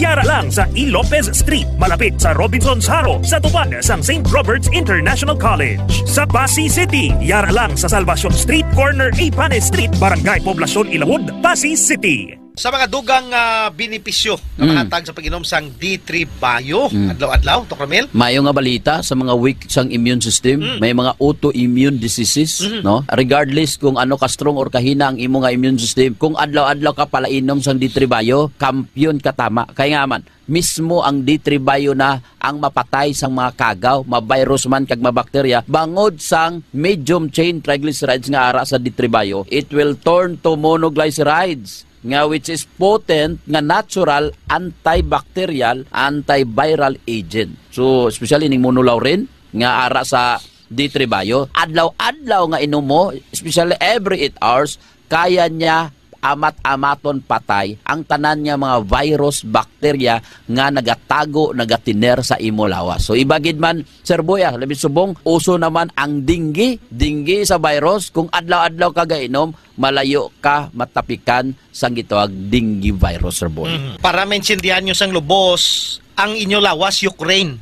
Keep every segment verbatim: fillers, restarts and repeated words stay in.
Yara lang sa E. Lopez Street, malapit sa Robinsons Jaro, sa tupad sang Saint Robert's International College. Sa Passi City, yara lang sa Salvacion Street, corner Ipanes Street, Barangay Poblacion Ilawod, Passi City. Sa mga dugang, ah, benepisyo nga Mm. mahatag sa pag-inom sang D three Bio Mm. adlaw-adlaw, Doc Ramil? Mayo nga balita sa mga weak sang immune system, Mm. may mga autoimmune diseases, Mm-hmm. no? Regardless kung ano ka strong or kahina ang imo nga immune system, kung adlaw-adlaw ka palainom sang D three Bio, kampiyon ka tama. Kay nga man, mismo ang D three Bio na ang mapatay sang mga kagaw, ma-virus man kag mabakterya, bangod sang medium chain triglycerides nga ara sa D three Bio, it will turn to monoglycerides, nga which is potent nga natural antibacterial, antiviral agent. So, especially ning monolaurin nga ara sa D three Bio, adlaw-adlaw nga inom mo, especially every eight hours, kaya niya amat-amaton patay ang tanan nga mga virus, bakterya nga nagatago, nagatiner sa imo lawas. So, iba gid man, Sir Boy, ah, labi subong, uso naman ang dengue, dengue sa virus. Kung adlaw-adlaw ka gainom, malayo ka matapikan sang gitawag dengue virus, Sir Boy. Mhm. Para maintindihan nyo sang lubos, ang inyo lawas, Ukraine.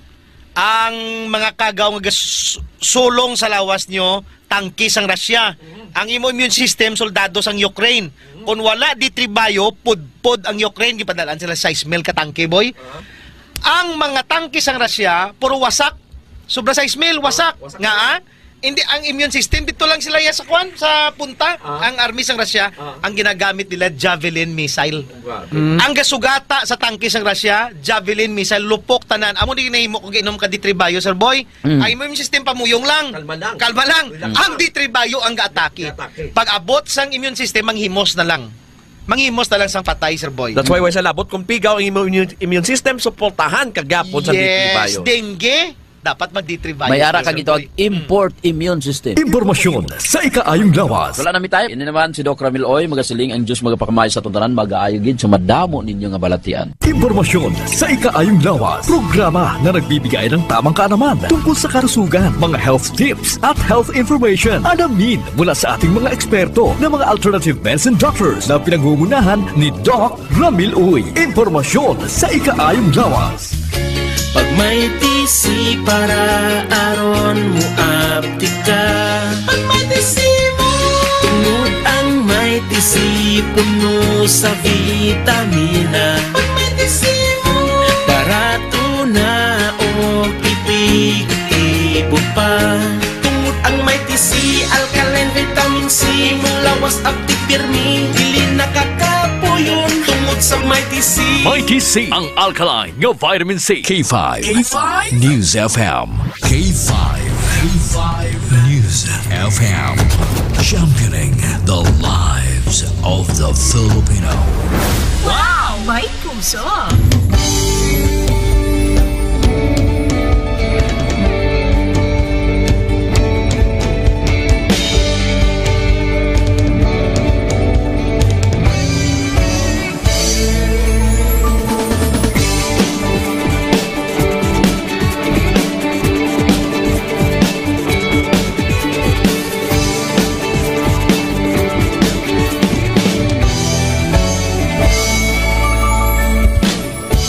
Ang mga kagaw nga gas-, sulong sa lawas nyo, tangke sang Russia. Mhm. Ang imo immune system, soldado sang Ukraine. Mhm. Kung wala D three Bio, pudpod ang Ukraine, gipadalaan sila sais mil ka tangke, boy. Ah. Ang mga tangke sang Russia, puro wasak. Sobra sais mil, wasak. Wasak. Nga, ah? Hindi, ang immune system, dito lang sila ya sa kwan, sa punta. Ah. Ang army sang Russia, Ah. ang ginagamit nila, Javelin missile. Grabe. Mm. Ang gasugata sa tangke sang Russia, Javelin missile, lupok tanan. Amo di nahimo kung giinom ka D three Bio, Sir Boy. Mm. Ang immune system pamuyong lang. Kalma lang. Kalma lang. Relax Ang lang. D three Bio ang gaatake. Gaatake. Pag abot sang immune system, manghimos na lang. Manghimos na lang sang patay, Sir Boy. That's why, wala sa labot kung pigaw ang imo immune, immune system, suportahan ka gyapon sa Yes, D three Bio. dengue, dapat mag D three Bio, May ara Sir ka gitawag Boy. import immune system. Impormasyon sa ikaayong lawas. Wala na mi time. Ini naman si Doc Ramil Oy, magasiling ang Diyos magapakamay sa atong tanan, mag-aayo gid sa madamo ninyo nga balatian. Impormasyon sa ikaayong lawas. Programa na nagbibigay ng tamang kaalaman tungkol sa kalusugan, mga health tips at health information. Alamin mula sa ating mga eksperto na mga alternative medicine doctors na pinangungunahan ni Doc Ramil Uy. Impormasyon sa ikaayong lawas. Pag may T C para aron mo aptika. Pag may T C mo. Tungod ang may T C puno sa vitamina. Pag may T C mo. Barato na o epektibo pa. Tungod ang may T C, alkaline vitamin C, mong lawas abtik pirmi, dili nakakapuyon tungod sa may T C. May T C, ang alkaline nga vitamin C. K five. K five. News F M. K five. K five. News F M. Championing the lives of the Filipino. Wow! May puso!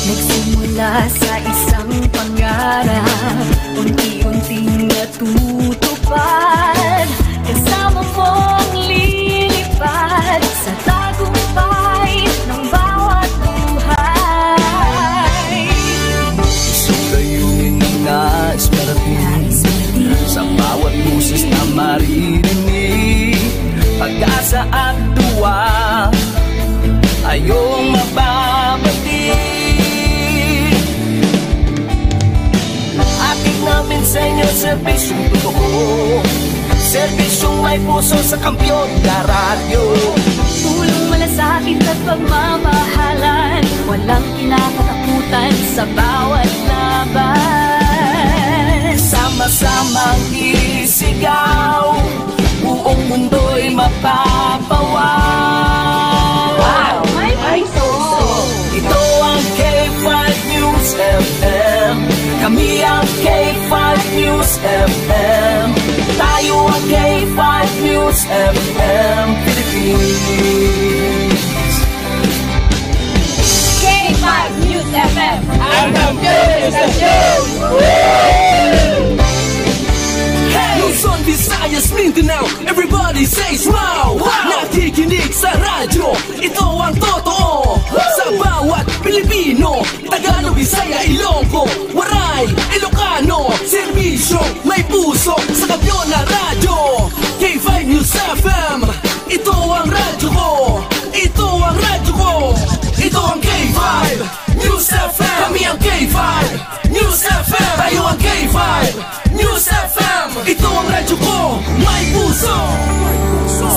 Nagsimula sa isang pangarap, unti-unting natutupad. Kasama mong lilipad sa tagumpay ng bawat buhay. Isang layunin na nais marating, sa bawat boses na maririnig, pag-asa at duwa, ayong mababati. Hatid namin sa inyo serbisyong totoo, serbisyong may puso sa kampiyon na radyo. Tulong, malasakit at pagmamahalan, walang kinakatakutan sa bawat laban. Sama-samang isigaw, buong mundo'y mapapawaw. Wow! May puso! Ito ang K five News F M. Kami ang K five News F M. Tayo ang K five News F M Philippines. K five News F Ang kampiyon ng istasyon! Luzon, Visayas, Mindanao, everybody say wow! Wow! Nakikinig sa radyo, ito ang totoo. Sa bawat Pilipino, Tagalog, Bisaya, Ilonggo, Waray, Ilocano, serbisyo, may puso, sa kampiyon na radyo. K five News F M, ito ang radyo ko. Ito ang radyo ko. Ito ang K five News F M. Kami ang K five News F M. Tayo ang K five News F M. Ito ang radyo ko. May puso.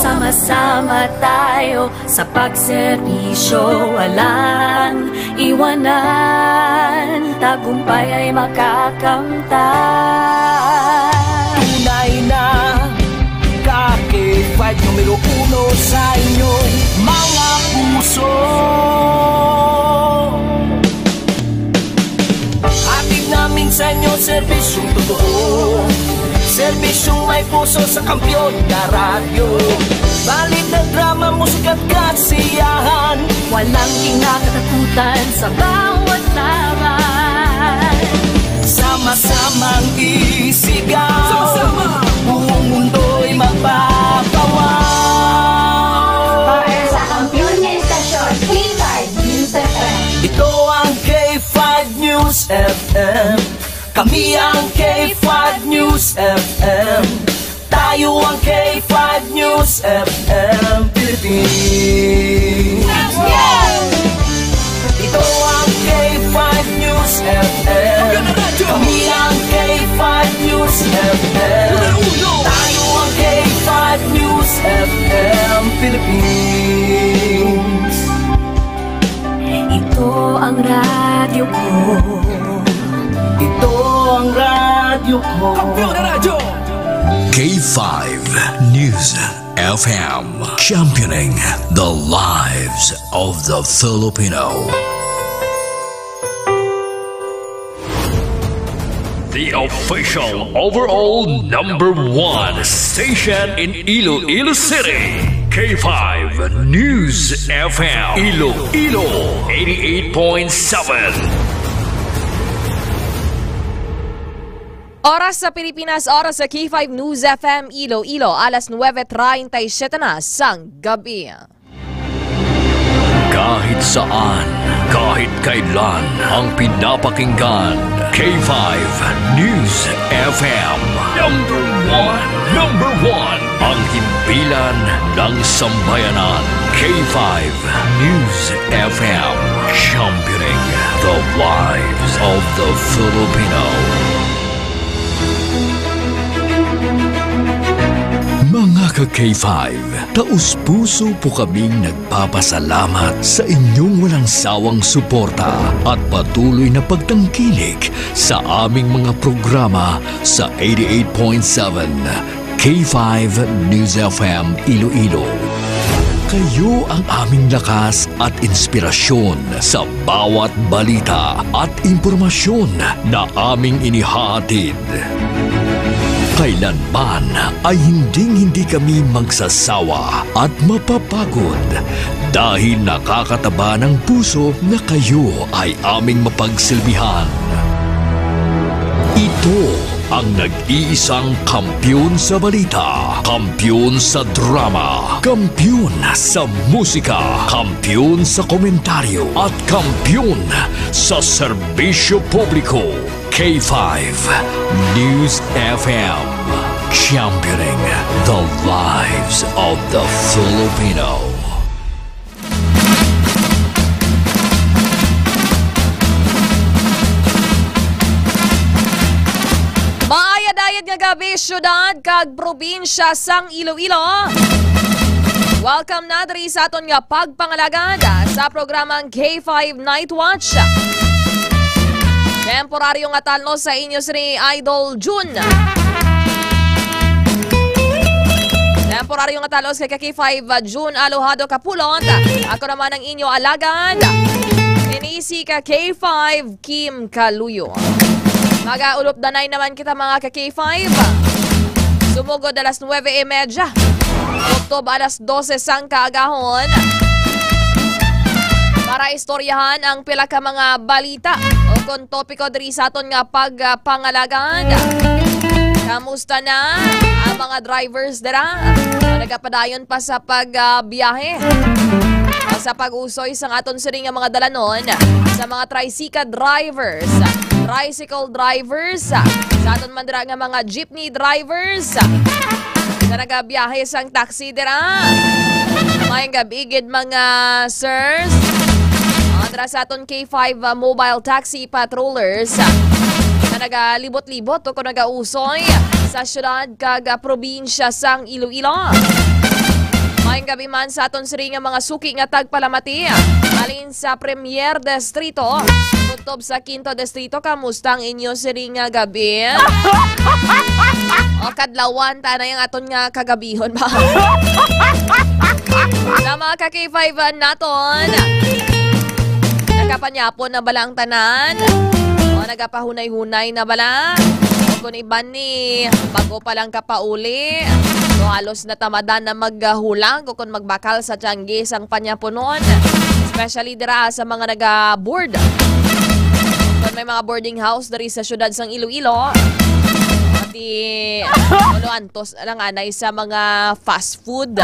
Sama-sama tayo sa pagserbisyo, walang iwanan, tagumpay ay makakamtan. Tunay na ka K five numero uno sa inyong mga puso. Hatid namin sa inyo serbisyong totoo, serbisyong may puso sa kampiyon na radyo. Balita, drama, musika at kasiyahan, walang kinakatakutan sa bawat laban. Sama-samang isigaw, sama-sama, buong mundo'y magpapawaw. Para sa kampiyon nga istasyon, K five News F M. Ito ang K five News F M. Kami ang K five News F M. Tayo ang K five News F M Philippines. Ito ang K five News F M. Kami ang K five News F M. Tayo ang K five News F M Philippines. Ito ang radyo ko. Ito ang radyo ko. Kampiyon na radyo. K five News F M, championing the lives of the Filipino. The official overall number one station in Iloilo City, K five News F M, Iloilo, eighty-eight point seven. Oras sa Pilipinas, oras sa K five News F M Iloilo, alas nuebe treinta y siete na sang gabi. Kahit saan, kahit kailan, ang pinapakinggan, K five News F M. Number one, number one, ang himpilan ng sambayanan, K five News F M, championing the lives of the Filipino. Mga ka-K five, taos-puso po kaming nagpapasalamat sa inyong walang sawang suporta at patuloy na pagtangkilik sa aming mga programa sa eighty-eight point seven K five News F M Iloilo. Kayo ang aming lakas at inspirasyon sa bawat balita at impormasyon na aming inihahatid. Kailanman ay hinding-hindi kami magsasawa at mapapagod dahil nakakataba ng puso na kayo ay aming mapagsilbihan. Ito ang nag-iisang kampiyon sa balita, kampiyon sa drama, kampiyon sa musika, kampiyon sa komentaryo, at kampiyon sa serbisyo publiko. K five News F M, championing the lives of the Filipino. Maayad-ayad nga gabi, syudad kag probinsya sang Iloilo. Welcome na diri sa aton nga pagpangalagad sa programang K five Night Watch. Temporaryo nga talno sa inyo si Idol June. Temporaryo nga talno sa K five, uh, June Alojado Kapulot. Ako naman ang inyo alagad, ini si ka K five Kim Kaluyo. Mag-ulupdanay naman kita, mga ka K five. Sumugod alas nuebe y media. Kutob alas dose sang kaagahon. Para istoryahan ang pila ka mga balita o kon topiko diri sa aton nga pagpangalagad. Kamusta na ang mga drivers dira nga nagapadayon pa sa pagbiyahe o sa pag-usoy sang aton sini nga mga dalanon, sa mga tricycle drivers, tricycle drivers, sa aton man dira nga mga jeepney drivers, sa nagabiyahe sang taxi dira? Maayong gabi gid, mga sirs. Ah, dira sa aton K five, ah, mobile taxi patrollers, ah, na nagalibot-libot o kung nagausoy sa syudad kag, ah, probinsya sang Iloilo. Maayong gabi man sa aton sini nga mga suki nga tagpalamati, ah, halin sa Premier Distrito, kutob sa Quinto Distrito. Kamusta ang inyo sini nga gabi? O, kadlawan, tanay ang aton nga kagabihon ba? Sa mga ka K five naton, nakapanyapon na bala ang tanan? O nagapahunay-hunay na bala? O kung iban ni, bago pa lang kapauli, so halos natamadan na maghulag o kung magbakal sa tiyanggi sang panyaponon, especially dira sa mga naga-board. Kung may mga boarding house diri sa syudad sang Iloilo, pati ulo antos lang anay sa mga fast food.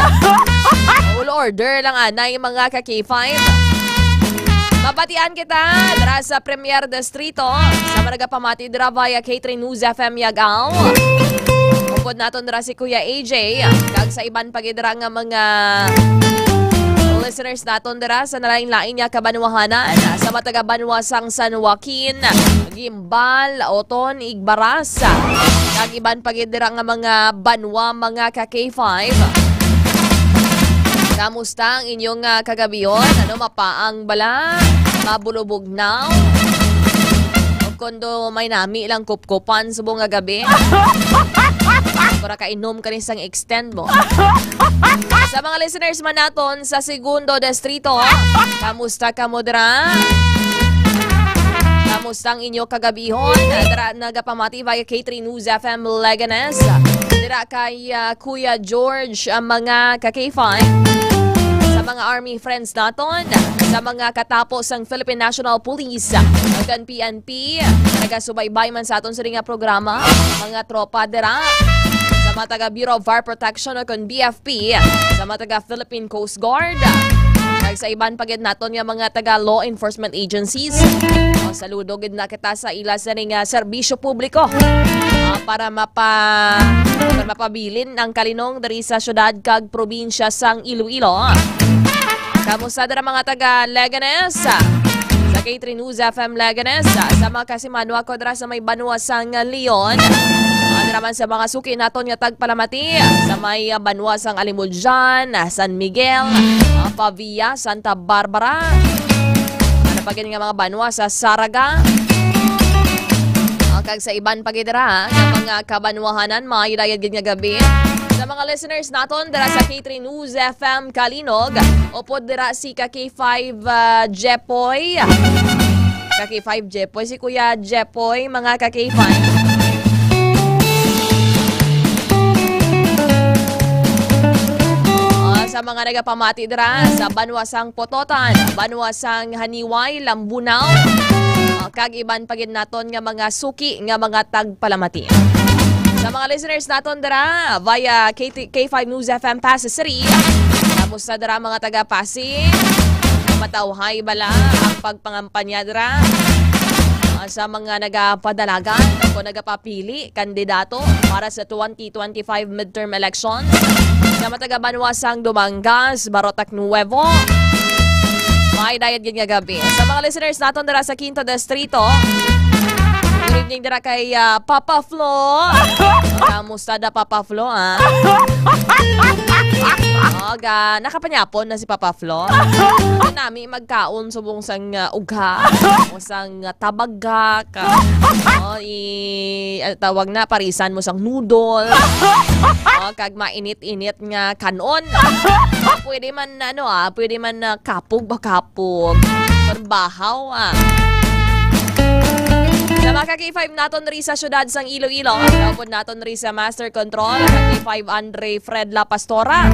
Ulo order lang anay, mga ka K five. Mabatian kita dira sa Premier Distrito, sa mga nagapamati dira via K three News F M Yagaw. Upod naton dira si Kuya A J, kag sa iban pa gid dira nga mga listeners naton dira sa nalain-lain nga kabanwahanan, sa mga taga banwa sang San Joaquin, Guimbal, Oton, Igbaras, kag iban pa gid dira nga mga banwa, mga ka K five. Kamusta ang inyong, ah, kagabihon? Ano, mapaang bala? Mabulubog na? O kundo may nami lang kupkupan subong nga gabi? Para kainom ka ni sang extend mo. Sa mga listeners man naton sa Segundo Distrito, kamusta kamo dira? Kamusta ang inyo kagabihon? Dira nagapamati via K three News F M Leganes. Dira kay, ah, Kuya George, ang mga ka K five. Sa mga army friends naton, sa mga katapo sang Philippine National Police, kag P N P, nagasubaybay man sa aton sini nga programa, mga tropa dira, sa mga taga Bureau of Fire Protection o kon B F P, sa mga taga Philippine Coast Guard, kag sa iban pa gid naton nga mga taga law enforcement agencies. O, saludo gid na kita sa ila sini nga serbisyo publiko, ah, para mapa-, para mapabilin ang kalinong diri sa syudad kag probinsya sang Iloilo. Kamusta dira mga taga Leganes? Sa K three News F M Leganes, sa mga kasimanwa ko dira sa may banwa sang Leon. Ah, dira man sa mga suki naton nga tagpalamati, sa may, ah, banwa sang Alimodian, ah, San Miguel, ah, Pavia, Santa Barbara. Ano pa gid nga mga banwa sa Saraga? Ah, kag sa iban pa gid dira, ha, nga mga kabanwahanan, maayo dayon gid nga gabi. Sa mga listeners naton dira sa K three News F M Kalinog, upod dira si ka K five, ah, Jepoy. Ka K five Jepoy, si Kuya Jepoy, mga ka K five. Ah, sa mga nagapamati dira sa banwa sang Pototan, banwa sang Haniway, Lambunao, ah, kag iban pa gid naton nga mga suki nga mga tagpalamati. Sa mga listeners naton dira via K T, K five News F M Pasig City, kamusta dira mga taga Pasig? Matawhay bala ang pagpangampanya dira, ah, sa mga nagapadalagan o nagapapili kandidato para sa twenty twenty-five midterm elections? Sa mga taga banwa sang Dumangas, Barotac Nuevo, maayo dayon gid nga gabi. Sa mga listeners naton dira sa Quinto Distrito, good evening dira kay, ah, Papa Flo. Kamusta da, Papa Flo, ah? Oh, ga, nakapanyapon na si Papa Flo. Ano nami magkaon subong sang, ah, ugha o sang, ah, tabagak. Oh, i-, ah, tawag na, parisan mo sang noodle. Oh, kag mainit-init nga kanon. Pwede man, ano, ah, pwede man, ah, kapog ba, kapog. Trabaho, ah. Sa mga ka K five naton ri sa syudad sang Iloilo, kaupod naton ri sa Master Control, ka K five Andre Fred La Pastora.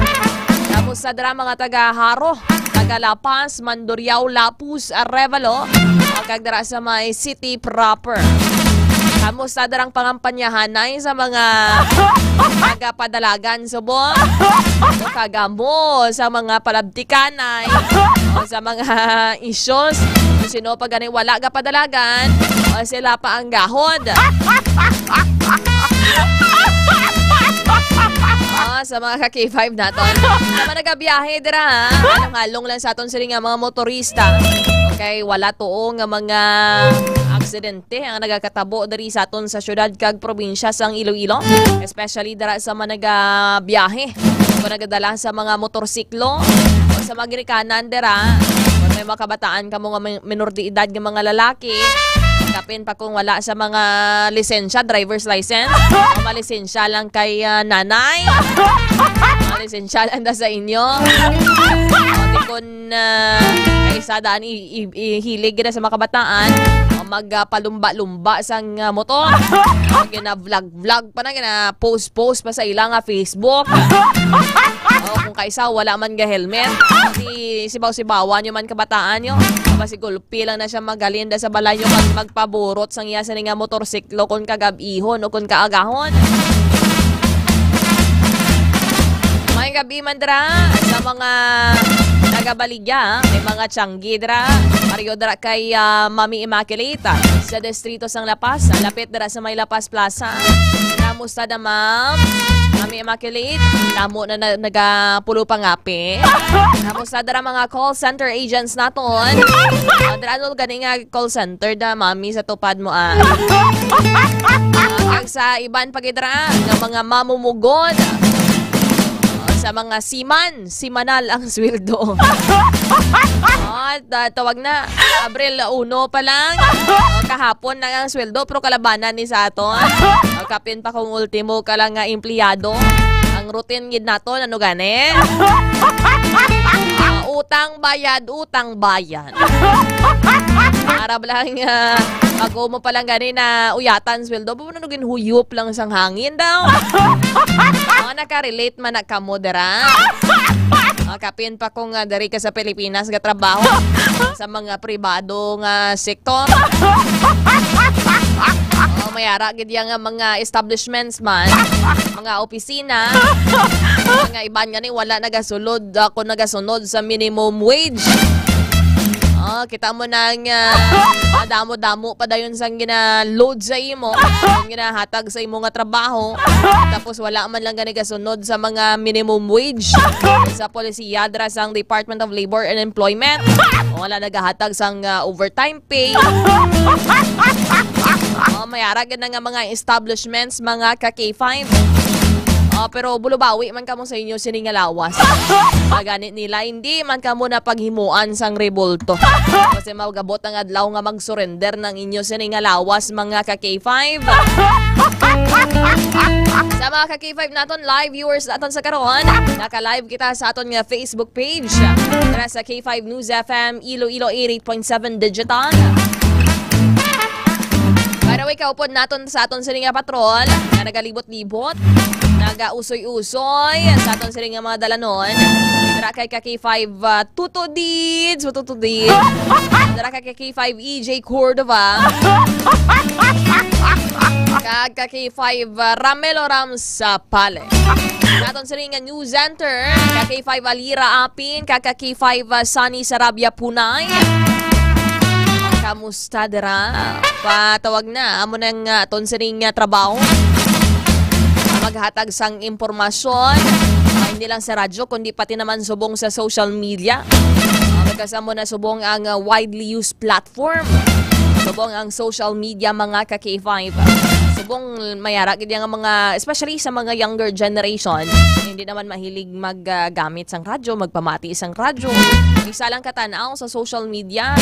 Kamusta dira mga taga Jaro, taga La Paz, Mandurriao, Lapuz, Arevalo, kag dira sa may city proper? Kamusta dira ang pangampanyahanay sa mga taga Padalagan, Subo? Kag amo sa mga palabtikanay o sa mga issues? Kung sino pa gani wala ga Padalagan, o sila pa ang gahod. Ah, sa mga ka-K five naton. Sa mga nagabiyahe dira, ha? Halong-halong lang sa aton sini nga mga motorista. Okay, wala tuo nga mga aksidente ang nagakatabo diri sa aton sa syudad kag probinsya sang Iloilo, especially dira sa mga nagabiyahe o nagadala sa mga motorsiklo o sa mga ginikanan dira. Kung may mga kabataan kamo nga may-, minor de edad nga mga lalaki, kapin pa kung wala sa mga lisensya, driver's license, o malisensya lang kay, ah, nanay. Malisensya lang na sa inyo. O, di kun, ah, kay isa daan i-, i-, ihilig gid sa mga kabataan, o mag, ah, palumba-lumba sang, ah, motor. O, gina-vlog-vlog pa na, gina-post-post pa sa ila nga Facebook. O, kung kaisa, wala man ga helmet. Di sibaw-sibawan nyo man kabataan nyo. Basi gulpi lang na siya magalinda sa balay nyo kag magpaburot sang iya sini nga motorsiklo kon kagab-ihon o kon kaagahon. May gabi man dira sa mga nagabaligya, may mga tiyanggi dira. Pareho dira kay, ah, Mami Immaculate, ah, sa distrito sang La Paz, lapit dira sa may La Paz Plaza. Kamusta na, ma'am? Mami Immaculate, damo na, na nagapulo pangapi. Kamusta dira mga call center agents naton? Ah, dira ano gani nga call center da, mami, sa tupad mo, ah? Ah, kag sa iban pa gid dira nga mga mamumugod, ah, sa mga seaman, simanal ang sweldo. Ah, ta-, tawag na, Abril uno pa lang. Oh, kahapon na ang sweldo, pero kalabanan ni sa aton. Oh, kapin pa kung ultimo ka lang nga empleyado. Ang routine gid naton, ano gani? Ah, utang bayad, utang bayad. Para lang, ah, bago mo pa lang gani na uyatan sweldo, puno naging huyop lang sang hangin daw. Oh, naka-relate man na kamo dira. Oh, kapin pa kung, ah, diri ka sa Pilipinas nga trabaho sa mga pribado nga sektor. Oh, may ara gid yang, ah, mga establishments man, mga opisina, mga iban gani wala nagasulod, ako nagasunod sa minimum wage. Oh, kita mo na nga, ah, damo-damo pa dayon sang gina-load sa imo, ang ginahatag sa imo nga trabaho. Tapos wala man lang gani kasunod sa mga minimum wage sa polisiya dira sang Department of Labor and Employment. Wala nagahatag sang, ah, overtime pay. Oh, may ara gid na nga mga establishments, mga ka K five. Oh, pero bulubawi man kamo sa inyo sini nga lawas. Pagani nila, hindi man kamo na paghimuan sang rebulto. Kasi magabot ang adlaw nga mag-surrender ng inyo sini nga lawas, mga ka K five. Sa mga ka K five naton, live viewers naton sa karon, naka-live kita sa aton nga Facebook page. Tara sa K five News F M Iloilo eighty-eight point seven Digital. By the way, kaupod naton sa aton sini nga patrol nga nagalibot-libot, nagausoy-usoy sa aton sini nga mga dalanon. Dira kay ka K five, ah, Tuto Deeds, Tuto Deeds. Dira kay ka K five E J Cordova. Kag ka K five, ah, Ramelo Rams, ah, Pale. Sa aton sini nga news center, ka K five Alira Apin, ka, ka K five, ah, Sunny Sarabia Punay. Kamusta dira? Patawag na, amo nang, ah, aton sini nga trabaho. Maghatag sang impormasyon, ah, hindi lang sa radyo, kundi pati naman subong sa social media. Ah, magkasamo na subong ang, ah, widely used platform. Subong ang social media, mga ka K five. Subong may ara gid nga mga, especially sa mga younger generation, hindi naman mahilig maggamit sang radyo, magpamati sang radyo. Isa lang katanaw sa social media,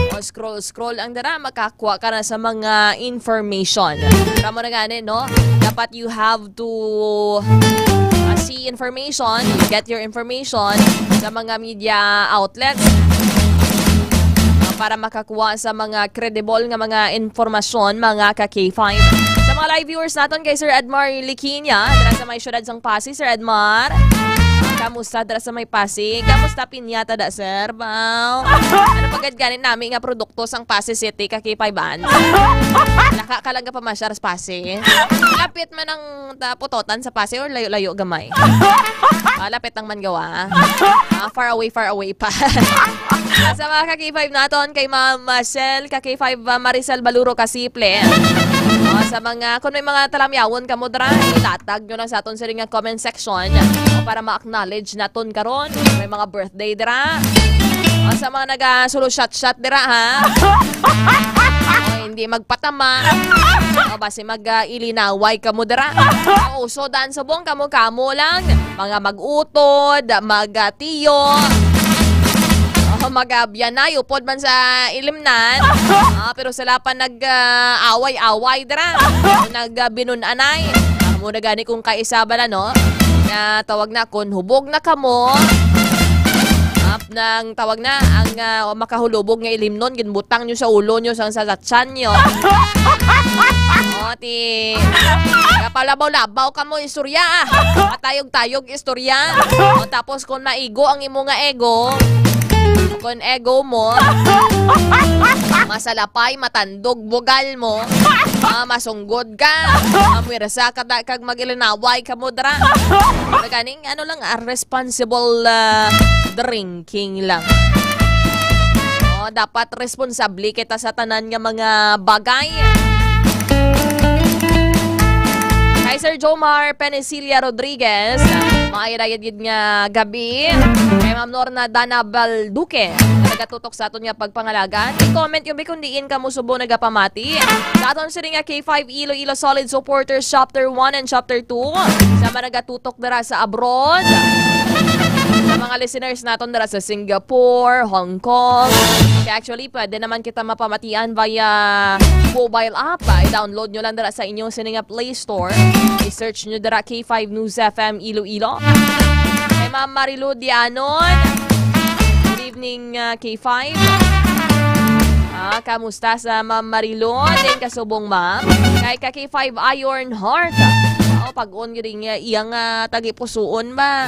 o scroll-scroll ang dira, makakuha ka na sa mga information. Pero mo na gani, no? Dapat you have to, uh, see information, get your information sa mga media outlets, uh, para makakuha sa mga credible nga mga informasyon, mga ka K five. Sa mga live viewers naton kay Sir Edmar Liquiña, dira sa may siyudad sang Passi, Sir Edmar. Kamusta dira sa may Pasig? Kamusta piñata da, sir? Baw. Ano pa gid gani nami nga produkto sang Pasig City ka K five band? Laka ka lang ka pamasyar sa Pasig. Lapit man ang ta-, putotan sa Pasig or layo-layo gamay? Ah, lapit lang man gawa. Ah, far away, far away pa. Sa mga ka K five naton, kay Ma'am Marcel, ka K five, ah, Maricel Baluro Kasiple. O, sa mga, kung may mga talamyawon kamo dira, ilatag nyo lang sa aton sini nga comment section. O, para ma-acknowledge naton karon. May mga birthday dira. O, sa mga nagasulo shot-shot dira, ha? O, hindi magpatama. O, basi mag, ah, ilinaway kamo dira. O, uso dan subong kamo-kamo lang. Mga mag-utod, mag, ah, tiyo. O, mag, ah, biyanay, upod man sa ilimnan. Ah, pero sila pa nag, ah, away-away dira. Nag, ah, binun-anay. Amo na gani kung kaisa bala, no? Nga tawag na kun hubog na kamo. Ap nang tawag na ang, ah, makahulubog nga ilimnon, ginbutang nyo sa ulo nyo, sang sa, sa tiyan nyo. O, ti, kapalabaw-labaw kamo istorya, ah. Matayog-tayog istorya. O, tapos kung maigo ang imo nga ego, kung ego mo, masalapay, matandog, bugal mo, ah, masunggod ka, mamwirsa ka da-, kag mag-ilinaway ka mo dira. Maganing, ano lang, ah, responsible, ah, drinking lang. O, dapat responsable kita sa tanan nga mga bagay. Kay Sir Jomar Penicilia Rodriguez, maayo na gid nga gabi. Kay Ma'am Lorna Dana Balduque, nagatutok sa aton nga pagpangalagan. I-comment nyo, bi, kung diin kamo subong nagapamati. Sa aton sini nga K five Iloilo Solid Supporters Chapter one and Chapter two. Sa mga nagatutok dira sa abroad. Sa mga listeners naton dira sa Singapore, Hong Kong. Kaya actually, pwede naman kita mapamatian via mobile app. I-download nyo lang dira sa inyong sini nga Play Store. I-search nyo dira K five News F M Iloilo. Kay Ma'am Marilu Dianon. Good evening, uh, K five. Ah, kamusta sa Ma'am Marilu? Din kasubong, ma'am. Kay ka K five Iron Heart. Oh, pag-on gyud nga iyang, ah, tagipusuon ba?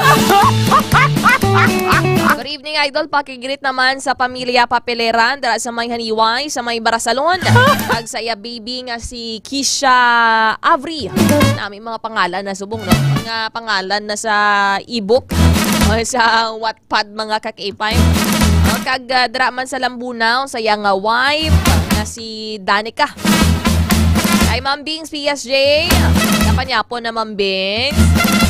Good evening, idol. Pakigreet naman sa pamilya Papeleran dira sa may Haniway, sa may Barasalon. Kag sa iya baby nga si Kisha Avery. Nami mga pangalan na subong, no? Mga pangalan na sa ebook o sa Wattpad, mga ka K five. O, kag, ah, dira man sa Lambunao, sa iya nga wife, nga si Danica. Kay Ma'am Bings P S J, napanyapon na Ma'am Bings.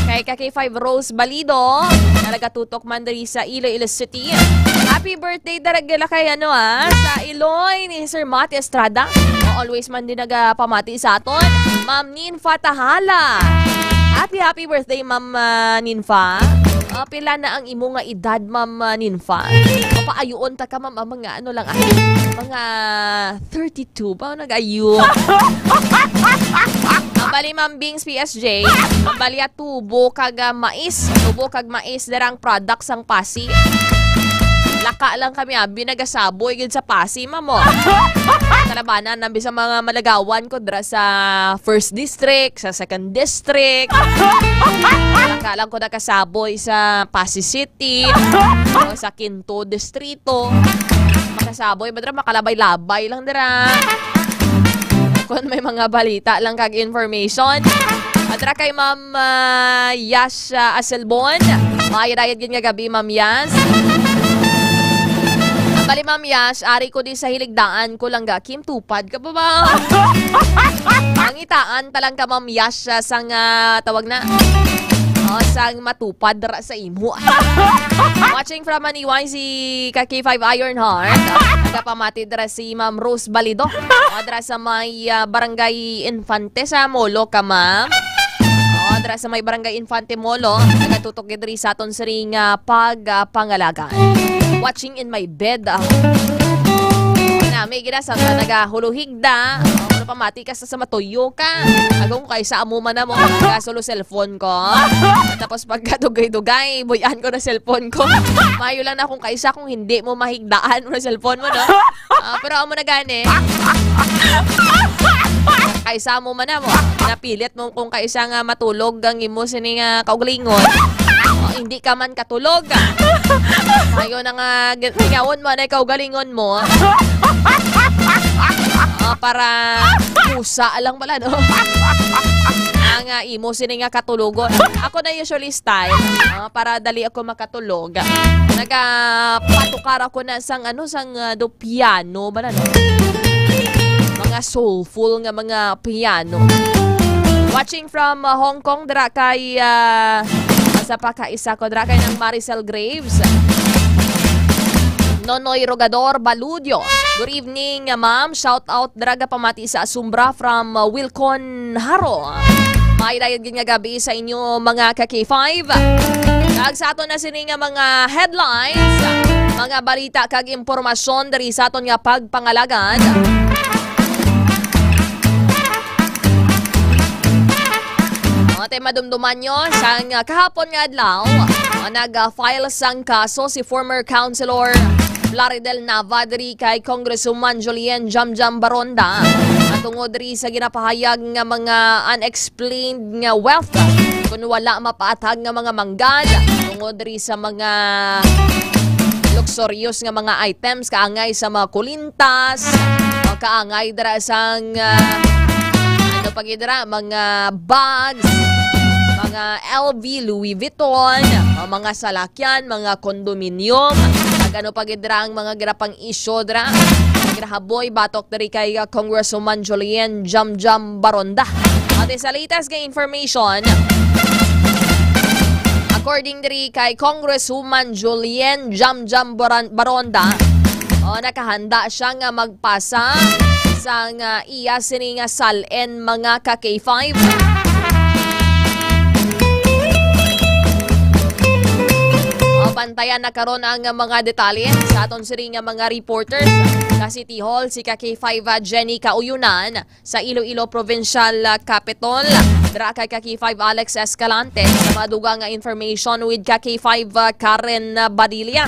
Kay ka K five Rose Balido, na nagatutok man diri sa Iloilo City. Happy birthday dira gila kay ano, ah, sa Iloy ni Sir Mati Estrada. O, always man din nagapamati sa aton. Ma'am Ninfa Tahala. Happy, happy birthday, Ma'am, ah, Ninfa. Ah, pila na ang imo nga edad, Ma'am, ah, Ninfa? Papaayuon ta ka, Ma'am, ang mga ano lang, ah, mga thirty-two ba? Nag-ayo. Ang bali, Ma'am Bings P S J, ang bali, ah, tubo kag, ah, mais. Tubo kag mais, darang product sang Pasi. Laka lang kami, abi, nagasaboy gid sa Pasi, ma'am, oh. Kalabanan, nabi sa mga malagawan ko dira sa first district, sa second district. Laka lang ko nakasaboy sa Pasi City, o sa Quinto Distrito. Makasaboy, madra, makalabay-labay lang dira. Kung may mga balita lang kag information. At ra kay Ma'am, ah, Yash, ah, Aselbon. Maayo dayad gid nga gabi, Ma'am Yash. Bali, Ma'am Yash, ari ko di sa hiligdaan ko lang ga. Kim, tupad ka pa ba? Mangitaan ta lang ka, Ma'am Yash, ah, sang, ah, tawag na. Oh, sang matupad ra sa imo. Watching from Maniway, si ka K five Iron Heart. Nagapamati dira si Ma'am Rose Balido. O, dira sa may, ah, Barangay Infante sa Molo ka, ma'am. O, dira sa may Barangay Infante Molo. Nagatutok gid diri sa aton siring, ah, pag, ah, pangalaga. Watching in my bed, ah. Nami gid sa nagahuluhig da. Ano pa, mati ka sa, sa matuyo ka. Agong kay sa amo man na mo. Kasulo cellphone ko. Tapos pagkadugay-dugay, buyan ko na cellphone ko. Mayo lang na kung kaisa kung hindi mo mahigdaan mo na cellphone mo, no? Ah, pero amo na gani. Kaisa mo man na mo. Napilit mo kung kaisa nga matulog ang imo sini nga kaugalingon. Hindi ka man katulog. Ayo na nga, gin-, ngawon mo na ikaw galingon mo. Ah, para pusa lang pala, no? Ang, ah, imo sini nga katulogon. Ako na usually style, ah, para dali ako makatulog. Nagapatukar ako na sang, ano, sang, ah, do piano ba na, no? Mga soulful nga mga piano. Watching from, uh, Hong Kong, dira kay, uh, sa pakaisa ko, dira kay nang Maricel Graves. Nonoy Rogador Baludio. Good evening, uh, ma'am. Shout out dira, gapamati sa Asumbra from, uh, Wilcon Haro. May dayon gid nga gabi sa inyo, mga ka K five. Kag sa aton na sini nga mga headlines, mga balita kag impormasyon diri sa aton nga pagpangalagad. Mga tay madumduman nyo, sang kahapon nga adlaw, ah, nag-file sang kaso si former Councilor Plaridel Nava diri kay Congresswoman Julian Jamjam Baronda, ah, tungod diri sa ginapahayag nga mga unexplained nga wealth, kun wala mapaatag nga mga manggad, tungod diri sa mga luxurious nga mga items, kaangay sa mga kulintas, o kaangay dira sang, ah, ano pa gid dira, mga bags, mga L V, Louis Vuitton, o mga salakyan, mga condominium, ag ano pa gid dira ang mga ginapang-issue dira, ginahaboy batok diri kay, ah, Congresswoman Julian Jamjam Baronda. At sa latest nga information, according diri kay Congresswoman Julian Jamjam Baran-, Baronda, o, nakahanda siya nga magpasa sang, ah, iya sini nga SALN, mga ka K five. O, bantayan na karon ang mga detalye sa aton sini nga mga reporters. Sa City Hall, si ka K five, ah, Jenny Kauyunan, sa Iloilo Provincial, ah, Capitol. Dira kay ka K five Alex Escalante sa mga dugang nga information with ka K five, ah, Karen, ah, Badilla.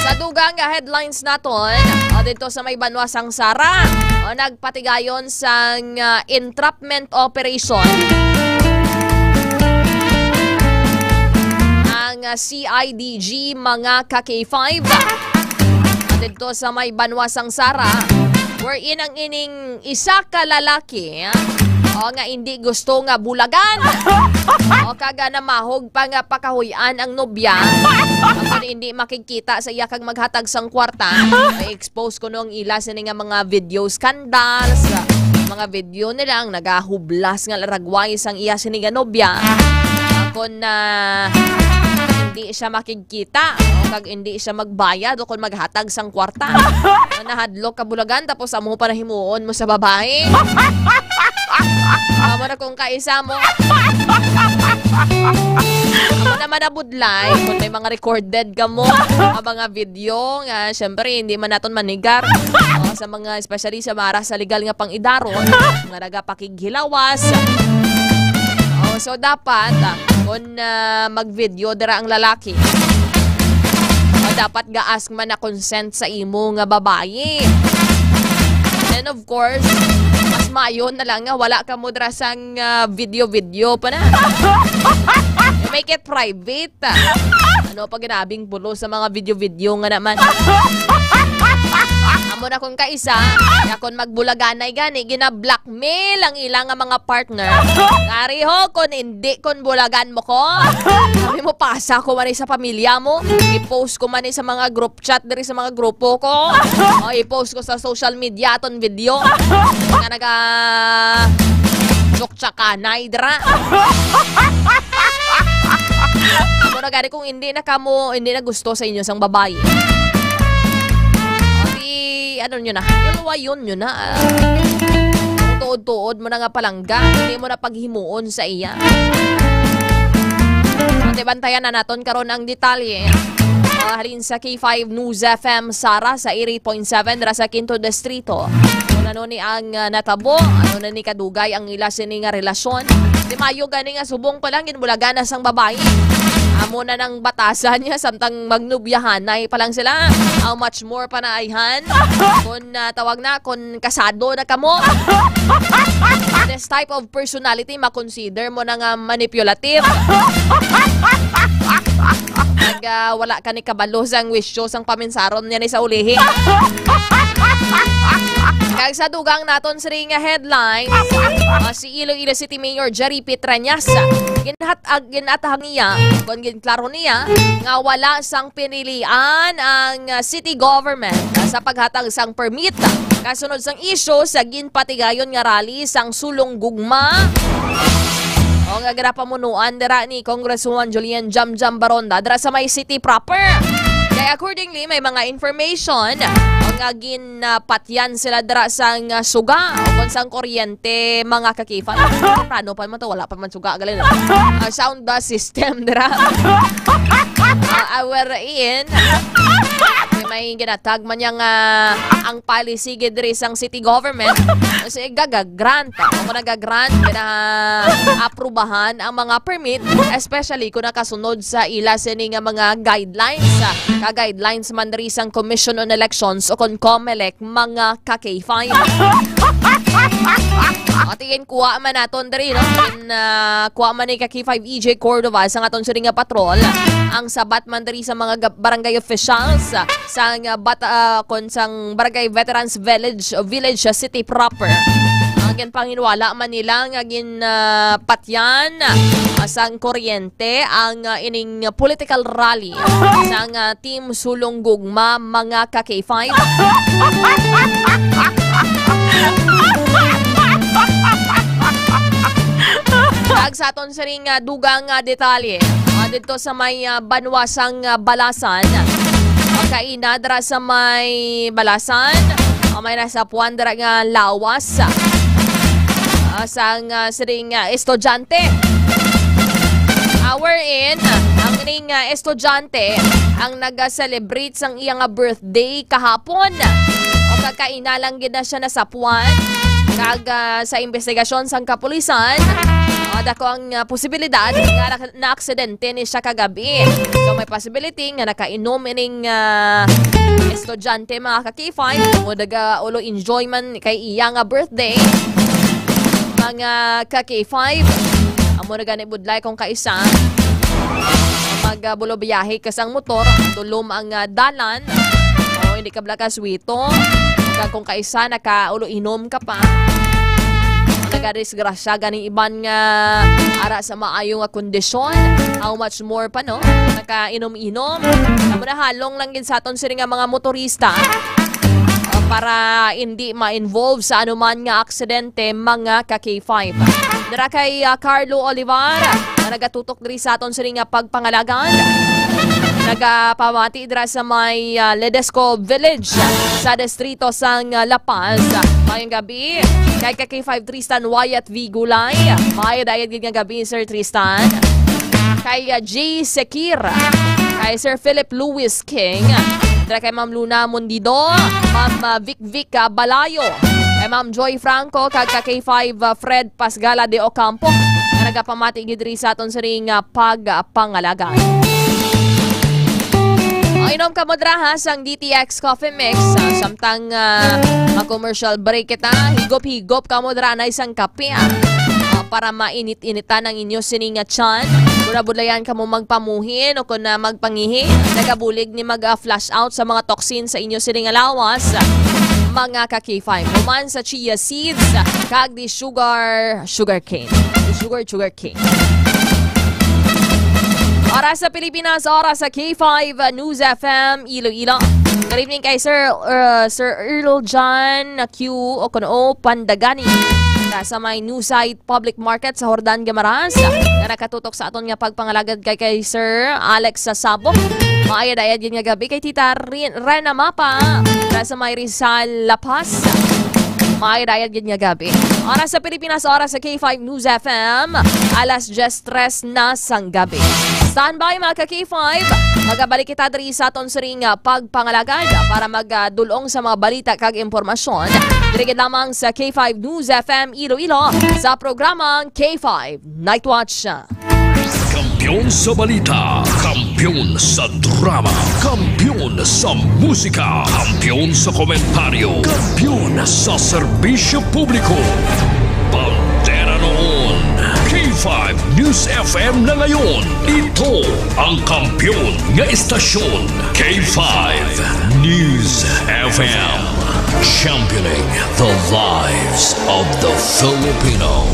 Sa dugang nga headlines naton, ah, dito sa may banwa sang Sara, ah, nagpatigayon sang, ah, entrapment operation ang, ah, C I D G, mga ka K five. Dito sa may banwa sang Sara, wherein ang ining isa ka lalaki, o, nga indi gusto nga bulagan, o, kag namahog pa nga pakahuy-an ang nobya, kag hindi makigkita sa iya kag maghatag sang kwarta, ma-expose kuno ang ila sini nga mga video scandals, mga video nila ang nagahublas nga laragway sang iya sini nga nobya, kon, ah, hindi siya makig kita, o kag hindi siya magbayad o kon maghatag sang kwarta. Nga nahadlok ka bulagan, tapos amo pa na himuon mo sa babae. Amo na kung kaisa mo. Amo naman na budlay, kung may mga recorded ka mo, mga, mga video nga, syempre, hindi man naton manigar. O, sa mga, especially sa mara sa legal nga pang-idaron, nga nagapakighilawas. O, so dapat, ah, kung, ah, mag-video dira ang lalaki, o, dapat ga-ask man na consent sa imo nga babayi. And of course, mas maayo na lang nga wala ka mo dira sang, ah, video-video pa na. Make it private. Ano pa ginabing pulo sa mga video-video nga naman? Amo na kung kaisa, kaya kung magbulaganay gani, gina-blackmail ang ila nga mga partner. Ngari ho, kung hindi, kung bulagan mo ko, sabi mo, pasa ko man sa pamilya mo, i-post ko man sa mga group chat diri sa mga grupo ko, o i-post ko sa social media aton video nga naga-joke tsaka nay dira. Amo na gani kung hindi na kamo, hindi na gusto sa inyo sang babayi. Di, ano nyo na, iluwayon nyo na. Tuod-tuod mo na nga palangga, hindi mo na paghimuon sa iya. Ate, bantayan na naton karon ang detalye. Ah, halin sa K five News F M Sara sa eighty-eight point seven dira sa Quinto Distrito. Kung ano ni ang, ah, natabo, ano na ni kadugay ang ila sini nga relasyon. Di mayo gani nga subong pa lang ginbulagan na sang babayi. Ah, Mo na nang batasan niya, samtang magnubyahanay pa lang sila. How much more pa na ayhan? Kung, ah, tawag na, kung kasado na kamo. This type of personality, makonsider mo na nga manipulative. Nag, ah, wala ka ni kabalo sang wisyo sang paminsaron niya ni sa ulihi. Kag sa dugang naton sini nga headlines, ah, si Iloilo City Mayor Jerry Petrañas, ginhat-, ah, ginatahag niya, kon ginklaro niya, nga wala sang pinilian ang, ah, city government, ah, sa paghatag sang permit, kasunod sang isyu sa ginpatigayon nga rally sang Sulong Gugma. O nga ginapamunuan dira ni Congresswoman Julian Jamjam Baronda dira sa may city proper. Kay accordingly, may mga information nga ginapatyan sila dira sang suga o kon sang kuryente, mga kakifan. Temprano pa man to, wala pa man suga, gali na. Ah, sound, ah, system dira. Ah, ah, wherein, may ginatag man niya nga ang policy gid diri sang city government, si gaga-grant, o kung naga-grant, gina-aprubahan ang mga permit, especially kung nakasunod sa ila sini nga mga guidelines, ah, ka guidelines man diri sang Commission on Elections o kon COMELEC, mga ka K five. Atin, kuha man naton diri, no? In, ah, kuha man ni ka K five E J Cordova sa aton sini nga patrol. Ang sabat man diri sa mga ga-, barangay officials, ah, sa nga bata-, ah, kon sang Barangay Veterans Village, o Village, ah, City proper. Ang ginpanginwala man nila nga gin, ah, patyan, ah, sang kuryente ang, ah, ining political rally sang, ah, Team Sulong Gugma, mga ka K five. Kag sa aton siring nga dugang nga detalye, ah, didto sa may, ah, banwa sang, ah, Balasan. Ang kaina dira sa may Balasan, ah, may nasapuan dira nga lawas, ah, sang, ah, siring nga estudyante. Ah, wherein, ah, ang ning, ah, estudyante ang naga-celebrate sang iya nga birthday kahapon. O kakaina lang gid na siya nasapuan. Kag, ah, sa investigasyon sang kapulisan, ah, dako ang, ah, posibilidad nga na-, naaksidente ni siya kagabi. So, may possibility nga nakainom ining, ah, estudyante, mga ka K five, o naga-ulo enjoy man kay iya nga birthday. Mga ka K five, amo na gani budlay kung kaisa. Mag, ah, bulo biyahe ka sang motor, tulom ang, ah, dalan. O, hindi ka bala kaswito. Kag kung kaisa, nakaulo inom ka pa. Nagadisgrasya gani iban nga ara sa maayo nga kondisyon. How much more pa, no? Nakainom-inom. Amo na, halong lang gid sa aton sini nga mga motorista, ah, para hindi ma-involve sa anuman nga aksidente, mga ka K five. Dira kay, ah, Carlo Olivar, nga nagatutok diri sa aton sini nga pagpangalagad. Nagapamati dira sa may, ah, Ledesco Village sa distrito sang, ah, La Paz. Mayong gabi kay ka K five Tristan Wyatt V Gulay. Maayong dayag gid nga gabi, Sir Tristan. Kay, ah, J Sekir, kay Sir Philip Louis King, dira kay Ma'am Luna Mundido, Ma'am, ah, Vic Vic, ah, Balayo, kay Ma'am Joy Franco, kag ka K five, ah, Fred Pasgala de Ocampo, nga nagapamati gid diri sa aton siring nga pagpangalagad. O, inom kamo dira, ha, sang D T X Coffee Mix, ah, samtang, ah, mag-commercial break kita, higop-higop kamo dira na isang kape, ah. Ah, para mainit-initan ang inyo sini nga tiyan. Kung nabudlayan kamo magpamuhin o kung na magpangihi, nagabulig ni mag, ah, flush out sa mga toxin sa inyo sini nga lawas. Mga ka K five, human sa chia seeds, kag di sugar, sugar cane. Di sugar, sugar cane. Oras sa Pilipinas, oras sa K five News F M Iloilo. Good evening kay Sir, uh, Sir Earl John Q o kuno Pandagani. Sa may New Site Public Market sa Jordan, Guimaras, nga nakatutok sa aton nga pagpangalagad kay, kay Sir Alex Sasabo. Maayong dayag gid nga gabi kay Tita Rin-, Rena Mapa, sa may Rizal, La Paz. Maayong dayag gid nga gabi. Oras sa Pilipinas, oras sa K five News F M, alas diyes tres na sang gabi. Standby, mga ka K five. Magabalik kita diri sa aton siring nga pagpangalagad para magdul-ong sa mga balita kag impormasyon. Diri gid lamang sa K five News F M Iloilo sa programang K five Night Watch. Kampiyon Kampiyon sa balita, kampiyon sa drama, kampiyon sa musika, kampiyon sa komentaryo, kampiyon sa serbisyo publiko. Bandera noon, K five News F M na ngayon. Ito ang kampiyon nga istasyon, K five News F M. Championing the lives of the Filipino.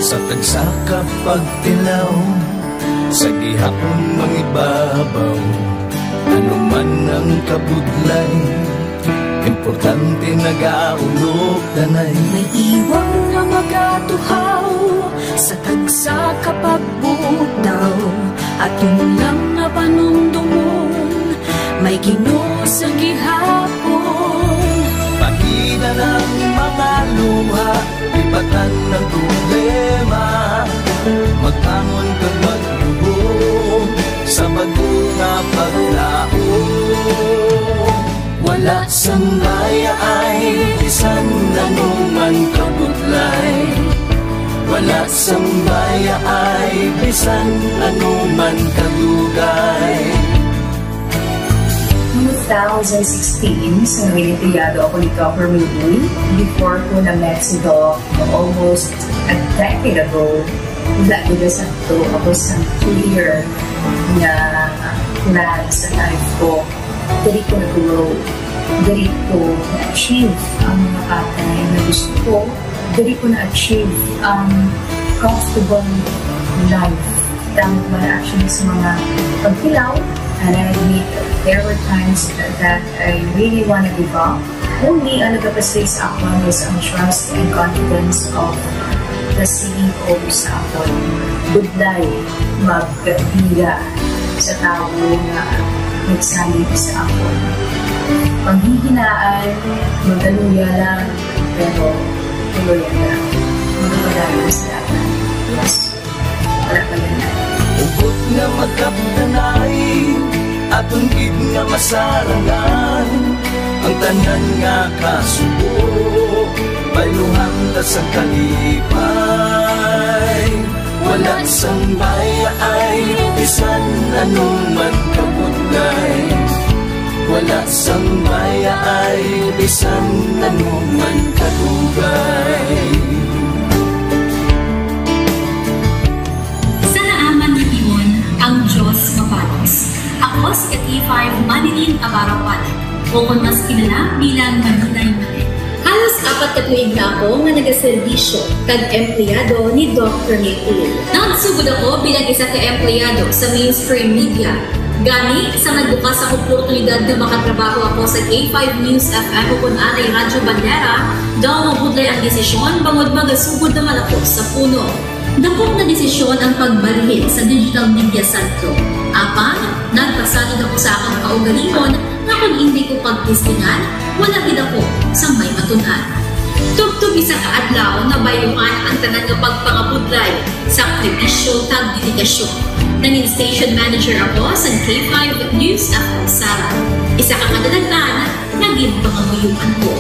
Sa tagsa ka pagtilaw, sa gihapon mangibabaw, ano man ang kabudlay, importante nagaulog tanay. May iwang nga magatuhaw sa tagsa ka pagbutaw, aton lang nga panumdomon, may Ginoo sa gihapon. Pahina ang mga luha, lipatan ang problema, magbangon kag maglubo sa bag-o nga paglaom. Wala sang bayaay bisan ano man kabudlay, wala sang bayaay bisan ano man kadugay. Two thousand sixteen, sa Noel Empleyado ako ni Doctor Mayday. Before ko na-met si Doc almost a decade ago, wala gid sa to ako sa clear nga plan sa life ko. Diri ko na-grow. Diri ko na-achieve ang mga bagay na gusto ko. Diri ko na-achieve ang comfortable life. Tama ba na actually sa mga pagtilaw? And I admit, there were times that I really wanna give up. Only ang nagapastig sa akon was ang trust and confidence of the C E O sa akon. Budlay, magbiya sa tawo nga nagsalig sa akon. Panghihinaan, magaluya lang, pero tuloy lang. Magpadayon sa dalan. Yes. Wala pa yan. Hugot nga magkapdanay, aton gid nga masarangan, ang tanan nga kasubo, bayluhan ta sang kalipay. Wala sang bayaay, bisan ano man kabudlay. Wala sang bayaay, bisan ano man kadugay. Sa naaman nga tion, ang Dios mapanos. Ako si K five Manilin Abarawan, o kon mas kilala bilang Manilay Manilin. Halos apat ka tuig na ako nga nagaserbisyo kag empleyado ni Doc Rene Uy. Nagsugod ako bilang isa ka empleyado sa mainstream media. Gani, sa nagbukas ang oportunidad nga makatrabaho ako sa K five News F M o kon anay Radyo Bandera, daw mabudlay ang desisyon bangod magasugod naman ako sa puno. Dakop nga desisyon ang pagbalhin sa digital media sentro. Apan, nagpasalig ako sa akon kaugalingon nga kon indi ko pagtistingan, wala gid ako sang may matun-an. Tubtob isa ka adlaw, nabayluhan ang tanan nga pagpangabudlay, sakripisyo, kag dedikasyon. Nangin station manager ako sa K five News F M Sara. Isa ka kadalaghan nga ginpangamuyoan ko.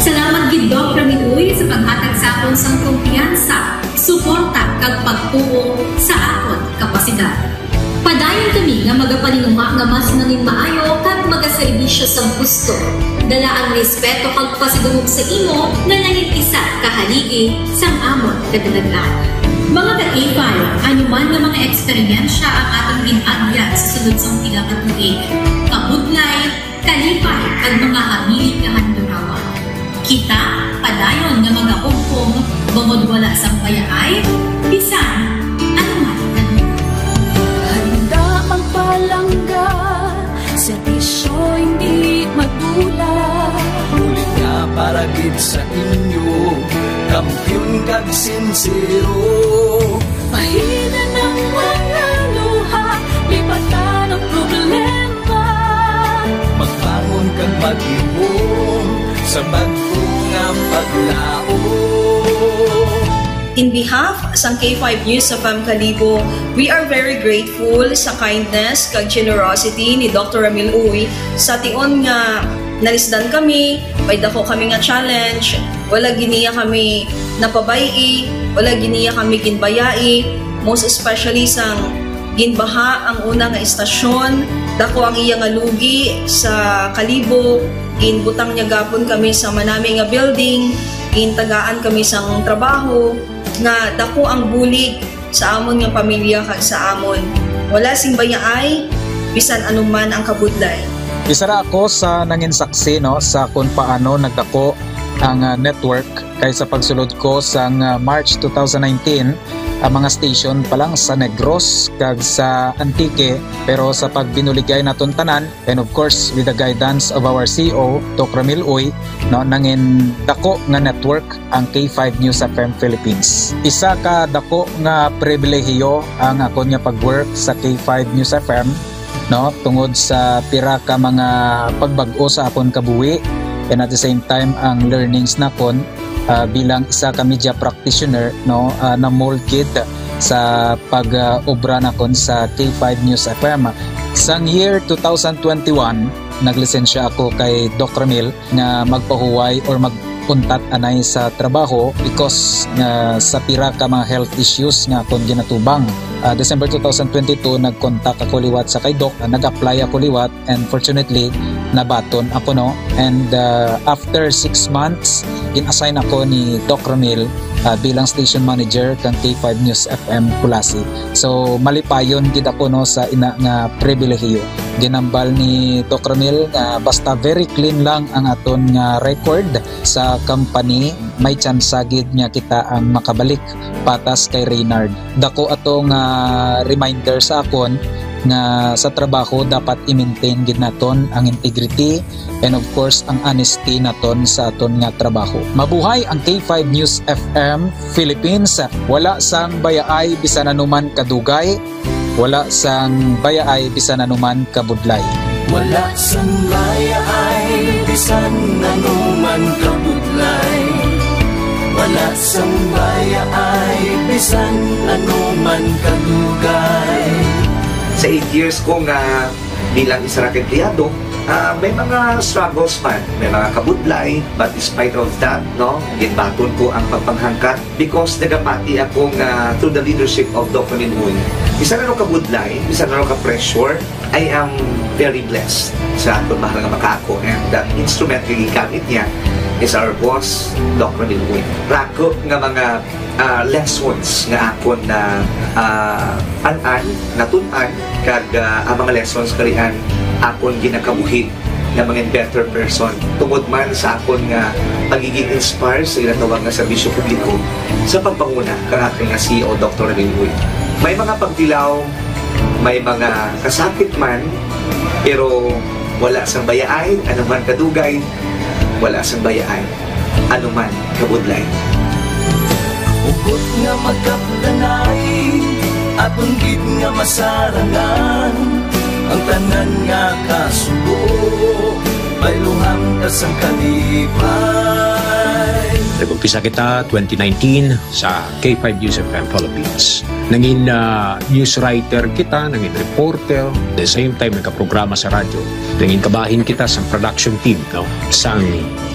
Salamat gid, Doc Rene Uy, sa paghatag sa akon sang kumpiyansa, suporta, kag pagtuo sa akon kapasidad. Padayon kami nga magapaninguha nga mas nangin maayo kag mag Serbisyo sang husto, dala ang respeto kag pasidungog sa imo nga nangin isa ka haligi sang amon kadalagan. Mga ka-K five, ano man nga mga eksperyensya ang atong gin-agyan sa sulod sang pila ka tuig, kabudlay, kalipay, kag mga hamili nga handurawan. Kita padayon nga magahugpong bangod wala sang bayaay bisan ano man. Handa magpalangga, serbisyo hindi madula. Ulit nga para gid sa inyo, kampiyon kag sinsero. Pahina ng mga luha, lipatan ang problema. Magbangon kag mag-ihom sa bag-o nga paglaom. In behalf sang K five News F M Kalibo, we are very grateful sa kindness kag generosity ni Doctor Ramil Uy sa tion nga nalisdan kami, may dako kami nga challenge, wala gid niya kami napabay-i, wala gid niya kami ginbayai, most especially sang ginbaha ang una nga istasyon, dako ang iya nga lugi sa Kalibo, ginbutang niya gapon kami sa manami nga building, gintagaan kami sang trabaho, nga dako ang bulig sa amon nga pamilya kag sa amon. Wala sing bayaay, bisan anuman ang kabudlay. Isa ra ako sa nangin saksi, no, sa kung paano nagdako ang, ah, network, kay sa pagsulod ko sang, ah, March two thousand nineteen, ang mga station pa lang sa Negros kag sa Antique, pero sa pagbinuligay naton tanan, and of course, with the guidance of our C E O, Doc Ramil Uy, no, nangin dako nga network ang K five News F M Philippines. Isa ka dako nga pribilehiyo ang akon nga pag-work sa K five News F M, no, tungod sa pira ka mga pagbag-o sa akon kabuhi, and at the same time ang learnings nakon, ah, bilang isa ka media practitioner, no, ah, na-mold gid sa pag, ah, obra nakon sa K five News F M. Sang year two thousand twenty-one, naglisensya ako kay Doc Ramil nga magpahuway or mag-untat anay sa trabaho because nga sa pira ka mga health issues nga akon ginatubang. Ah, December two thousand twenty-two, nag-contact ako liwat sa kay Doc, ah, nag-apply ako liwat, and fortunately, nabaton ako, no. And, ah, after six months, gin-assign ako ni Doc Ramil, ah, bilang station manager kang K five News F M Culasi. So, malipayon gid ako, no, sa ina nga pribilehiyo. Ginambal ni Doc Ramil nga basta very clean lang ang aton nga record sa company, may tsansa gid nga kita ang makabalik patas kay Reynard. Dako ato nga reminder sa akon nga sa trabaho dapat i-maintain gid naton ang integrity and of course ang honesty naton sa aton nga trabaho. Mabuhay ang K five News F M Philippines. Wala sang bayaay bisan anuman kadugay, wala sang bayaay bisan anuman kabudlay. Wala sang bayaay bisan anuman kabudlay. Wala sang bayaay bisan anuman kadugay. Sa eight years ko nga bilang isa ra ka empleyado, ah, may mga struggles man, may mga kabudlay, but despite of that, no, ginbaton ko ang pagpanghangkat because nagapati ako nga through the leadership of Doc Ramil Uy, bisan ano kabudlay, bisan ano ka pressure, I am very blessed sa aton mahal nga makaako, and the instrument nga gigamit niya is our boss, Doc Ramil Uy. Rako nga mga ah, lessons nga akon na, ah, an-an, natun-an, kag, ah, ang mga lessons karian akon ginakabuhi nga mangin better person tungod man sa akon nga pagiging inspire sa ginatawag nga serbisyo publiko sa pagpanguna kang akon nga C E O, Doctor Ramil Uy. May mga pagtilaw, may mga kasakit man, pero wala sang bayaay, ano man kadugay, wala sang bayaay, ano man kabudlay. Hugot nga magkapdanay, aton gid nga masarangan ang tanan nga kasubo, bayluhan ta sang kalipay. Nag-umpisa kita twenty nineteen sa K five News F M Philippines. Nangin, ah, news writer kita, nangin reporter, the same time nagkaprograma sa radyo. Nangin kabahin kita sa production team, no, sang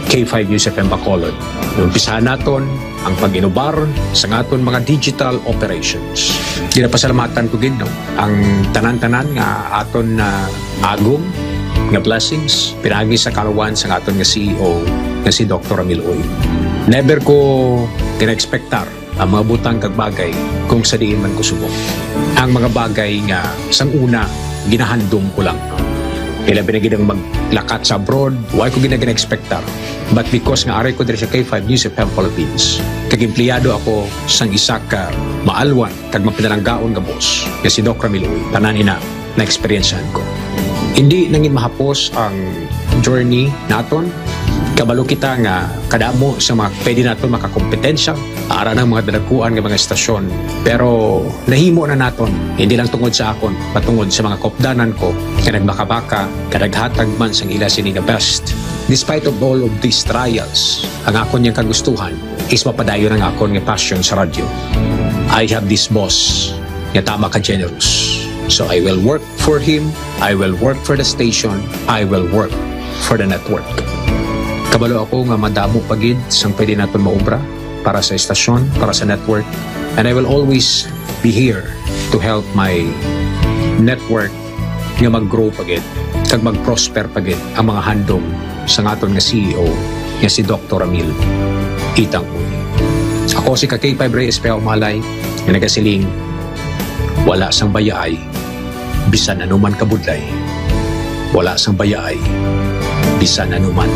K five News F M Bacolod. Umpisahan naton ang pag-inubar sa aton mga digital operations. Ginapasalamatan ko gid, no, ang tanan-tanan nga aton na agom nga blessings pinaagi sa kaluwan sang aton nga C E O nga si Doktor Ramil Uy. Never ko gina-expectar ang mga butang kag bagay kung sa diin man ko subong. Ang mga bagay nga sang una ginahandom ko lang. Ilabi na gid ang maglakat sa abroad, wa ko gina-, gina-expectar. But because nga ari ko diri sa K five News F M Philippines, kag empleyado ako sang isa ka maalwan kag mapinalanggaon nga boss nga si Doc Ramil Uy, tanan ina na-eksperyensyahan ko. Hindi nangin mahapos ang journey naton. Kabalo kita nga kadamo sa mga pwede naton makakompetensya ara ng mga dalaguan nga mga estasyon. Pero nahimo na naton, hindi lang tungod sa akon, patungod sa mga kopdanan ko nga nagmakabaka, nga naghatag man sang ila sini nga best. Despite of all of these trials, ang akon yang kagustuhan is mapadayon ang akon nga passion sa radyo. I have this boss nga tama ka generous. So I will work for him, I will work for the station, I will work for the network. Kabalo ako nga madamo pa gid sang pwede naton maobra para sa estasyon, para sa network, and I will always be here to help my network nga mag-grow pa gid kag mag-prosper pa gid ang mga handom sang aton nga C E O nga si Doktor Ramil Itang Uy. Ako si ka K five Rey Espejo Malay nga nagasiling, wala sang bayaay bisan anuman kabudlay. Wala sang bayaay bisan anuman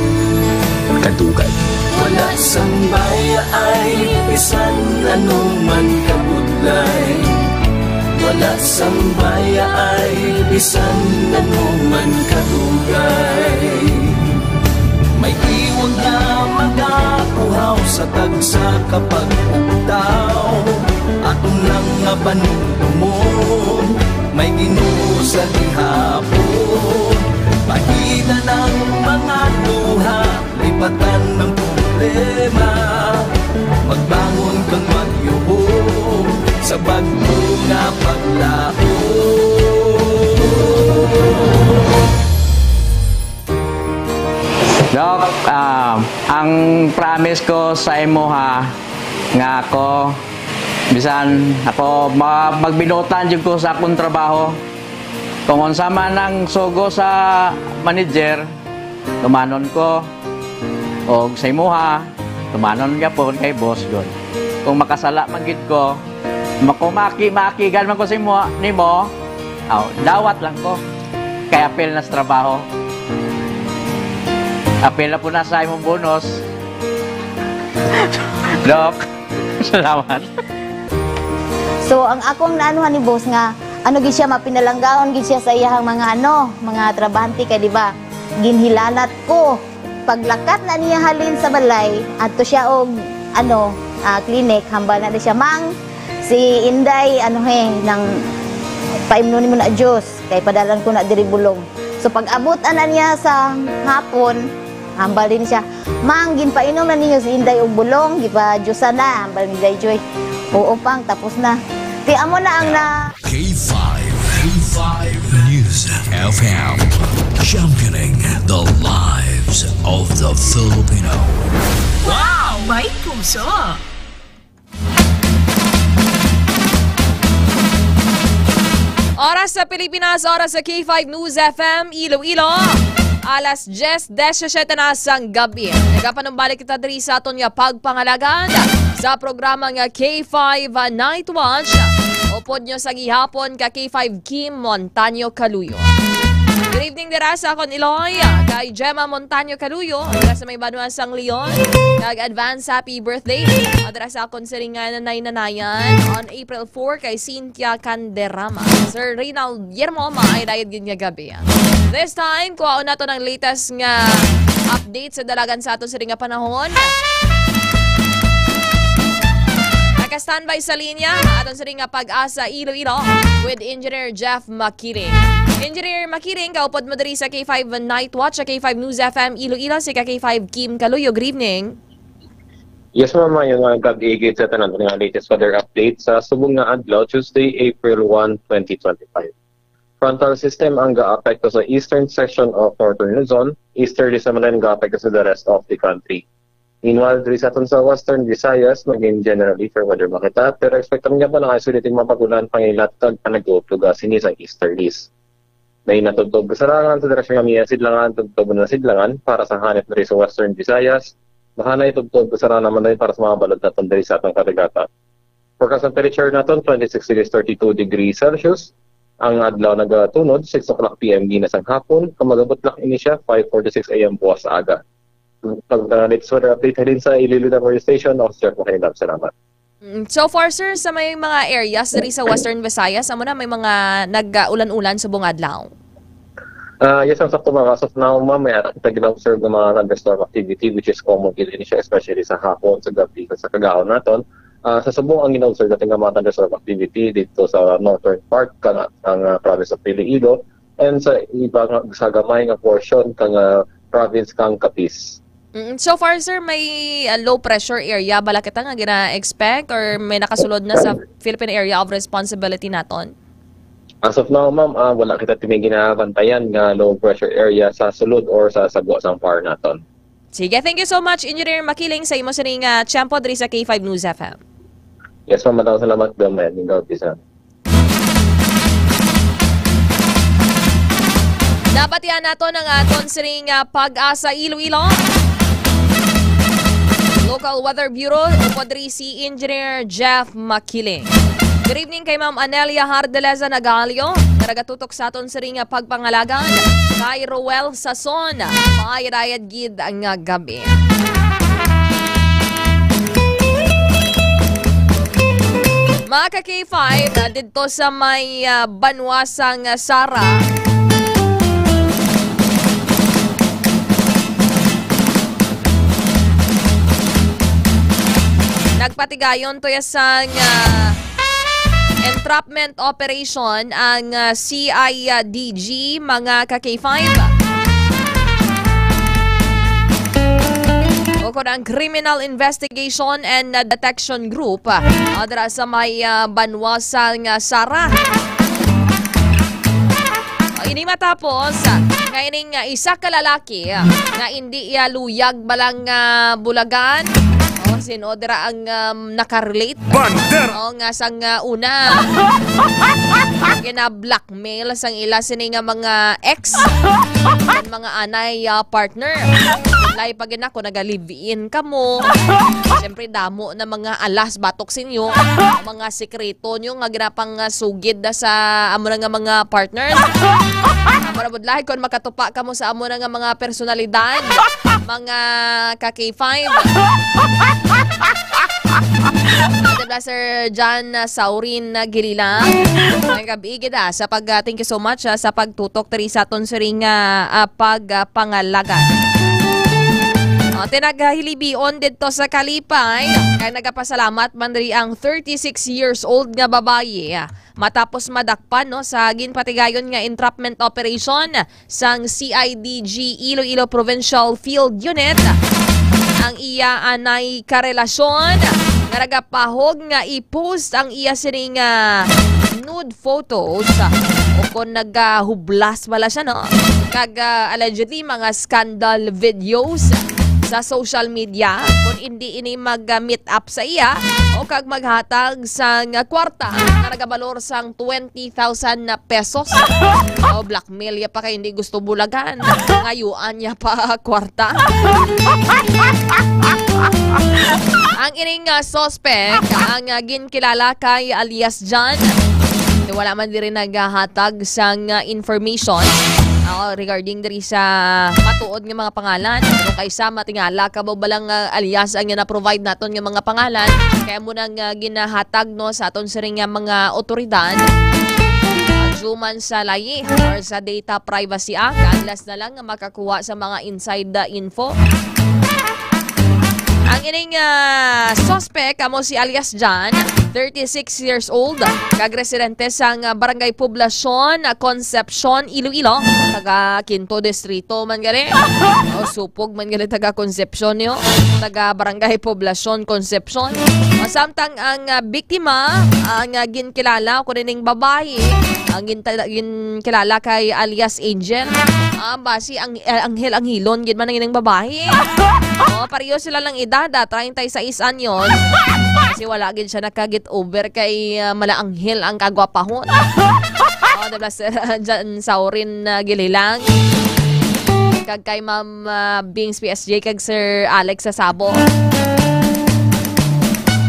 kadugay. Wala sang bayaay bisan anuman kabudlay. Wala sang bayaay bisan anuman kadugay. May iwag nga magapuhaw sa tagsa ka pag-ugtaw. Aton lang nga panumdumon, may Ginoo sa gihapon. Pahidan ang mga luha, lipatan ang problema. Magbangon kang magyuhong sa bag-o nga paglaom. Doc, ah, ang promise ko sa imo ha, nga ako, bisan ako, ma-, magbinuotan jud ko sa akong trabaho. Kung unsa man ang sugo sa manager, tumanon ko. Og sa imuha, tumanon gyapon kay boss gud. Kung makasala man gid ko, makumaki, maakigan man ko sa imo, nimo, aw, dawat lang ko. Kay apil na sa trabaho. Apil na po na sa imong bonus. Doc, salamat. So, ang akong naanuhan ni boss nga, ano gid siya, mapinalanggaon gid siya sa iyahang mga ano, mga trabahante kay, di ba, ginhilanat ko. Paglakat na niya halin sa balay, adto siya og, ano, ah, clinic, hambal na siya, "Mang, si Inday, ano he, nang paimnon nimo na juice, kay padalan ko na diri bulong." So, pag-abot ana niya sa hapon, hambal din siya, "Mang, ginpainom na ninyo si Inday og bulong, gipa-juice na," hambal ni Day Joy. "Oo, Pang, tapos na." Ti amo na ang na K five, K five News F M, championing the lives of the Filipino. Wow! May puso! Oras sa Pilipinas, oras sa K five News F M Iloilo. Alas diyes, diyesisiyete na sang gabi. Nagapanumbalik kita diri sa aton nga pagpangalagan sa programa nga K five Night Watch. Upod nyo sa gihapon ka K five Kim Montaño Caluyo. Good evening dira sa akon Iloy, kay Gemma Montaño Caluyo, dira sa may banwa sang Leon. Nag-advance happy birthday. At dira sa akon siring nga nanay-nanayan on April four kay Cynthia Canderama. Sir Reynald Yermo, maay dayon gid nga gabi. This time, kuhaon nato ang latest nga update sa dalagan sa aton siring nga panahon. Naka-standby sa linya, aton siring nga Pag-asa Iloilo with Engineer Jeff Makiling. Engineer Makiling, kaupod mo diri sa K five Night Watch, sa K five News F M Iloilo, si ka K five Kim Caluyo. Good evening. Yes, ma'am. Maayo nga gab-i gid sa tanan nga latest weather update sa subong nga adlaw, Tuesday, April one, twenty twenty-five. Frontal system ang gaapekto sa eastern section of northern Luzon, easterlies naman ang gaapekto sa the rest of the country. Meanwhile, diri sa aton sa Western Visayas, maging generally fair weather man kita, pero expect man gyapon ang isolated nga mga pag-ulan, panginlat kag panag-uog lugar sini sa easterlies. May natubtob kasarangan sa direksyon nga Mia Sidlangan, tubtob na Sidlangan para sa hanit diri sa Western Visayas. Mahanay tubtob kasarangan naman diri para sa mga balod naton diri sa atong kadagatan. Forecast ng temperature naton, twenty-six degrees, thirty-two degrees Celsius. Ang adlaw nagatunod, six o'clock P M ginas ang hapon, kag magabot lang ini siya, five forty-six A M buwas sa aga. Pag, uh, latest weather update, halin sa Iloilo Weather Station, ako si Jeff Macalinab. Salamat. Mm, so far, sir, sa may mga areas diri sa Western Visayas, amo na may mga nag-ulan-ulan subong adlaw? Ah, yes, ang sakto, ma'am. As of now, ma'am, may ara kita gina-observe nga mga thunderstorm activity, which is common gid ini siya, especially sa hapon, sa gabi, sa kagahon naton. Ah, sa subong, ang gina-observe natin nga mga thunderstorm activity dito sa northern part, kang, ang, ah, province of Iloilo, and sa iba nga, sa gamay nga portion kang, ah, province kang Capiz. Mm, so far, sir, may, ah, low pressure area bala kita nga gina-expect or may nakasulod na sa Philippine Area of Responsibility naton? As of now, ma'am, ah, wala kita tini ginabantayan nga low pressure area sa sulod or sa sagwa sang PAR naton. Sige, thank you so much, Engineer Makiling, sa imo sining, ah, tiyempo diri sa K five News F M. Yes, ma'am, madam, salamat, ma'am. Mayad nga gabi, sir. Nabatian naton ang aton sining, ah, Pag-asa Iloilo Local Weather Bureau, upod diri si Engineer Jeff Makiling. Good evening kay Ma'am Anelia Hardeleza Nagalio, nga nagatutok sa aton sining, ah, pagpangalagan. Kay Roel Sason, maayad-ayad gid nga gabi. Mga ka K five, ah, didto sa may, ah, banwa sang Sara, nagpatigayon to ya sang, ah, entrapment operation ang, ah, C I D G, mga ka K five. O kon ang Criminal Investigation and, ah, Detection Group, ah, dira sa may, ah, banwa sang Sara. O, ini matapos, ah, nga ining, ah, isa ka lalaki, ah, nga indi iya luyag balang, ah, bulagan. O, sin-o dira ang, um, nakarelate? Bandera! O, nga sang, ah, una, gina-blackmail sang ila sini nga mga ex, mga anay, ah, partner. Lahi pa gid na kung naga-live-in kamo. Siyempre, damo na mga alas batok sinyo, mga sikreto nyo nga ginapangasugid na sa amo na nga mga partners. Amo na budlahi kung makatupa kamo sa amo na nga mga personalidad, mga ka K five. Ito na, Sir John, uh, Saurin, uh, Gilila. Ang gabi, gid, ah, sa pag, uh, thank you so much, ah, sa pagtutok diri sa aton siring nga, ah, pag, ah, pangalagan. Ah, tinagahilibion didto sa Kalipay, kay nagapasalamat man diri ang thirty-six years old nga babayi, ah, matapos madakpan, no, sa ginpatigayon nga entrapment operation sang C I D G Iloilo Provincial Field Unit ang iya anay karelasyon nga nagapahog nga i-post ang iya sining, ah, nude photos, o kon nagahublas bala siya, no? Kag, ah, allegedly, mga scandal videos sa social media, kon indi ini mag, ah, meet up sa iya o kag maghatag sang kwarta nga nagabalor sang twenty thousand na pesos. O, blackmail ya pa kay hindi gusto bulagan. Ngayuan ya pa kwarta. Ang ining, ah, suspect, ang, ah, ginkilala kay alias John. Wala man diri naghatag sang, ah, information, ah, regarding diri sa matuod nga mga pangalan. Pero kay sa matingala ka ba balang, ah, alias ang na-provide naton nga mga pangalan, kaya mo nang, ah, ginahatag, no, sa aton siring nga mga otoridad. Ang human sa layi or sa Data Privacy Act, unless na lang nga makakuha sa mga inside the info. Ang ining, ah, suspect amo si alias John, thirty-six years old, kag residente sang, ah, Barangay Poblacion, ah, Concepcion, Iloilo, taga Quinto Distrito man gali. O, supog man gali taga Concepcion yo, taga Barangay Poblacion, Concepcion. Masamtang ang, ah, biktima, ang, ah, ginkilala o kuno ning babayi, ang ginta-, ginkilala kay alias Angel. Ah, basi ang, ah, anghel-anghilon gid man ang ining babayi. Oh, pareho sila lang edad, ah, treinta y seis anyos. Kasi wala gid siya naka-get over kay, ah, mala anghel ang kagwapahon. Oh, the blessed, dyan sa Orin, ah, Gililang. Kag kay Ma'am, ah, Bings P S J, kag Sir Alex Sasabo.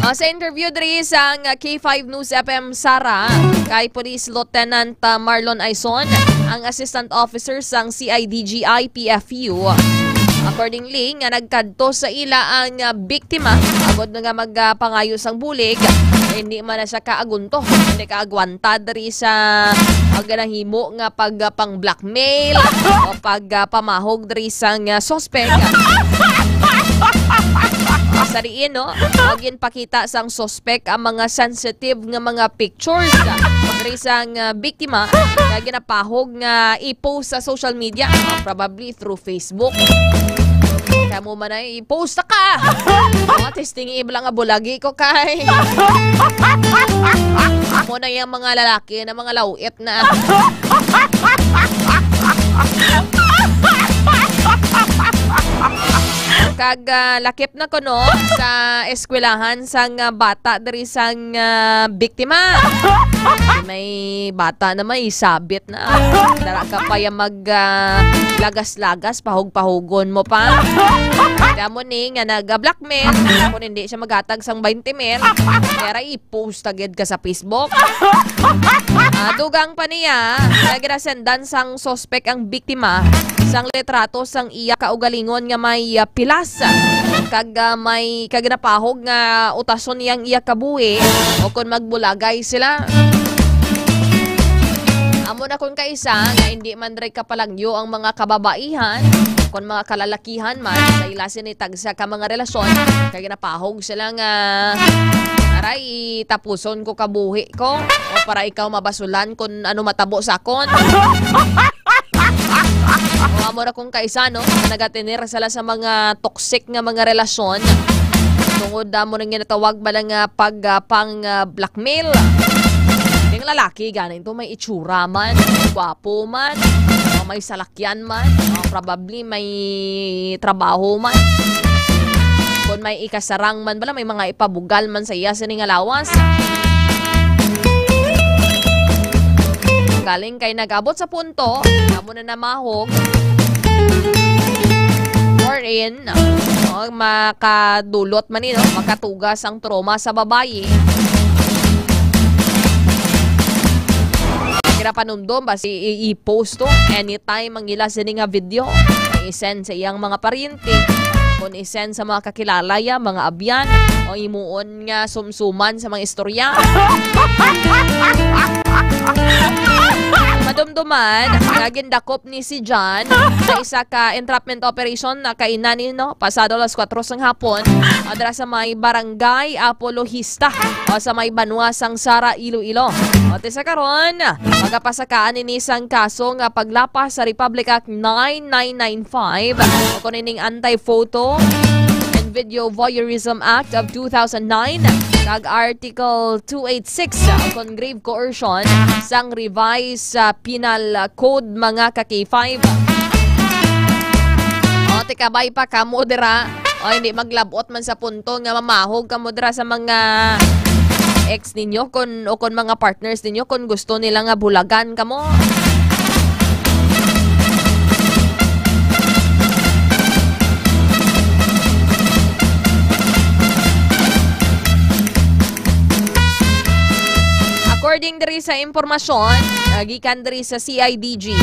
Oh, sa interview diri sang K five News F M Sara, kay Police Lieutenant, ah, Marlon Aison, ang Assistant Officer sang C I D G I P F U. Accordingly, nga nagkadto sa ila ang, ah, biktima, agod na nga magpangayo sang bulig, hindi man na siya kaagunto, hindi kaagwanta diri sa pagkanahimo nga pag, ah, pang-blackmail o pag, ah, pamahog diri sang, ah, suspek. Sa diin, no, ginpakita sang suspek ang mga sensitive nga mga pictures, ah, diri sang, ah, biktima nga ginapahog nga i-post sa social media, ah, probably through Facebook. Kamo man ay i-post na ka. Mga testing ibla nga bulagi ko kay. Mo na yung mga lalaki na mga lawit na. Kag, ah, lakip na kuno sa eskwelahan sang, ah, bata diri sang, ah, biktima. May bata na may sabit na. Dara ka pa yung mag, ah, lagas-lagas, pahug-pahugon mo pa. Kaya mo ni nga nag-blackmail, kung hindi siya maghatag sang twenty mil, kaya ra i-post agad ka sa Facebook. Ah, dugang pa niya, nga ginasendan sang suspek ang biktima sang litrato sang iya kaugalingon nga may, ah, pilas, kag, ah, may kag napahog nga utason niya ang iya kabuhi o kon magbulagay sila. Amo na kon kaisa nga hindi man diri kapalangyo ang mga kababaihan, kon mga kalalakihan man, sa ila sini tagsa ka mga relasyon, kay napahog sila nga, "Aray, tapuson ko kabuhi ko," o para ikaw mabasulan kon ano matabo sa akon. O, amo ra kung kaisa, no? Nagatener sila sa mga toxic nga mga relasyon. Tungod, ah, mo nang ginatawag ba lang, ah, pag, ah, pang, ah, blackmail. Yung lalaki, ganin to, may itsura man, gwapo man, o may salakyan man, o probably may trabaho man. Kung may ikasarang man bala, may mga ipabugal man sa iya sini nga lawas. Galing kay nag-abot sa punto, amo na namahog. Wherein, oh, makadulot man ni, no? Makatugas ang trauma sa babayi. Kira panumdom ba si i-, i-post to anytime ang ila sini nga video? I-send sa iyang mga paryente, kung i-send sa mga kakilala ya, mga abyan, o imuon nga sumsuman sa mga istorya. Madumduman nga gindakop ni si John sa isa ka entrapment operation na kainani, no, pasado alas kuwatro sang hapon, adra sa may Barangay Apologista o sa may banwa sang Sara, Iloilo. Pati sa karon, magapasakaan ini sang kaso nga paglapas sa Republic Act nine nine nine five o kung ining Anti-Photo and Video Voyeurism Act of two thousand nine kag Article two eight six o kung grave coercion sang Revised, ah, Penal Code, mga ka-K five. O, tikabay pa kamo dira. O, hindi maglabot man sa punto nga mamahog kamo dira sa mga ex ninyo kon, o kon mga partners ninyo kon gusto nila nga bulagan kamo. According diri sa impormasyon, ah, gikan diri sa C I D G,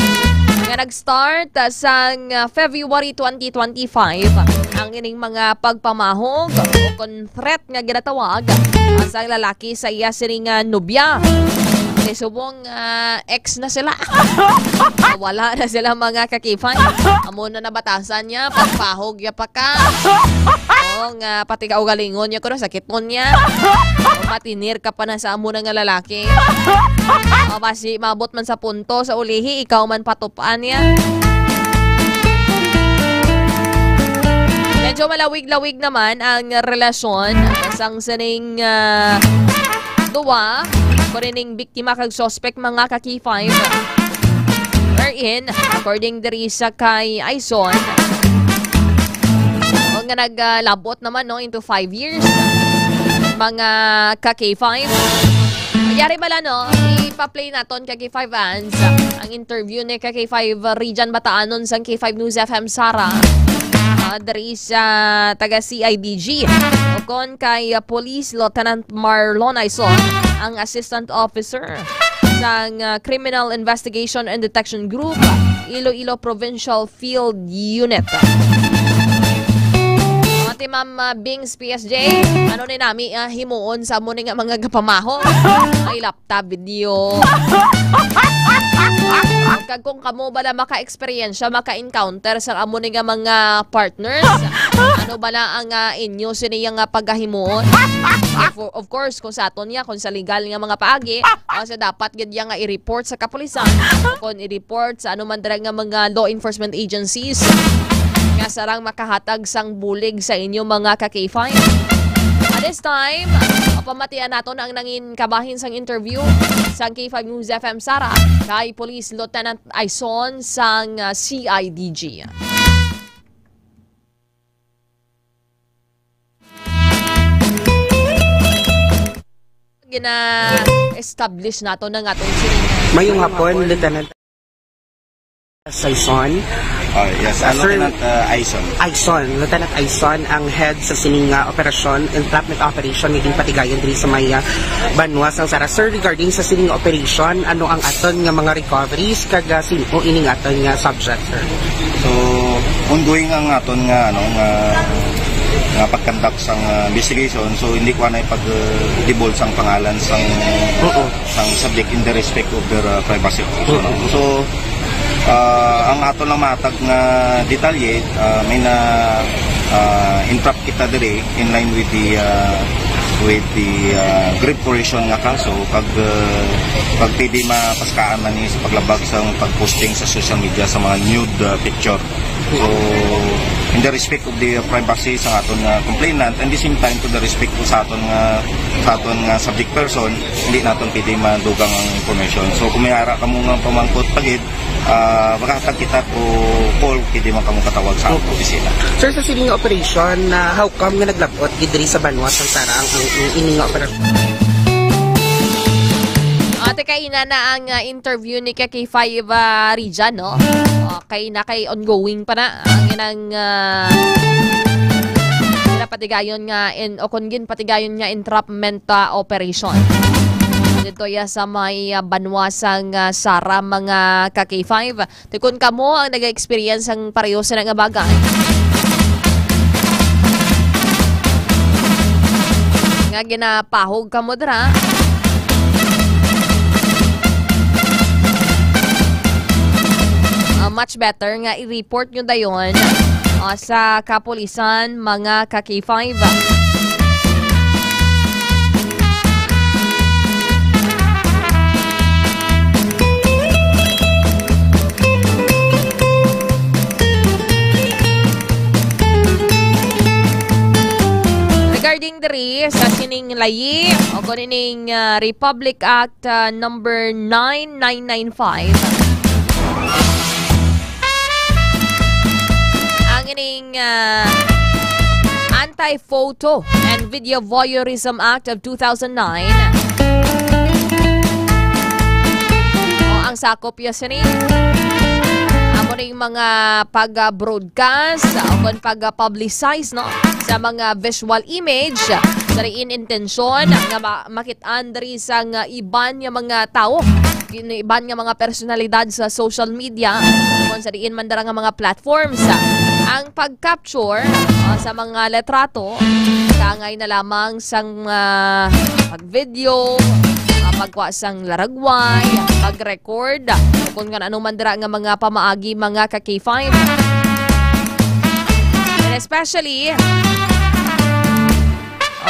nga nag-start, ah, sang, ah, February twenty twenty-five ang ining mga pagpamahog o kon threat nga ginatawag, ah, sang lalaki sa iya sining, ah, nobya. Kay subong, ah, ex na sila. Wala na sila, mga ka-K five. Amo na nabatasan niya, pagpahog ya pa ka. Oo, nga pati kaugalingon niya, kuno sakit mo niya. O, matinir ka pa na sa amo na nga lalaki. O, basi maabot man sa punto sa ulihi, ikaw man patupan niya. Medyo malawig-lawig naman ang relasyon sang sining, ah, duwa, kung ining biktima kag suspect, mga ka-K five. Wherein, according diri sa kay Aison, o nga naglabot naman, no, into five years, mga ka-K five. Yari bala, no? Ipa-play naton ka K five Ans ang interview ni ka K five Rijan Bataanon sang K five News F M Sara. Ah, diri sa taga C I D G. Ukon kay, ah, Police Lieutenant Marlon Aison, ang Assistant Officer sang, ah, Criminal Investigation and Detection Group, Iloilo Provincial Field Unit. Ate Ma'am, ah, Bings P S J, ano ni nami, ah, himuon sa amo ni nga mga gapamaho? Ay, lapta video. Kag kung kamo bala maka-eksperyensya, maka-encounter sa amo ni nga mga partners, ano bala ang, ah, inyo sini nga pagahimuon? Of, of course, kung sa aton niya, kung sa legal nga mga paagi, ah, so dapat gid iya nga i-report sa kapulisan, o kung i-report sa anuman dira nga mga law enforcement agencies nga sarang makahatag sang bulig sa inyo mga ka-K five. At this time, pamatian naton ang nangin kabahin sang interview sang K five News F M Sara kay Police Lieutenant Aison sang, ah, C I D G. Gina-establish nato na nga itong sining. Mayong hapon, Lieutenant Saison. Oh, yes, ah, Sir Lieutenant, ah, Aison. Aison, Lieutenant Aison, ang head sa sining, ah, operasyon, entrapment operation nga ginpatigayon diri sa may, ah, banwa sang Sara. Sir, regarding sa sining operation, ano ang aton nga mga recoveries kag, ah, sin-o ining aton nga subject, sir? So, ongoing ang aton nga, ano, nga, nga pag-conduct sang, ah, investigation. So, hindi ko na ipag-, uh, divulge sang pangalan sang, Oo. sang subject in the respect of their, uh, privacy. So, Oo. so, ah, ang aton lang matag nga detalye, ah, may na, ah, entrap kita diri in line with the, ah, with the, ah, grave coercion nga kaso, pag, ah, pag pwede mapaskaan man ni sa paglabag sa pag-posting sa social media sa mga nude, ah, picture. So, in the respect of the privacy sa aton nga complainant, and the same time to the respect po sa aton nga, sa aton nga subject person, hindi naton pwede madugang ang information. So, kung may ara kamo nga pamangkot pa gid, ah, makahatag kita o call, pwede man kamo katawag sa aton opisina. Sir, sa sining nga operation, ah, how come nga naglabot gid diri sa banwa sang Sara ang, ang, ang ini nga operasyon? Ate, kaina na ang, ah, interview ni ka K five, ah, Rijan, no? Okay na, kay ongoing pa na ang inang, ah, ginapatigayon nga en-, o kung ginpatigayon nga entrapment, ah, operation. Dito ya sa may, ah, banwa sang, ah, Sara, mga ka K five. Tikon kamo ang naga-experience sang pareho sina nga bagay nga ginapahog kamo dira. Ah, much better nga i-report nyo dayon, ah, sa kapulisan, mga ka K five. Regarding diri sa sining layi o kung ining, ah, Republic Act, ah, number nine nine nine five, ang ining, ah, Anti-Photo and Video Voyeurism Act of two thousand nine. O, ang sakop ya sini, amo ning mga pag-broadcast o kon pag-publicize, no, sa mga visual image sa diin intensyon nga ma-, makit-an diri sang iban nga mga tawo, gin-, iban nga mga personalidad sa social media, kon sa diin man dira nga mga platforms. Ang pag-capture, ah, sa mga litrato, kaangay na lamang sang, ah, pag-video, ah, pagkuha sang laragway, pag-record, kung ngan ano man dira nga mga pamaagi, mga ka K five. And especially,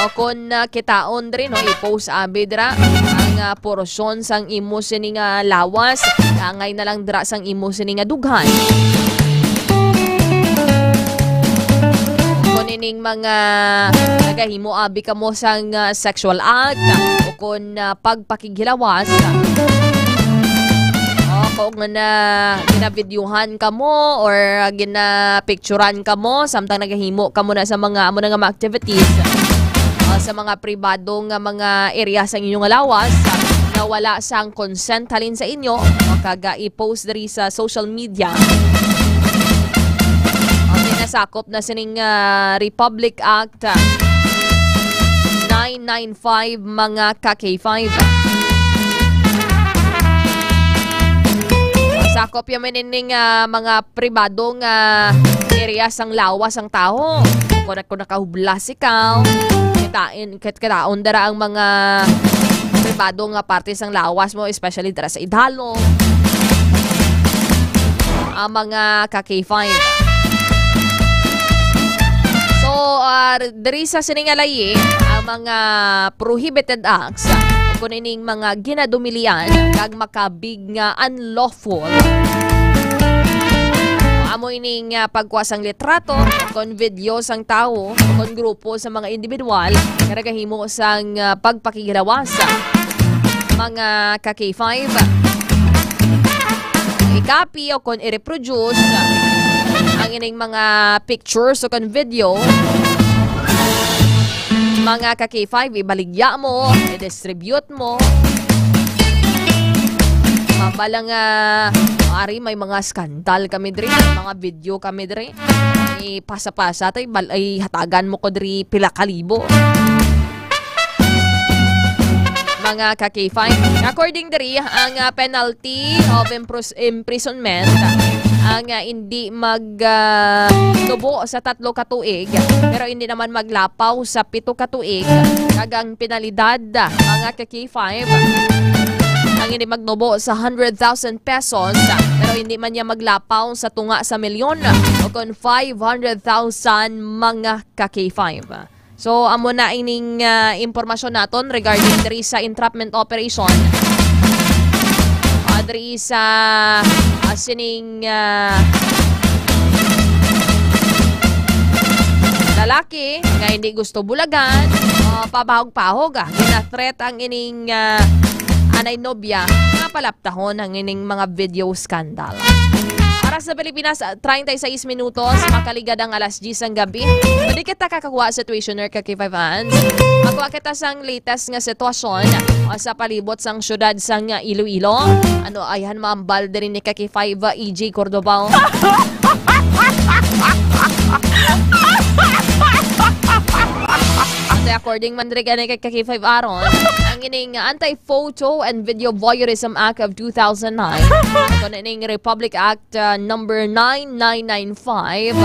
o, kung, ah, kitaon diri, no, i-post abi dira ang, ah, porosyon sang imo sini nga lawas, angay na lang dira sang imo sini nga dughan. Kung ining mga nagahimo abi kamo sang, ah, sexual act, o kung, ah, pagpakighilawas, o kung na ginavideohan kamo or ginapicturan kamo samtang nagahimo kamo na sa mga amo na nga mga activities, ah, sa mga pribado nga mga area sa inyong lawas, wala sang consent halin sa inyo, o kag, ah, i-post diri sa social media. Okay, nasakop na sining, ah, Republic Act, ah, nine nine five, mga ka K five. Sakop ya man ining, ah, mga pribado nga area sang lawas sang tawo. Kung, kung nakahublas ikaw, kitain, kit-, kitaon dara ang mga pribado nga parte sang lawas mo, especially dara sa idalom. Ang mga ka K five. So, ah, diri sa sining nga layi, ang mga prohibited acts, kung ining mga ginadumilian kag makabig nga unlawful, amo ining, ah, pagkuha sang litrato, kon video sang tawo, kon grupo sa mga individual nga nagahimo sang, ah, pagpakiglawas, mga ka K five. I-copy o kon i-reproduce ang ining mga pictures o kon video, mga ka K five, ibaligya mo, i-distribute mo. Mabala nga, ari, may mga skandal kami diri, may mga video kami diri. Ipasa-pasa, tay, bal-, ay, hatagan mo ko diri pila ka libo. Mga ka K five. According diri, ang, ah, penalty of impris-, imprisonment, ang, ah, hindi mag, ah, tubo sa tatlo ka tuig, pero hindi naman maglapaw sa pito ka tuig, kag ang penalidad, mga ka K five, ang hindi magnubo sa hundred thousand pesos, pero hindi man niya maglapaw sa tunga sa milyon, o kon five hundred thousand, mga ka K five. So, amo na ining, ah, impormasyon naton regarding diri sa entrapment operation. Ah, diri sa, ah, sining, ah, lalaki nga hindi gusto bulagan, ah, pabahog-pahog, ah, gina-threat ang ining, ah, anay nobya nga palaptahon ang ining mga video scandal. Oras sa Pilipinas, ah, treinta y seis minutos, makaligad ang alas diyes sang gabi. Pwede kita kakakuha situationer ka K five Hans. Makuha kita sang latest nga sitwasyon, ah, sa palibot sang syudad sang, ah, Iloilo. Ano, ayhan maambal diri ni ka K five, ah, E J Cordobao. Ate, according man diri gani kay ka K five Aaron, ang ining Anti-Photo and Video Voyeurism Act of two thousand nine, kung ining Republic Act, uh, number nine nine nine five,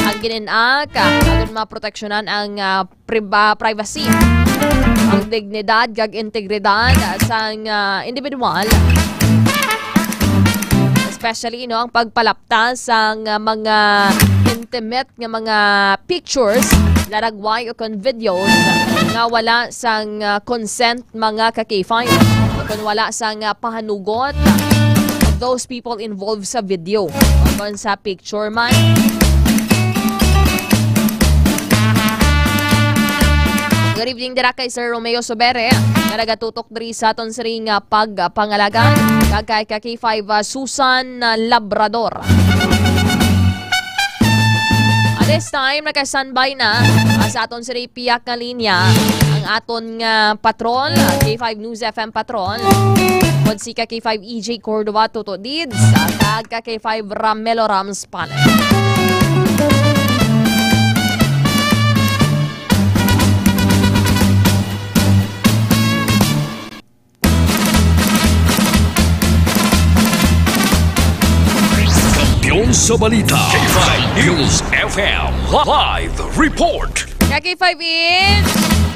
ang gin-enact, uh, aron maproteksyonan ang, uh, priba-, privacy, ang dignidad kag integridad sang, uh, individual. Especially, no, ang pagpalapta sang, uh, mga intimate nga mga pictures, laragway o kon videos nga wala sang, ah, consent, mga ka K five, o kon wala sang, ah, pahanugot of those people involved sa video o kon sa picture man. Good evening dira kay Sir Romeo Sobere nga nagatutok diri sa aton siring nga pagpangalaga, kag kay ka K five, ah, Susan, ah, Labrador. At this time, naka-standby na, ah, sa aton sini piyak nga linya ang aton nga patrol, ah, K five News F M patrol. Kon si ka K five E J Cordova, Toto Dids, ah, kag ka K five Ramelo Rams Pale. Kampiyon sa balita, K five News F M live report. Ka K five Ins,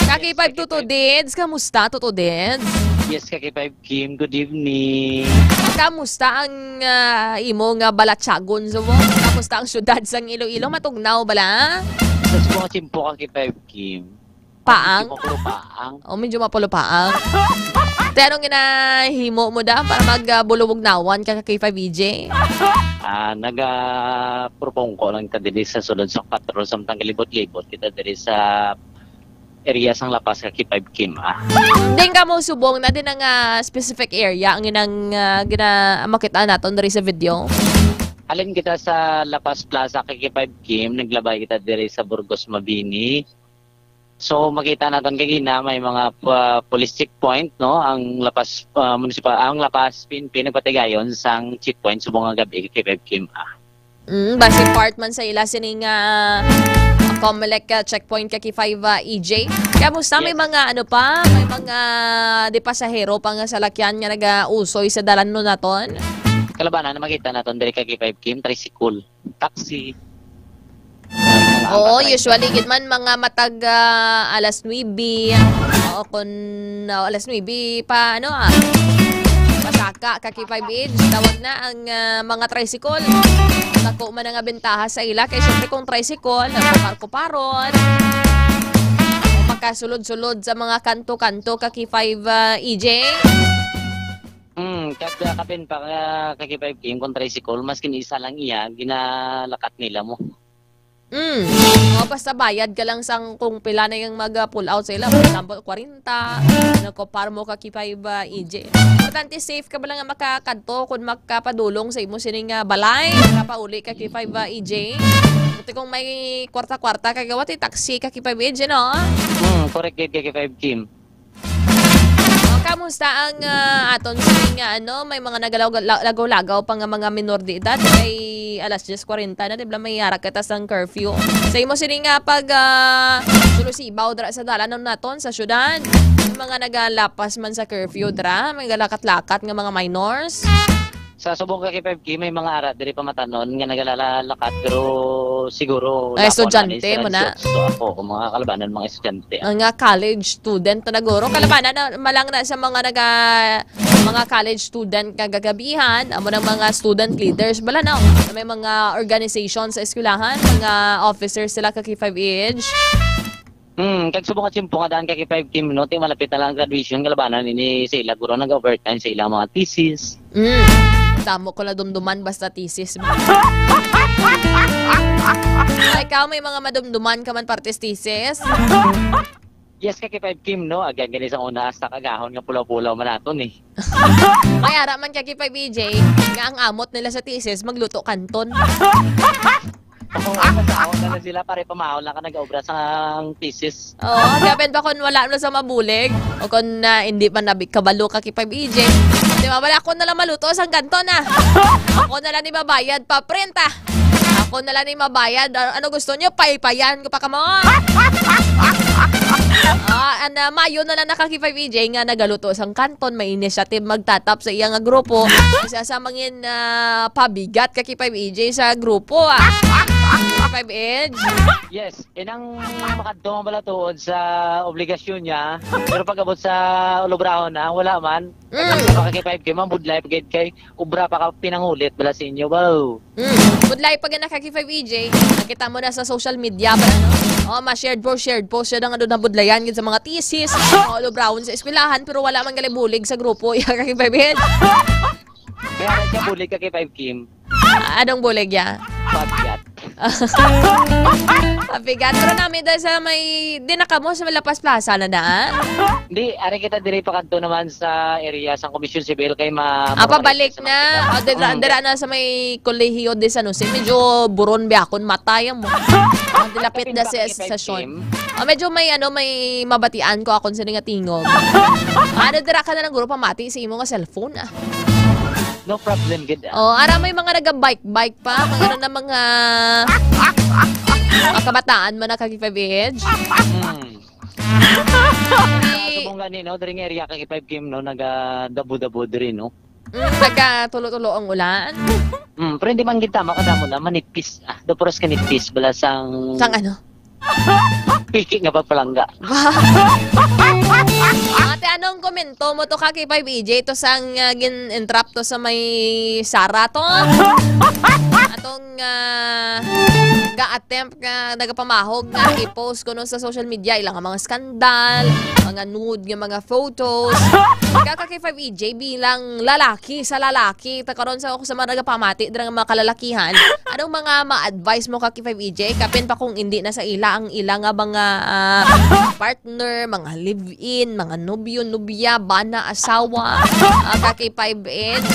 ka K five Toto Dids, kamusta, Toto Dids? Yes, ka K five Kim, good evening. Kamusta ang, ah, imo nga balatyagon, subo? Kamusta ang syudad sang Iloilo? Matugnaw bala? Sa subo nga tiyempo, ka K five Kim. Paang? Medyo mapulo paang. Oh, medyo mapulo paang. Te, anong ginahimo mo da para mag, ah, bulubog nawan ka ka K five E J? Ah, naga-propone ko lang ta diri sa sulod sa patrol, samtang galibot-libot kita diri sa area sang La Paz, ka K five Kim, ah. Din ka mo subong na din ang, ah, specific area ang ginang, ah, gina-, makita naton diri sa video? Halin kita sa La Paz Plaza, ka K five Kim, naglabay kita diri sa Burgos Mabini. So, makita naton kagina may mga pa-, police checkpoint, no? Ang Lapas, ah, municipal, ang Lapas P N P nagpatigayon sang checkpoint subong nga gab-i kay Kim, ah. Mm, basi part man sa ila sining, ah, Comelec, ah, checkpoint ka K five, ah, E J. Kamusta? May Yes. mga ano pa? May mga di pasahero pa nga salakyan nga nagausoy sa dalan no naton? Kalabanan na makita naton diri ka K five Kim, tricycle, taxi. Oo, Ang usually gid man mga matag, ah, alas nuebe, o kun, ah, alas nuebe pa, ano, ah, pasaka ka K five H, tawag na ang, ah, mga tricycle. Dako man nga bentaha sa ila, kay syempre kung tricycle, nagkupar-kuparon, makasulod-sulod sa mga kanto-kanto ka K five, ah, E J. Hmm, kag, ah, kapin pa ka, ka K five Kim, kung tricycle, maskin isa lang iya, ginalakat nila mo. Mm. O, basta bayad ka lang sang kung pila na yung mag, ah, pull out sa ila. For example, kwarenta, nagkupar mo ka K five, ah, E J. Importante, safe ka ba lang nga makakadto kung makapadulong sa imo sining, ah, balay, makapauli ka K five, ah, E J. Buti kung may kwarta-kwarta, kay gawat, eh, taxi ka K five E J, no? Hmm, correct gid ka K five Kim. O, kamusta ang, ah, aton sining nga, ano, may mga nagalaw-, la-, lagaw-lagaw pa nga mga minor de edad? Kay alas diyes kwarenta na, di ba, may yara kita sang curfew. Sa imo sini nga pag, ah, sulusibaw dira sa dalan naton sa syudad, may mga nagalapas man sa curfew dira, may galakat-lakat nga mga minors? Sa subong ka K five K, may mga ara diri pa matanon nga nagalalakat, pero siguro Ay, wala pa estudyante na mo na? Sa so, ako, mga kalabanan, mga estudyante. Mga college student na naguro. Kalabanan na, malang na sa mga naga-, mga college student nga gagabihan, amo ng mga student leaders, bala na, may mga organization sa eskwelahan, mga officers sila ka K five H. Hmm, kag subong nga tiyempo nga daan ka K five Kim, no? Ti malapit na lang ang graduation, kalabanan ini sa ila, guro, nag-overtime sa ilang mga thesis. Mm. Damo ko na dumduman basta thesis. Ay, ikaw, may mga madumduman ka man partes thesis? Yes, ka K five Kim, no? Again, gani sa una, hasta kagahon nga pulaw-pulaw man naton, eh. May ara man ka K five E J, nga ang amot nila sa thesis, magluto kanton. Oo, masaon na lang sila, pare, pamahaw lang ka nag-obra sa ang thesis. Oo, grabe ba kung wala na sa mabulig? O kung, ah, hindi man nabi-, kabalo ka kay five E J? Di ba, wala, ako na lang maluto sa kanton, ah. Ako na lang ni mabayad pa print, ah. Ako na lang ni mabayad. Ah, ano gusto niyo? Paypayan ko pa kamo? Ah, an, ah, mayo na lang na ka kay five E J nga nagaluto sang kanton, may initiative magtatap sa iya nga grupo. Isa sa mangin, ah, pabigat ka kay five E J sa grupo, ah. Five Edge? Yes, inang makadto man bala tuod sa obligasyon niya, pero pag abot sa ulubrahon na, wala man. Mm. Sa mga kay five K, mabudlay pa gid kay ubra pa ka pinangulit bala sa inyo, wow. Mm. Budlay pa gid na ka kay five E J. Nakita mo na sa social media ba, ano? Oh, ma-shared post, shared post siya nga doon nabudlayan gid sa mga thesis, mga ulubrahon sa eskwelahan, pero wala man gali bulig sa grupo, iya ka kay five Edge. May ara siya bulig ka kay five Kim. Ah, anong bulig ya? Pabigat. Pabigat. Pero nami dahil sa may, di na kamo sa Malapas Plaza na daan? Di, ari kita diri pa kadto naman sa area sa Komisyon Sibil kay ma-, Ah, pabalik na. Ah, dira, Mm. dira na sa may Kolehiyo de San Jose. Medyo buron biyakon matay mo. Ah, dilapit na sa Kapin pa, estasyon. Kim. Ah, medyo may, ano, may mabatian ko akon sa nga tingog. Ano, dira ka na lang guro pamati sa imo nga cellphone, ah. No problem gid, ah. Oh, ara may mga naga-bike-bike pa, mga ano na mga, mga kabataan man na kag five Edge. Mm. Hindi. Subong gani, no? Diri nga area kag five Kim, no? Naga-dabo-dabo diri, no? Mm, nagkatulo-tulo ang ulan. Mm, pero hindi man gid tama, kadamo na, manipis. Ah, do puros ka nipis, bala sang Sang ano? Piki nga pagpalangga. Ate, anong komento mo to ka kay five E J? To sang, ah, gin-entrap to sa may Sara to? Atong, ah, ga-attempt nga nagapamahog nga i-post kuno sa social media ilang mga skandal, mga nude nga mga photos. Ikaw ka kay five E J bilang lalaki sa lalaki, ta karon sa ako sa mga nagapamati dira nga mga kalalakihan, anong mga ma-advise mo ka kay five E J? Kapin pa kung hindi na sa ila ang ila nga mga, ah, partner, mga live-in, mga nobyo, nobya, bana, asawa, ah, ka kay five Edge.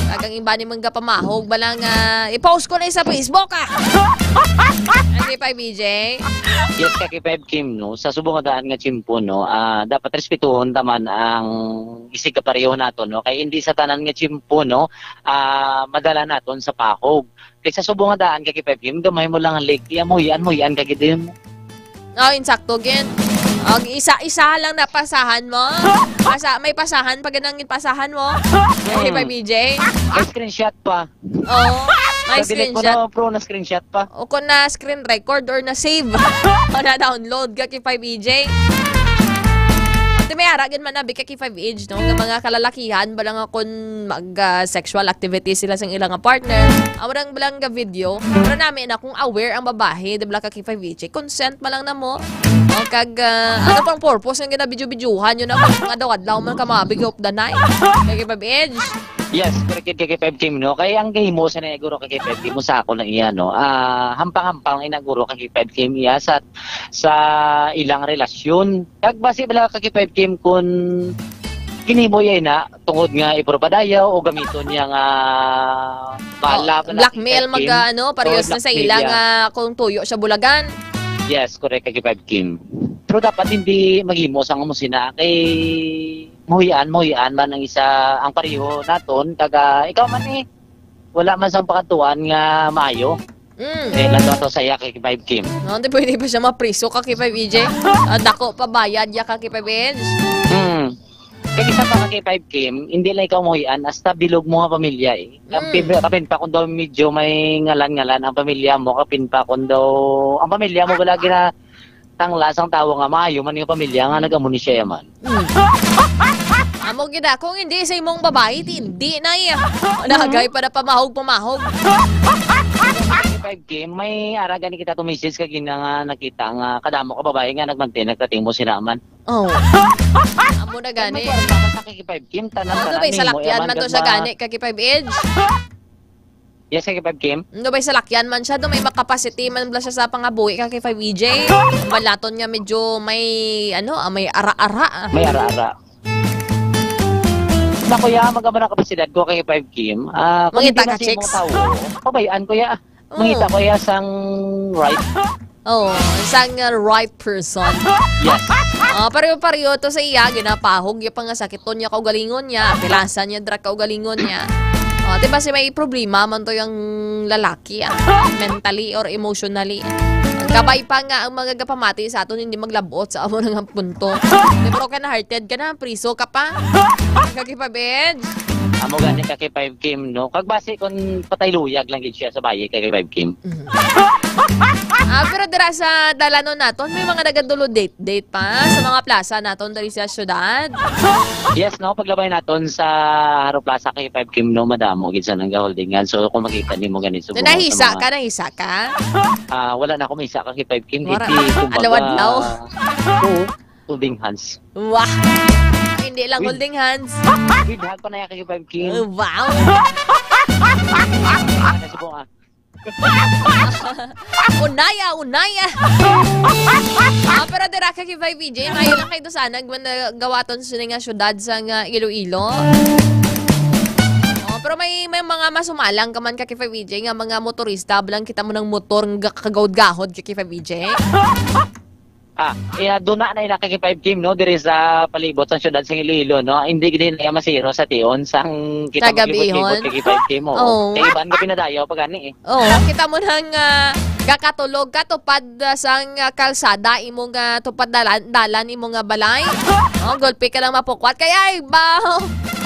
Kag ang iba ni mga pamahog, bala nga, i-post ko na sa Facebook, ah! Hindi pa, B J? Yes, ka K five Kim, no? Sa subong nga daan nga tiyempo, no? Ah, dapat respetuhon ta man ang isig kapareho nato, no? Kay hindi sa tanan nga tiyempo, no? Ah, madala naton sa pahog. Kay sa subong nga daan, ka K five Kim, gamay mo lang ang leg. Iya mo, yan mo, yan ka gid mo. Oh, insakto gid. Og isa, isa lang na pasahan mo. Pasa, may pasahan pa ganang pasahan mo. Ka K five B J. May screenshot pa. Oo, may Sa delete mo screenshot. Na, bro, na screenshot pa. O kung na screen record or na save. O na download, ka K five E J. Ate, may ara gid man abi, ka K five Age, no? Nga mga kalalakihan ba lang akon mag, ah, sexual activity sila sa ilang partner. Amo lang ba lang ga video. Pero nami na kung aware ang babae, di ba, ka K five Age? Consent pa lang na mo. O kag, ah, ano pang purpose nga gina-video-videohan yun na kung adlaw-adlaw man ka mabig of the night? Ka K five Age. Yes, correct, ka K five Kim, no? Kaya ang gahimo sa na guro, ka K five Kim, mo sa ako lang iya, no? Ah, hampang-hampang ina guro, ka K five Kim, iya sa, sa ilang relasyon. Kag basi bala, ka K five Kim, kun ginhimo iya na tungod nga ipurpadayaw o gamiton niya nga bala, Oh, bala, blackmail, ka K five Kim, mag, ah, ano, parehas o na sa ila blackmail, yeah, nga kung tuyo siya bulagan. Yes, correct, ka K five Kim. Pero dapat hindi maghimo sa nga mo sina kay muhian, muhian man ang isa, ang pareho naton, kag, ah, ikaw man eh, wala man sang pakadtuan nga maayo. Mm. Eh, lang to sa iya, ka K five Kim. No, hindi pwede pa siya mapriso, ka K five E J. Ah, dako pa bayad ya, ka K five Age. Hmm. Kag isa pa, ka K five Kim, hindi lang ikaw muhian, hasta bilog mo nga pamilya eh. Kapin, Mm. kapin pa kung daw medyo may ngalan-ngalan ang pamilya mo, kapin pa kung daw, ang pamilya mo wala gina, tanglas ang tawo nga maayo man nga pamilya nga nag-amo ni siya man. Mm. Amo gid, ah, kung hindi sa imong babae, di, hindi na iya. Nagay pa na pamahog-pamahog. Five Kim, may ara gani kita to message ka gina nga nakita nga kadamo ka babae nga nagmantin, nagtating mo sila man. Oh. Amo na gani. May kwarta ka sa K K five Kim, tanan, ano tanan ba, may nimo, salakyan yaman man to siya gani, ka K five Age? Yes, ka K five Kim. Ano ba, salakyan man siya, do may makapasiti man bala siya sa pangabuhi, ka K five E J? Balaton nga medyo may, ano, ah, may ara-ara, ah. May ara-ara. Na, kuya, magama na kapasidad ko, ka K five Kim. Ah, kung mangita hindi ka na sa imong chicks. Tawo, pabayaan, kuya. Oo. Mangita ko iya sang right. Oo, sang, uh, right person. Yes. Ah, pareho-pareho to sa iya, ginapahog niya pa nga sakiton niya kaugalingon niya, pilasan niya dira kaugalingon niya. Ah, di ba si may problema man to yung lalaki, ah, mentally or emotionally. Kabay pa nga ang mga gapamati sa aton hindi maglabot sa amo nga punto. Di broken hearted ka na, priso ka pa. Kaki pa, Benj. Amo gani, ka K five Kim, no? Kag basi kung patay luyag lang gid siya sa bayi, ka K five Kim. Mhm. Ah, pero dira sa dalanon naton, may mga nagadulo date-date pa sa mga plaza naton diri sa syudad. Yes, no? Paglabay naton sa Haro Plaza, ka K five Kim, no, madamo gid sa nang gaholdingan. So, kung makita nimo gani, so, nahisa ka, nahisa ka? Ah, wala na ako mahisa, ka K five Kim. Wala. Iti, kumbaga, adlaw-adlaw. Oo. Holding hands. Wah! Hindi lang with, holding hands. With hug pa na yan, ka K five Kim. Oh, wow! Ano, subong, ah. Unaya, unaya. Ah, pero dira, ka K five E J, maayo lang kay to sana man gawaton sini nga syudad sa nga Iloilo. Oh, pero may, may mga masumalang ka man, ka K five E J, nga mga motorista, balang kita mo ng motor nga kagahod-gahod, ka K five E J. Ah, iya, duna na ina, ka K five Kim, no, diri sa palibot sa syudad sa Iloilo, no. Hindi gid na iya masiro sa tion sang kita maglibot-libot, ka K five Kim, oh. Oo. Kay iban nga pinadayaw pa gani, eh. Oo, kita mo nang, ah, gakatulog ka, tupad, ah, sang, ah, kalsada, imo nga tupad dalan, dalan, imo nga balay. Oh, gulpi ka lang mapukwat. Kaya, ay, ba,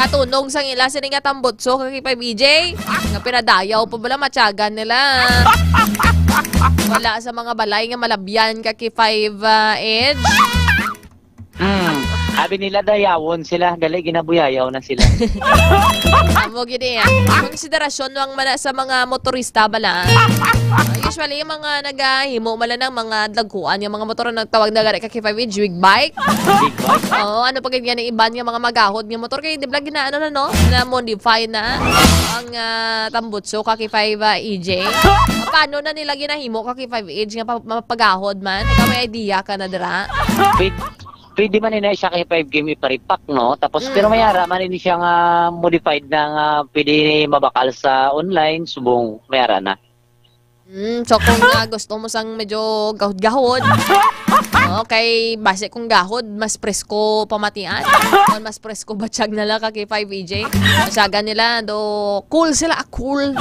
katunog sang ila sini nga tambutso, ka K five E J. Nga pinadayaw pa bala, matyagan nila. Wala sa mga balay nga malabyan, ka K five, ah, Edge. Hmm. Abi nila dayawon sila, gali ginabuyayaw na sila. Amo gid iya. Konsiderasyon lang man sa mga motorista bala. Usually, yung mga nagahimo man lang ng mga dagkuan, yung mga motor na nagtawag na gani, ka K five Edge, big bike. Big bike. Oo, ano pa gid gani iban nga mga magahod nga motor kay di ba ginaano na, no? Na modify na ang, ah, tambutso, ka K five, ah, E J. Paano na nila ginahimo, ka K five Edge, nga pa-, mapagahod man? Ikaw may idea ka na dira? Pwede, pwede man ina siya, ka K five Kim, iparipak, no? Tapos, mm, pero may ara man ini siya nga modified na nga pwede mabakal sa online, subong may ara na. Mm, so kung, ah, gusto mo sang medyo gahod-gahod, okay, base kung gahod, mas presko pamatian. Kung mas presko batsyag na lang ka K five E J. Saga nila, do cool sila, ah, cool.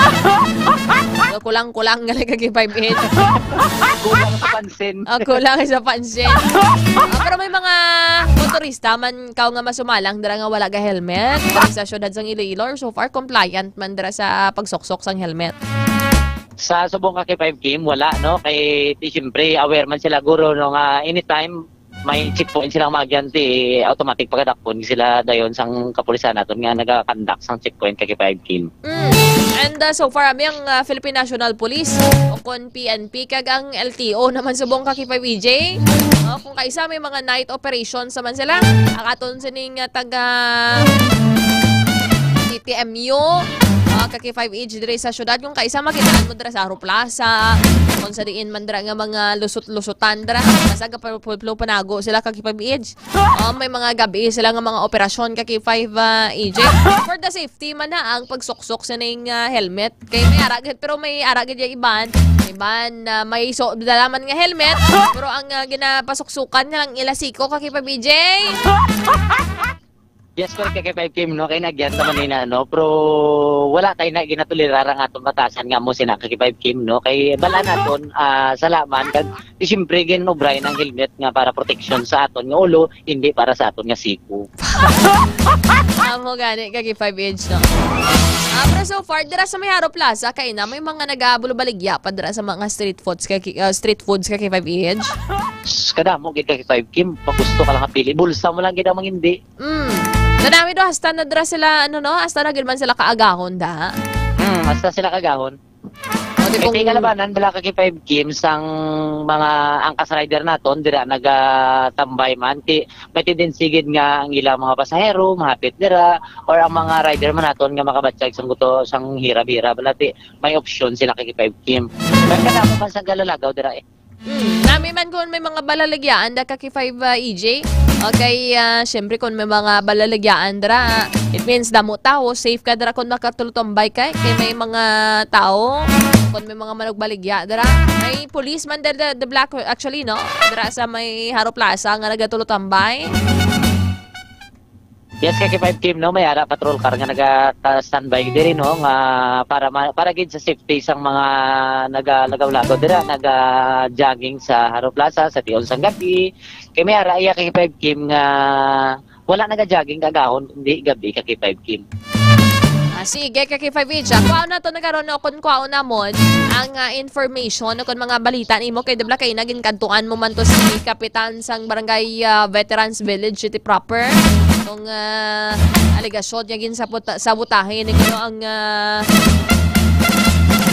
Do kulang-kulang nga lang ka K five E J. Kulang sa pansin. Ah, kulang sa pansin. Ah, pero may mga motorista man kaw nga masumalang dira nga wala ga helmet. Dira sa siyudad sang Iloilo, so far compliant man dira sa pagsuksok sang helmet. Sa subong ka K five Kim, wala, no? Kay, di, siyempre, aware man sila, guro, no, nga anytime may checkpoint silang magyan, di automatic pagkadakpon sila dayon sang kapulisan naton nga nagakandak sang checkpoint ka K five Kim. Mm. And, uh, so far, ami ang, uh, Philippine National Police o kon P N P kag ang L T O naman subong ka K five E J. Oh, kung kaisa may mga night operations naman sila, ang aton sining, uh, taga C T M U, uh, ka K five E J diri sa syudad, kung kaisa makitaan mo dira sa Haro Plaza, kung sa diin man dira nga mga lusot-lusotan dira, basta gapapulplo panago sila ka K five E J. Oh, may mga gabi sila nga mga operasyon ka K five, ah, E J. For the safety man na ang pagsuksok sa ning, ah, helmet. Kay may ara gid, pero may ara gid yung iban. Iban na may so, dala man nga helmet, pero ang, ah, ginapasuksukan nga lang ila siko ka K five E J. Yes, correct, ka K five Kim, no? Kay nagyan naman ni na, no? Pero wala tayo na ginatulirara nga atong batasan nga mo sina ka K five Kim, no? Kay bala naton, ah, salaman, kag di siyempre ginubray ng helmet nga para protection sa aton nga ulo, hindi para sa aton nga siko. Amo gani ka K five E J, no? Ah, pero so far, dira sa may Haro Plaza, kay na may mga nagabulubaligya pa dira sa mga street foods ka, ah, street foods ka K five E J. Kadamo gid ka K five Kim, pag gusto ka lang pili, bulsa mo lang gid ang mangindi. Mm. Kanami do, hasta na dira sila, ano, no? Hasta na gid man sila kaagahon, da. Mm, hasta sila kaagahon. O, di kung kalabanan, bala ka K five Kim sang mga angkas rider naton, dira nagatambay man. Ti, may tendency gid nga ang ilang mga pasahero, mahapit dira, or ang mga rider man naton nga makabatyag sang guto, sang hirab-hirab, bala ti, may opsyon sila ka K five Kim. Kaya kadamo man sang galalagaw dira, eh. Hmm, nami man kung may mga balaligyaan da ka K five, ah, E J. Okay, ah, syempre kung may mga balaligyaan dira, it means damo tao, safe ka dira kung makatulutambay ka. Kay may mga tao, kung may mga manugbaligya dira. May police man dira, the black, actually, no? Dira sa may Haro Plaza nga nagatulutambay. Yes, ka K five Kim, no? May ara patrol car nga naga-, ta-, standby diri, no? Nga para ma-, para gid sa safety sang mga nagalagaw-lagaw dira, naga-jogging sa Haro Plaza sa tion sang gabi. Kay may ara iya ka K five Kim nga wala naga-jogging kagahon, kundi gabi ka K five Kim. Ah, sige, ka K five H. Ah, kuhaon na to na karon, no? Kung kuhaon namon ang, ah, information, no? Kung mga balita nimo kay dibla kay naging kadtuan mo man to si Kapitan sang Barangay, ah, Veterans Village City Proper. Itong, ah, alegasyon nga ginsabot-, sabotahe ni kuno ang, ah,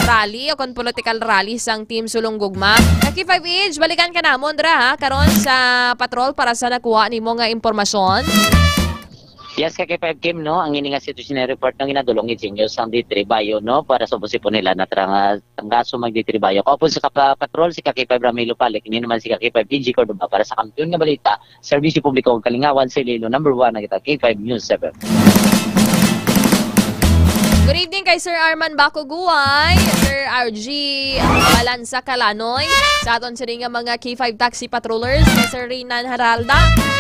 rally o kon political rally sang Team Sulong Gugma. Ka K five H, balikan ka namon dira, ha, karon sa patrol para sa nakuha nimo nga impormasyon. Yes, ka K five Kim, no? Ang ini nga situation report nga ginadulong ni Genius ang D three Bayo, no? Para sa posipon nila na tranga-, trangkaso mag D three Bayo. Kaupod sa kapa-, patrol, si ka K five Ramilo Palik, ini naman si ka K five E G Cordova para sa Kampiyon nga Balita, Serbisyo Publiko ug Kalingawan sa Iloilo, number one na kita, K five News seven. Good evening kay Sir Arman Baco Guay, Sir R G Balansa Kalanoy, sa aton sini nga mga K five taxi patrollers, kay Sir Rinan Haralda,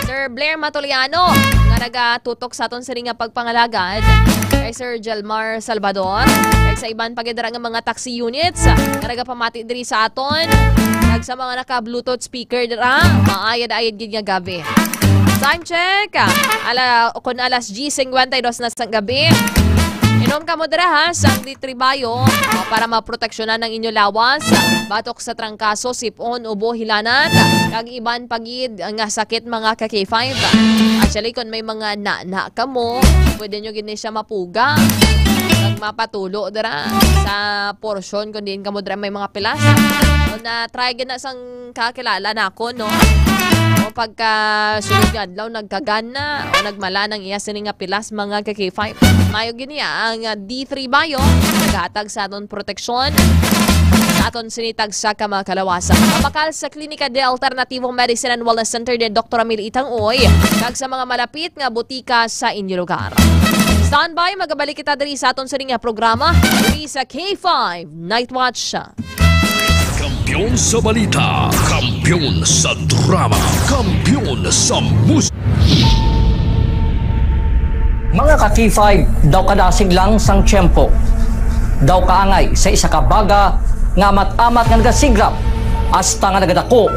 Sir Blair Matoliano, nga nagatutok sa aton sini nga pagpangalagad, kay Sir Jelmar Salvador, kag sa iban pa gid dira nga mga taxi units nga nagapamati diri sa aton, kag sa mga naka-Bluetooth speaker dira, maayad-ayad gid nga gabi. Time check, ala, kun alas diyes cincuenta y dos na sang gabi. Inom kamo dira, ha, sang D three Bayo, ah, para maproteksyonan ang inyo lawas batok sa trangkaso, sip-on, ubo, hilanat, kag iban pa gid nga sakit, mga ka K five. Actually, kung may mga nana kamo, pwede nyo gid ni siya mapuga kag mapatulo dira sa porsyon kung diin kamo dira may mga pilas. O na try gid na sang kakilala nako, no? O pagka sunod nga adlaw, nagkagana o nagmala nang iya sini nga pilas, mga ka K five. Mayo gid niya ang, ah, D three Bayo, naghatag sa aton proteksyon sa aton sini tagsa ka mga kalawasan. Mapakal sa Klinika de Alternativo Medicine and Wellness Center ni Doktor Ramil Itang Uy, kag sa mga malapit nga butika sa inyo lugar. Standby, magabalik kita diri sa aton sini nga programa, diri sa K five Night Watch. Kampiyon sa balita, kampiyon sa drama, kampiyon sa mus- Mga ka K five, daw kadasig lang sang tiyempo, daw kaangay sa isa ka baga nga amat-amat nga nagasigrap hasta nga nagadako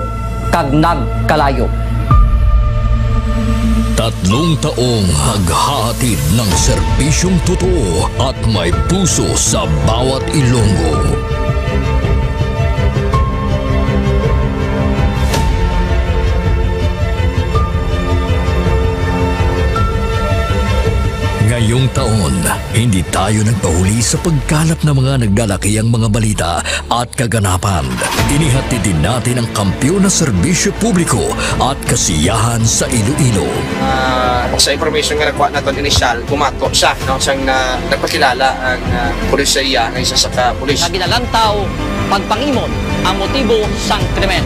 kag nagkalayo. Tatlong taong paghahatid ng serbisyong totoo at may puso sa bawat Ilonggo. Ngayong taon, hindi tayo nagpahuli sa pagkalap ng mga naglalakihang mga balita at kaganapan. Inihatid din natin ang kampiyon na serbisyo publiko at kasiyahan sa Iloilo. Ah, sa information nga nakuha naton initial, bumato siya, no, siyang na, nagpakilala ang, ah, pulis sa iya nga isa sa ka pulis. Nga ginalantaw pagpangimon ang motibo sang krimen.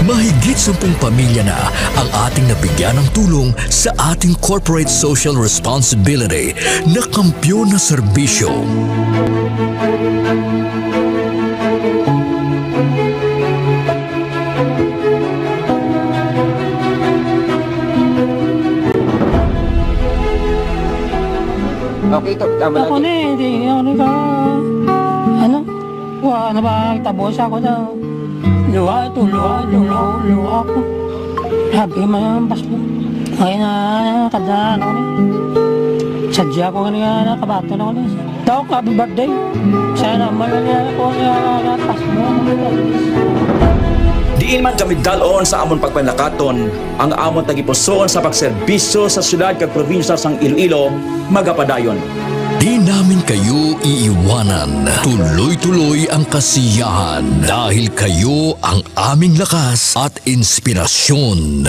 Mahigit sampung pamilya na ang ating nabigyan ng tulong sa ating corporate social responsibility na kampiyon na serbisyo. Okay, to, tama na. Ako ni, hindi ako ni ka, ano, wa na ba tabo sa ako daw. Luha to, luha, luha, luha ako. Sabi man ang pasbo. Ngayon na, kada ano ni. Sadya ko nga nga nakabato na ko ni. Tawag ko, happy birthday. Sana man lang yan ako nga, nga pasbo. Diin man kami dalon sa amon pagpanakaton, ang amon tagipusoon sa pagserbisyo sa siyudad kag probinsya sang Iloilo magapadayon. Di namin kayo iiwanan. Tuloy-tuloy ang kasiyahan dahil kayo ang aming lakas at inspirasyon.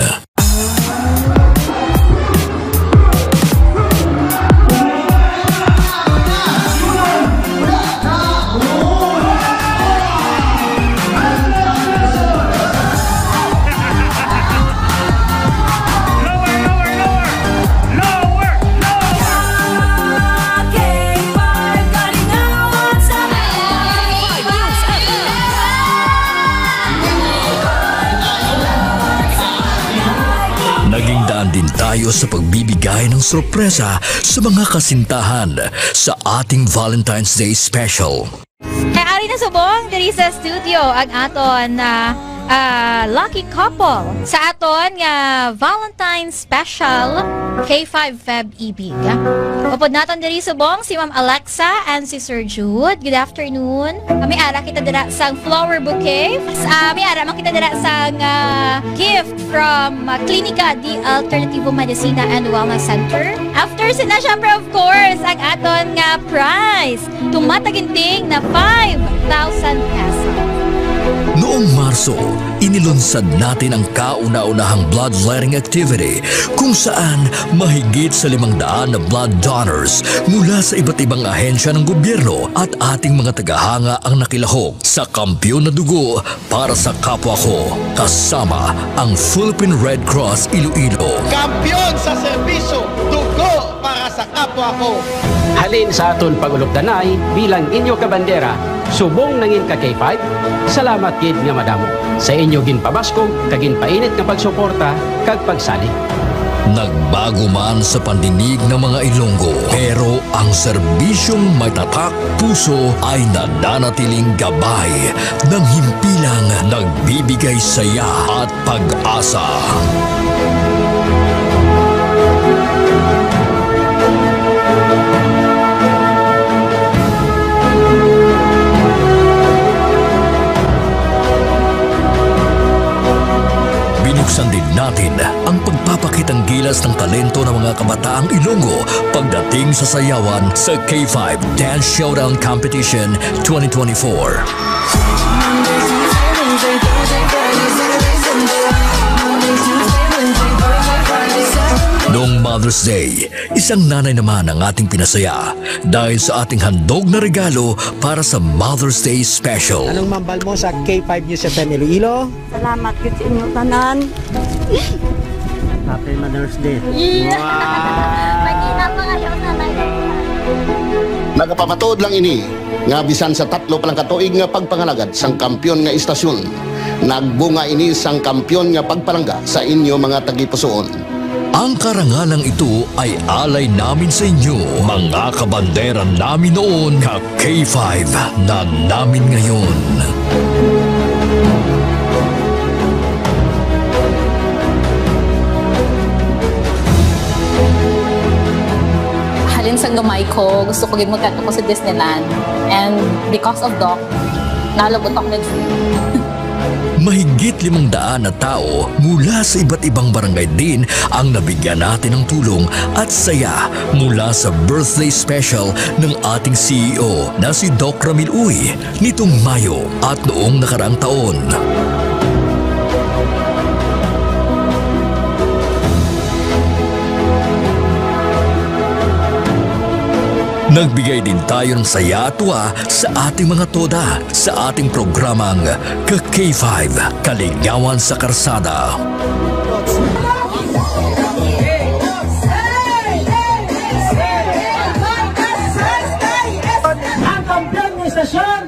Naging daan din tayo sa pagbibigay ng sorpresa sa mga kasintahan sa ating Valentine's Day Special. Kay ari na subong diri sa studio ang aton, ah, ah, lucky couple sa aton nga Valentine's Special K five Feb Ibig. Upod naton diri subong si Ma'am Alexa and si Sir Jude. Good afternoon. Ah, may ara kita dira sang flower bouquet. Ah, may ara man kita dira sang, ah, gift from, ah, Klinika de Alternativo Medicina and Wellness Center. After sina, syempre, of course, ang aton nga prize. Tumataginting na five thousand pesos. Noong Marso, inilunsad natin ang kauna-unahang bloodletting activity kung saan mahigit sa limang daan na blood donors mula sa iba't ibang ahensya ng gobyerno at ating mga tagahanga ang nakilahok sa kampiyon na dugo para sa kapwa ko, kasama ang Philippine Red Cross Iloilo. Kampiyon sa serbisyo, dugo para sa kapwa ko. Halin sa aton pag-ulupdanay bilang inyo kabandera, subong nangin ka K five, salamat gid nga madamo sa inyo ginpabaskog kag ginpainit nga pagsuporta kag pagsalig. Nagbago man sa pandinig ng mga Ilonggo, pero ang serbisyong may tatak puso ay nananatiling gabay ng himpilang nagbibigay saya at pag-asa. Binuksan din natin ang pagpapakitang gilas ng talento ng mga kabataang Ilonggo pagdating sa sayawan sa K five Dance Showdown Competition twenty twenty-four. Ngayong Mother's Day, isang nanay naman ang ating pinasaya dahil sa ating handog na regalo para sa Mother's Day special. Anong mambal mo sa K five News F M Iloilo? Salamat gyud sa inyo tanan. Happy Mother's Day. Iya. Wow! Mag-ina pa kayo, nanay. Nagapamatuod lang ini nga bisan sa tatlo pa lang ka tuig nga pagpangalagad sang kampiyon nga istasyon, nagbunga ini sang kampiyon nga pagpalangga sa inyo mga tagipusoon. Ang karangalang ito ay alay namin sa inyo, mga kabandera namin noon, ka K five na namin ngayon. Halin sang gamay ko, gusto ko gid magkadto ko sa Disneyland. And because of Doc, nalabot ako med free. Mahigit limang daan na tao mula sa iba't ibang barangay din ang nabigyan natin ng tulong at saya mula sa birthday special ng ating C E O na si Doc Ramil Uy nitong Mayo at noong nakaraang taon. Nagbigay din tayo ng saya at tuwa sa ating mga toda sa ating programang Ka K five, Kalingawan sa Karsada. Ang kampiyon ng estasyon,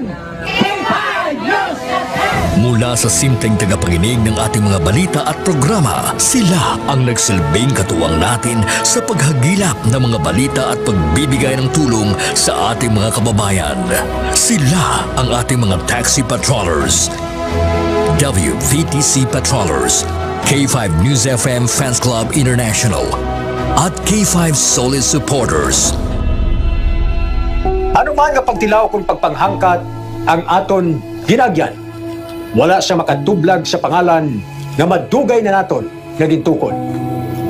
K five News F M. Mula sa simpleng tagapakinig ng ating mga balita at programa, sila ang nagsilbing katuwang natin sa paghagilap ng mga balita at pagbibigay ng tulong sa ating mga kababayan. Sila ang ating mga taxi patrollers, W V T C patrollers, K five News F M Fans Club International, at K five Solid Supporters. Ano man nga pagtilaw kon pagpanghangkat ang aton gin-agyan, wala sia makatublag sa pangalan nga madugay na naton nga gintukod.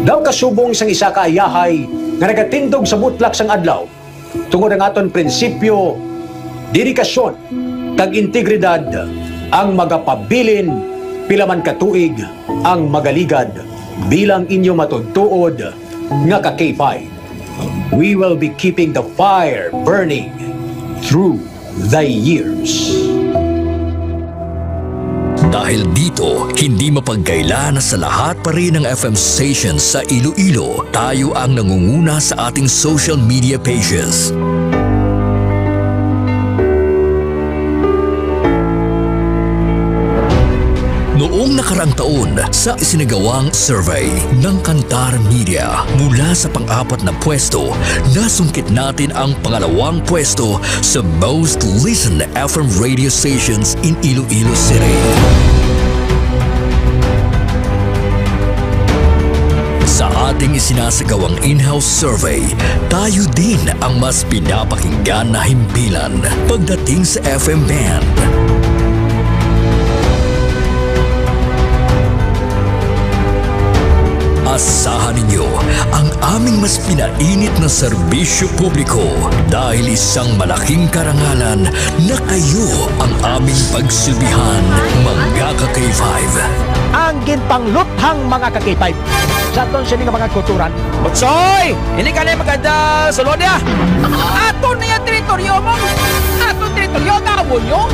Daw kasubong sang isa ka ayahay nga nagatindog sa mutlak sang adlaw, tungod ang aton prinsipyo, dedikasyon, kag integridad ang magapabilin pila man ka tuig ang magaligad bilang inyo matuod-tuod nga ka K five. We will be keeping the fire burning through the years. Dahil dito, hindi mapagkaila na sa lahat pa rin ng F M stations sa Iloilo, tayo ang nangunguna sa ating social media pages. Noong nakaraang taon, sa isinagawang survey ng Kantar Media, mula sa pang-apat na pwesto, nasungkit natin ang pangalawang pwesto sa most listened F M radio stations in Iloilo City. Sa ating isinasagawang in-house survey, tayo din ang mas pinapakinggan na himpilan pagdating sa F M band. Asahan ninyo ang aming mas pinainit na serbisyo publiko dahil isang malaking karangalan na kayo ang aming pagsilbihan, mga ka-K five. Ang ginpangluthang mga ka-K five. Sa aton sini nga mga kulturan. Butsoy! Hindi ka na maganda sa Lodia! Ato na yung teritoryo mo! Ato teritoryo, gawon nyo!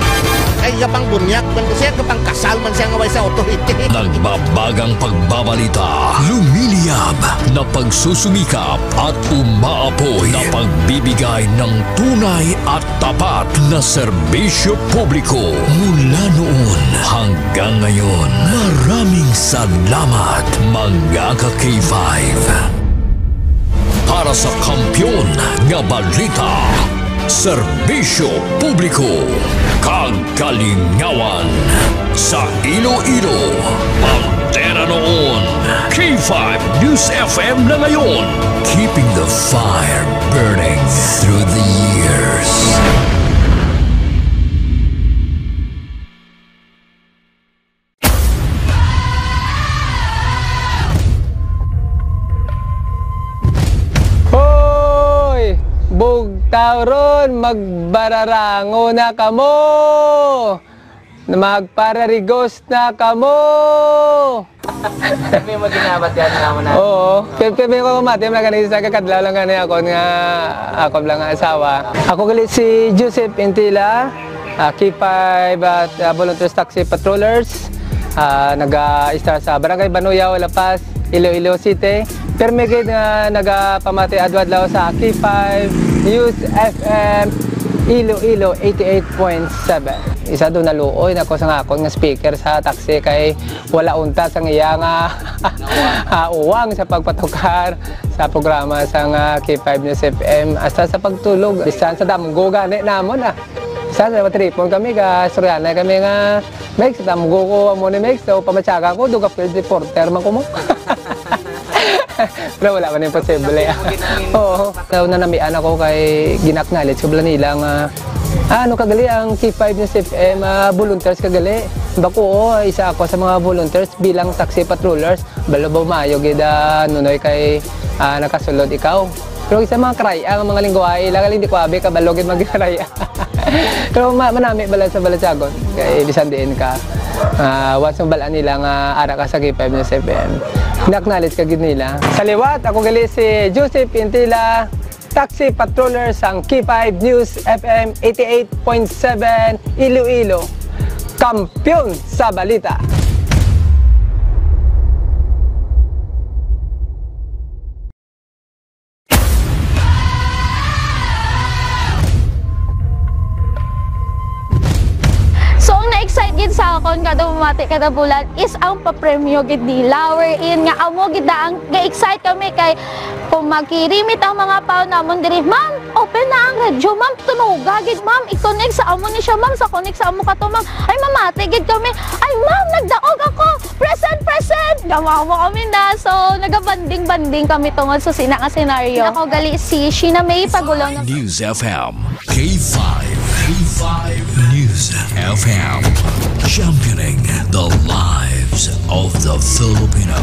Ay, iya pang bunyak, man siya, kapang kasal man siya nga way sa authority. Nagbabagang pagbabalita, lumiliyab na pagsusumikap at umaapoy na pagbibigay ng tunay at tapat na serbisyo publiko mula noon hanggang ngayon. Maraming salamat, mga ka-K five. Para sa kampiyon nga balita, serbisyo publiko, kag kalingawan sa Iloilo, bandera noon, K five News F M na ngayon. Keeping the fire burning through the years. Hoy! Bugtaw ron, magbararango na kamo! Magpararigos na kamo! Kami maginabat yan nga mo na. Oo. Kaya, kaya may ko mati, mga ganun, sa kakadlaw lang gani ako nga, ako lang nga asawa. Ako gali si Joseph Intila, ah, K five at, ah, Volunteers Taxi Patrollers. Ah, naga-istar sa Barangay Banuyaw, La Paz, Iloilo City. Permi gid nga nagapamati adlaw-adlaw sa K five News F M Iloilo eighty-eight point seven. Isa do naluoy na ko sa akon nga speaker sa taxi kay wala unta sang iya nga, ah, uwang sa pagpatukar sa programa sang, ah, K five News F M. Hasta sa pagtulog, bisan sa damgo gani namon, ah. Bisan sa matripon kami, ga-istoryahanay kami nga, "Mex, damgo ko amo ni Mex, so pamatyaga ko, do ka field reporter man ko mo." Pero wala man imposible. Oo. Daw nanamian ako kay gin-acknowledge ko bala nila nga, "Ah, ano ka gali ang K five News F M, ah, volunteers ka gali?" Bako, "Oo, isa ako sa mga volunteers bilang taxi patrollers." "Balo ba maayo gid, ah, Nunoy, kay, ah, nakasulod ikaw?" Pero sa mga karaya, ang mga lingwahe, ila gali hindi ko abi, kabalo gid magkaraya. Pero ma-, manami bala sa balatyagon. Kay bisan diin ka, ah, once mabal-an nila nga ara ka sa K five News F M, na-acknowledge ka gid nila. Sa liwat, ako gali si Joseph Intila, taxi patroller sang K five News F M eighty-eight point seven Iloilo, kampiyon sa balita. So, ang na-excite gid sa akon kada mamati kada bulan is ang papremyo gid nila, wherein nga amo gid na ang ga-excite kami kay kung magkirimit ang mga pao namon diri, "Ma'am, open na ang radyo, ma'am, tunoga gid, ma'am, i-connect sa amo ni siya, ma'am, sa connect sa amo ka to, ma'am. Ay, mamati gid kami. Ay, ma'am, nagdaog ako. Present, present!" Gamawa kami na. So, nagabanding-banding kami tungod sa sina nga senaryo. Ako gali si Sheena May Pagulong. News F M, K five, K five News F M, championing the lives of the Filipino.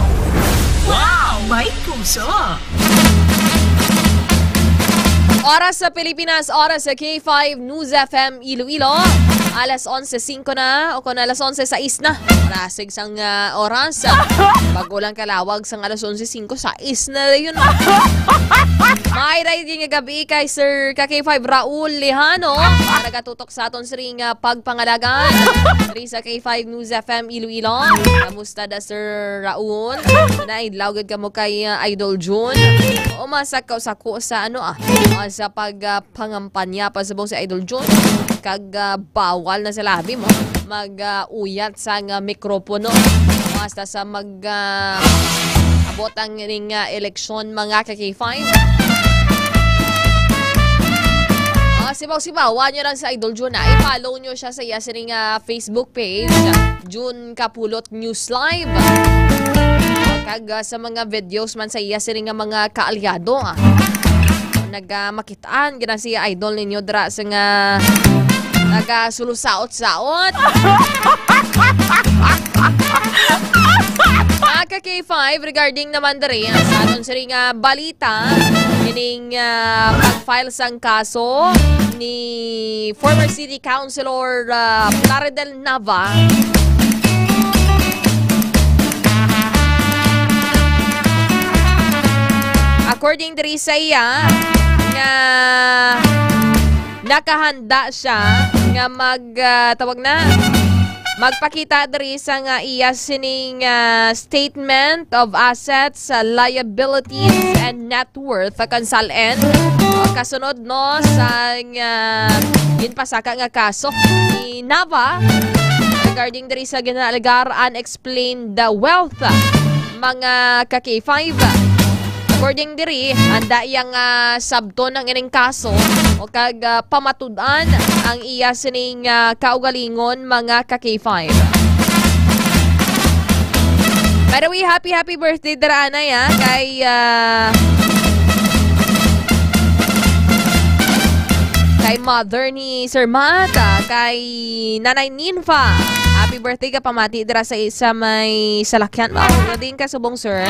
Wow! May puso! Oras sa Pilipinas, oras sa K five News F M Iloilo. Alas onse singko na, o kung alas onse sais na. Marasig sang, ah, oras. Bago lang kalawag sang alas onse singko, sais na yun. May raid nga gabi kay Sir ka K five Raul Lejano. Nagatutok sa aton siring nga pagpangalagan. Diri sa K five News F M Iloilo. Kamusta da, Sir Raul? Naidlaw gid kamo kay, ah, Idol Jun. O, masako-sako sa ano, ah, ah, sa pag, ah, pangampanya pa subong si Idol Jun. Kag, ah, bawal na sa labi mo mag, ah, uyat sa nga mikropono. Basta sa mag, ah, abot ang ning, ah, eleksyon, mga ka K five. Ah, sibaw-sibawan nyo lang sa Idol Jun, ah. I-follow nyo siya sa iya sining, ah, Facebook page, Jun Kapulot News Live. Ah, kag, ah, sa mga videos man sa iya sining nga mga kaalyado, ah. Nag, ah, makitaan gid na si Idol ninyo dira sa nga nagasulosaot-saot. Mga ka K five, regarding naman diri, ah, sa aton siring nga balita, kining, ah, pag-file sang kaso ni former City Councilor, ah, Plaridel Nava. According diri sa iya, nga nakahanda siya nga mag, ah, tawag na, magpakita diri sa nga iya sining, ah, statement of assets, ah, liabilities, and net worth, ah, kung sal-in. Kasunod, no, sa nga ginpasaka nga kaso ni Nava regarding diri sa ginaalegar unexplained wealth, mga ka K five. According diri, handa iya nga sabton ang ining kaso o kag, ah, pamatud-an ang iya sining, ah, kaugalingon, mga ka K five. By the way, happy, happy birthday dira anay, ah, kay, ah, kay mother ni Sir Matt, ah, kay Nanay Ninfa. Happy birthday ka pamati dira sa, sa may salakyan. Mao, din ka subong, sir.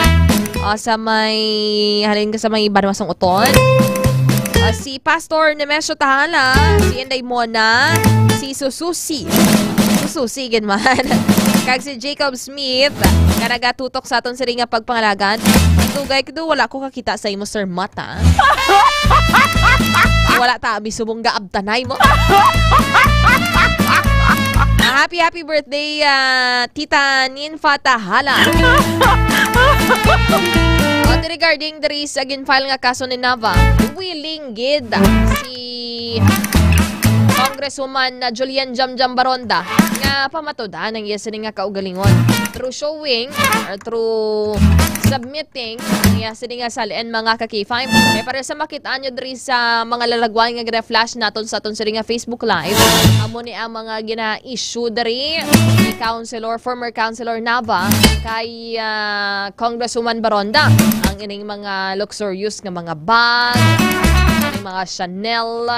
Ah, sa may, halin ka sa may Banwa sang Uton. Ah, si Pastor Nemesio Tahala, si Inday Mona, si Sususi. Susi gid man. Kag si Jacob Smith, nga nagatutok sa aton sini nga pagpangalagan. Dugay ko, wala ko kakita sa imo, Sir Mata. Wala ta abi subong gaabtanay mo. Ah, happy, happy birthday, ah, Tita Ninfa Tahala. O, regarding diri sa gin-file nga kaso ni Nava, willing gid si Congresswoman na Julian Jamjam Baronda nga pamatudan ang iya sini nga kaugalingon through showing or through submitting ang iya sini nga sal-in, mga ka-K five. Kay para sa makita nyo diri sa mga lalagwan nga gina-flash naton sa aton sini nga Facebook Live, amo ni ang mga gina-issue diri ni Councilor, former Councilor Nava kay, ah, Congresswoman Baronda. Ang ining mga luxurious nga mga bag, ining mga Chanel,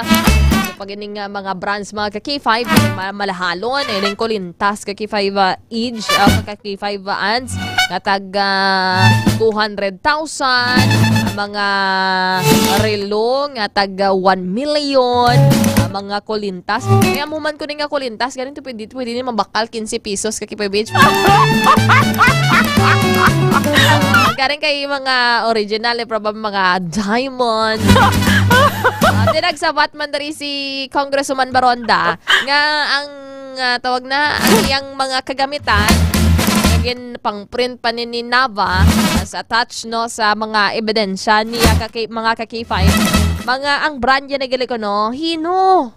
pag ining, ah, mga brands, mga ka-K five, ining mga malahalon, ining kulintas ka-K five, ah, each, ah, ka-K five ads, nga tag, ah, two hundred thousand, ang mga relo nga tag, ah, one million, ang mga kulintas. Kaya mo man ko nga kulintas, ganito pwede, pwede ni mabakal quince pesos ka-K five each. Ah, galing kay mga original, eh, probably mga diamond. Ah, di nagsabat man diri si Congresswoman Baronda nga ang, ah, tawag na, ang iyang mga kagamitan, naging pang-print pa ni, ni Nava, as attached, no, sa mga ebidensya niya ka-K-, mga ka-K five, mga ang brand niya na gali ko, no, Hino.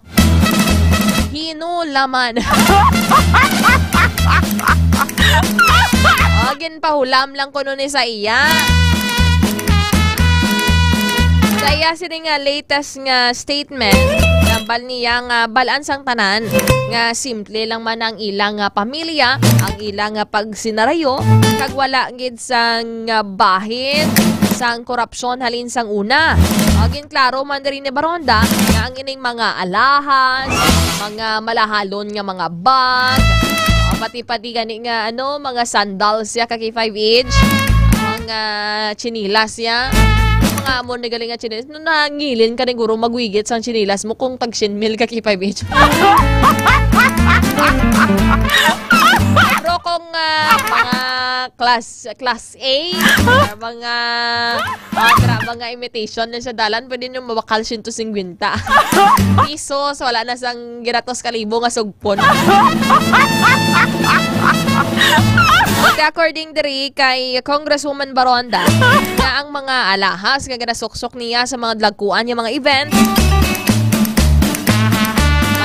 Hino laman. O, ginpahulam lang kuno ni sa iya. Sa iya sini nga latest nga statement, nambal niya nga balaan sang tanan nga simple lang man ang ilang nga pamilya, ang ilang nga pagsinarayo, kag wala gid sang, ah, bahin sang korupsyon halin sang una. O, ginklaro man diri ni Baronda nga ang ining mga alahas, mga malahalon nga mga bag, o, pati-pati gani nga, ano, mga sandals siya ka-K five each, mga tsinelas siya, mga amo ni galing nga tsinelas. No, nangilin ka ni guro magwigit sang tsinelas mo kung tag syen mil ka-K five each. Pero kung, ah, mga class, class A, or mga, ah, tra-, mga imitation na sa dalan, pwede nyo mabakal siyento singkwenta pisos, wala na sang giratos ka libo nga sugpon. But according diri kay Congresswoman Baronda, nga ang mga alahas nga ginasuksok niya sa mga dalagkuan nga mga event,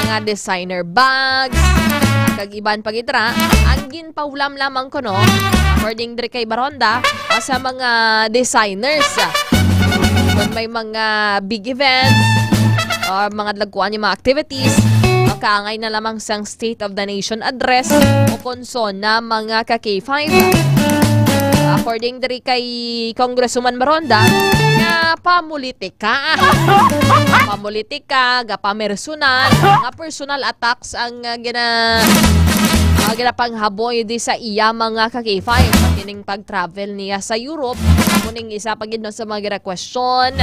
mga designer bags, kag iban pa gid ra, ang ginpahulam lamang kuno, according diri kay Baronda, ah, sa mga designers. Kung may mga big events or mga dalagkuan nga mga activities, makaangay na lamang sang State of the Nation Address o kon SONA, mga ka-K five. According diri kay Congresswoman Baronda, nga pamulitika. Pamulitika, gapamersonal, nga personal attacks ang, ah, gina-, ah, ginapanghaboy di sa iya, mga ka-K five. Kining pag-travel niya sa Europe, amo ning isa pa gid, no, sa mga gina-question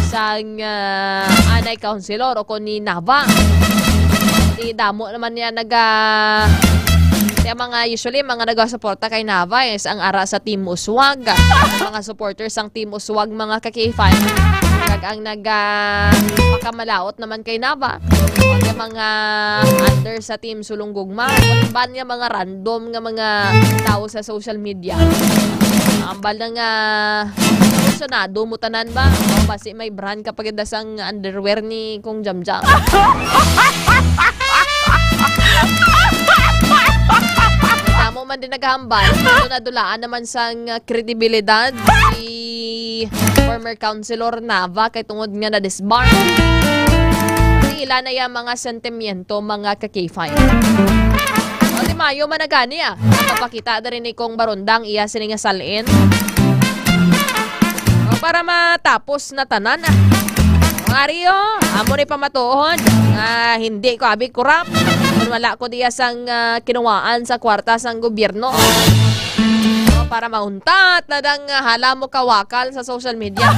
sang, ah, anay councilor o kon ni Nava. Di damo naman niya naga-, kaya mga, usually, mga nagasuporta kay Nava is ang ara sa Team Uswag, mga supporters sang Team Uswag, mga ka-K five. Kag ang naga-, makamalaot naman kay Nava, ang mga under sa Team Sulong Gugma, ban nga mga random nga mga tao sa social media. Ambal na nga, emosyonato mo tanan ba? O, basi may brand ka pa gid sang underwear ni Kong Jamjam. Tamo man din naghambal. So, nadulaan naman sang kredibilidad si former Councilor Nava kay tungod nga na-disbar. Ila na iya mga sentimiento, mga ka-K five. O, di maayo man na gani, ah. Papakita na rin ni Kong Baronda ang iya sini nga salin. O, para matapos na tanan, ah. Mga Rio, amo ni pamatuod nga hindi ko abi kurap. Kung wala ko diya sang, ah, kinuwaan sa kwarta sang gobyerno. O, para mauntat na dang, ah, hala mo kawakal sa social media.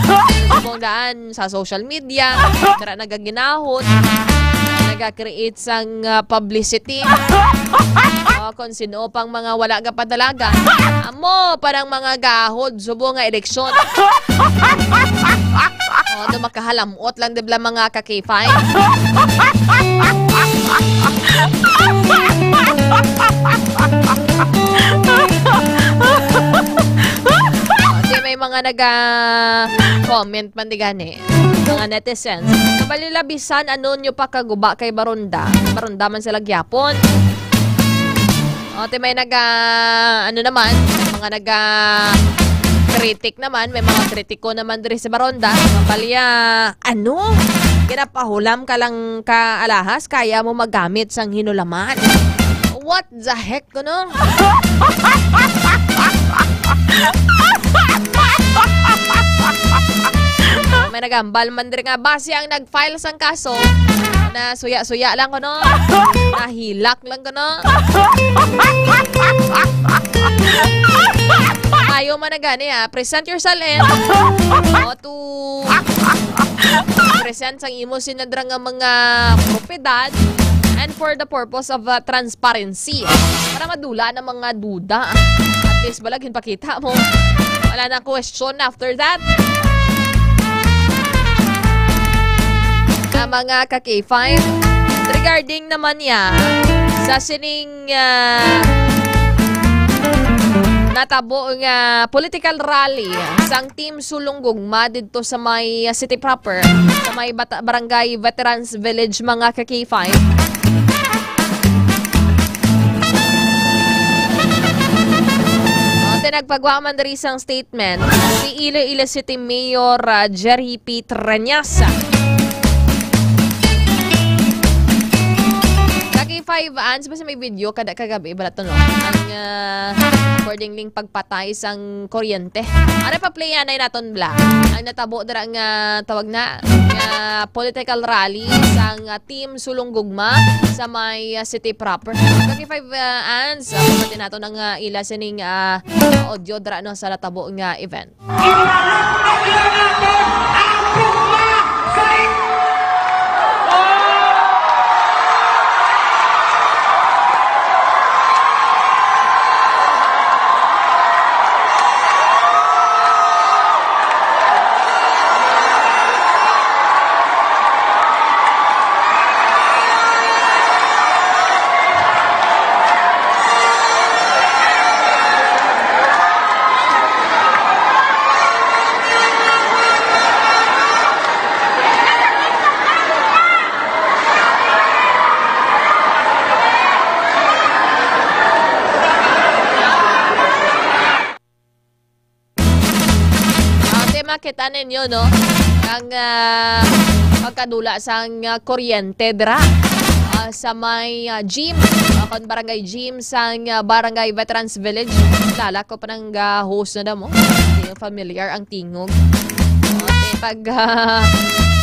Mong daan sa social media, dira nagaginahon, ga-create sang, ah, publicity. O, kung sino pang mga wala gapadalagan, amo pa ang mga gahod subong nga eleksyon. O, do makahalamot lang, di ba, mga ka-K five? O, di may mga naga-comment man di gani. Mga netizens, kabalo nila bisan ano nyo pa kaguba kay Baronda. Baronda man sila gyapon. O, ti may naga, ano naman, mga naga critic naman, may mga kritiko naman diri sa Baronda. Mabalya, ano? Ginapahulam ka lang ka alahas, kaya mo magamit sang hinulaman. What the heck, kuno? May nagambal man diri nga base ang nag-file sang kaso na suya-suya lang kuno. Nahilak lang kuno. Ayo man na gani, ha. Present yourself, eh. O, to present sang imo sinadra nga mga propiedad and for the purpose of, uh, transparency. Para madula na mga duda. At least, balag, ginpakita mo. Wala na question after that. Ah, mga ka-K five, regarding naman niya sa sining, ah, natabo nga political rally sang Team Sulong Gugma didto sa may, ah, city proper, sa may bata-, Barangay Veterans Village, mga ka-K five. O, ti nagpagwa man diri sang statement si Iloilo City Mayor, ah, Jerry P. Treñas. Ka-K five, Ans, basta may video kada kagabi, bala to, no? Ang, ah, accordingly pagpatay sang kuryente. Ano pa play yan ay naton, bla? Ang natabo dira nga tawag na nga political rally sang, ah, Team Sulong Gugma sa may, ah, city proper. Ka-K five, ah, Ans, ah, pagpati nato ng, ah, ila sining, ah, audio dira, no, sa natabo nga event. Ipalakpak lang naton ang gugma sa Ah, ti makita ninyo, no? Ang, ah, pagkadula sang, ah, kuryente dira, ah, sa may, ah, gym, ah, kon barangay gym sang, ah, Barangay Veterans Village. Kilala ko pa nang, ah, host na damo. Hindi nyo familiar ang tingog. O, ti pag, ah,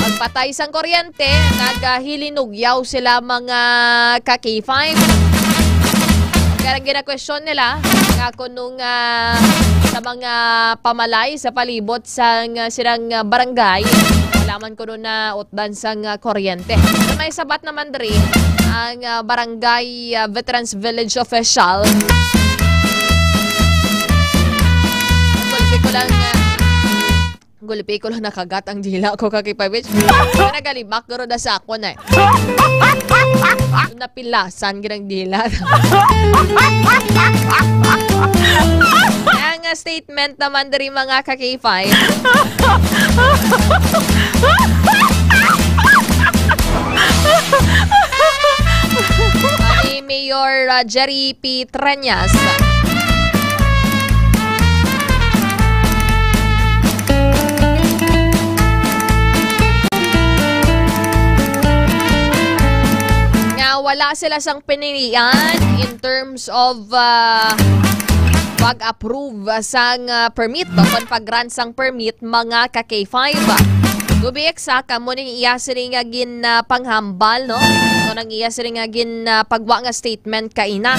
pagpatay sang kuryente, nagahilinugyaw sila, mga ka-K five. Kaya ang ginakwestiyon nila, nga kung nung, ah, sa mga pamalay sa palibot sang, ah, silang, ah, barangay, wala man kuno na utdan sang, ah, kuryente. May sabat naman diri ang, ah, barangay, ah, Veterans Village official. Gulpi ko lang, ah, gulpi ko lang nakagat ang dila ko, ka-K five. Nagalibak guro na sa ako na eh. Napilasan ginang dila. Ang, ah, statement naman diri, mga ka-K five. Ani Mayor, ah, Jerry P. Treñas. Nga wala sila sang pinilian in terms of, ah, pag-approve sang, ah, permit, o kon pag-grant sang permit, mga ka-K five. To be exact, amo ning iya sini nga gin, ah, panghambal, no? Amo nang iya sini nga gin, ah, pagwa nga statement kaina.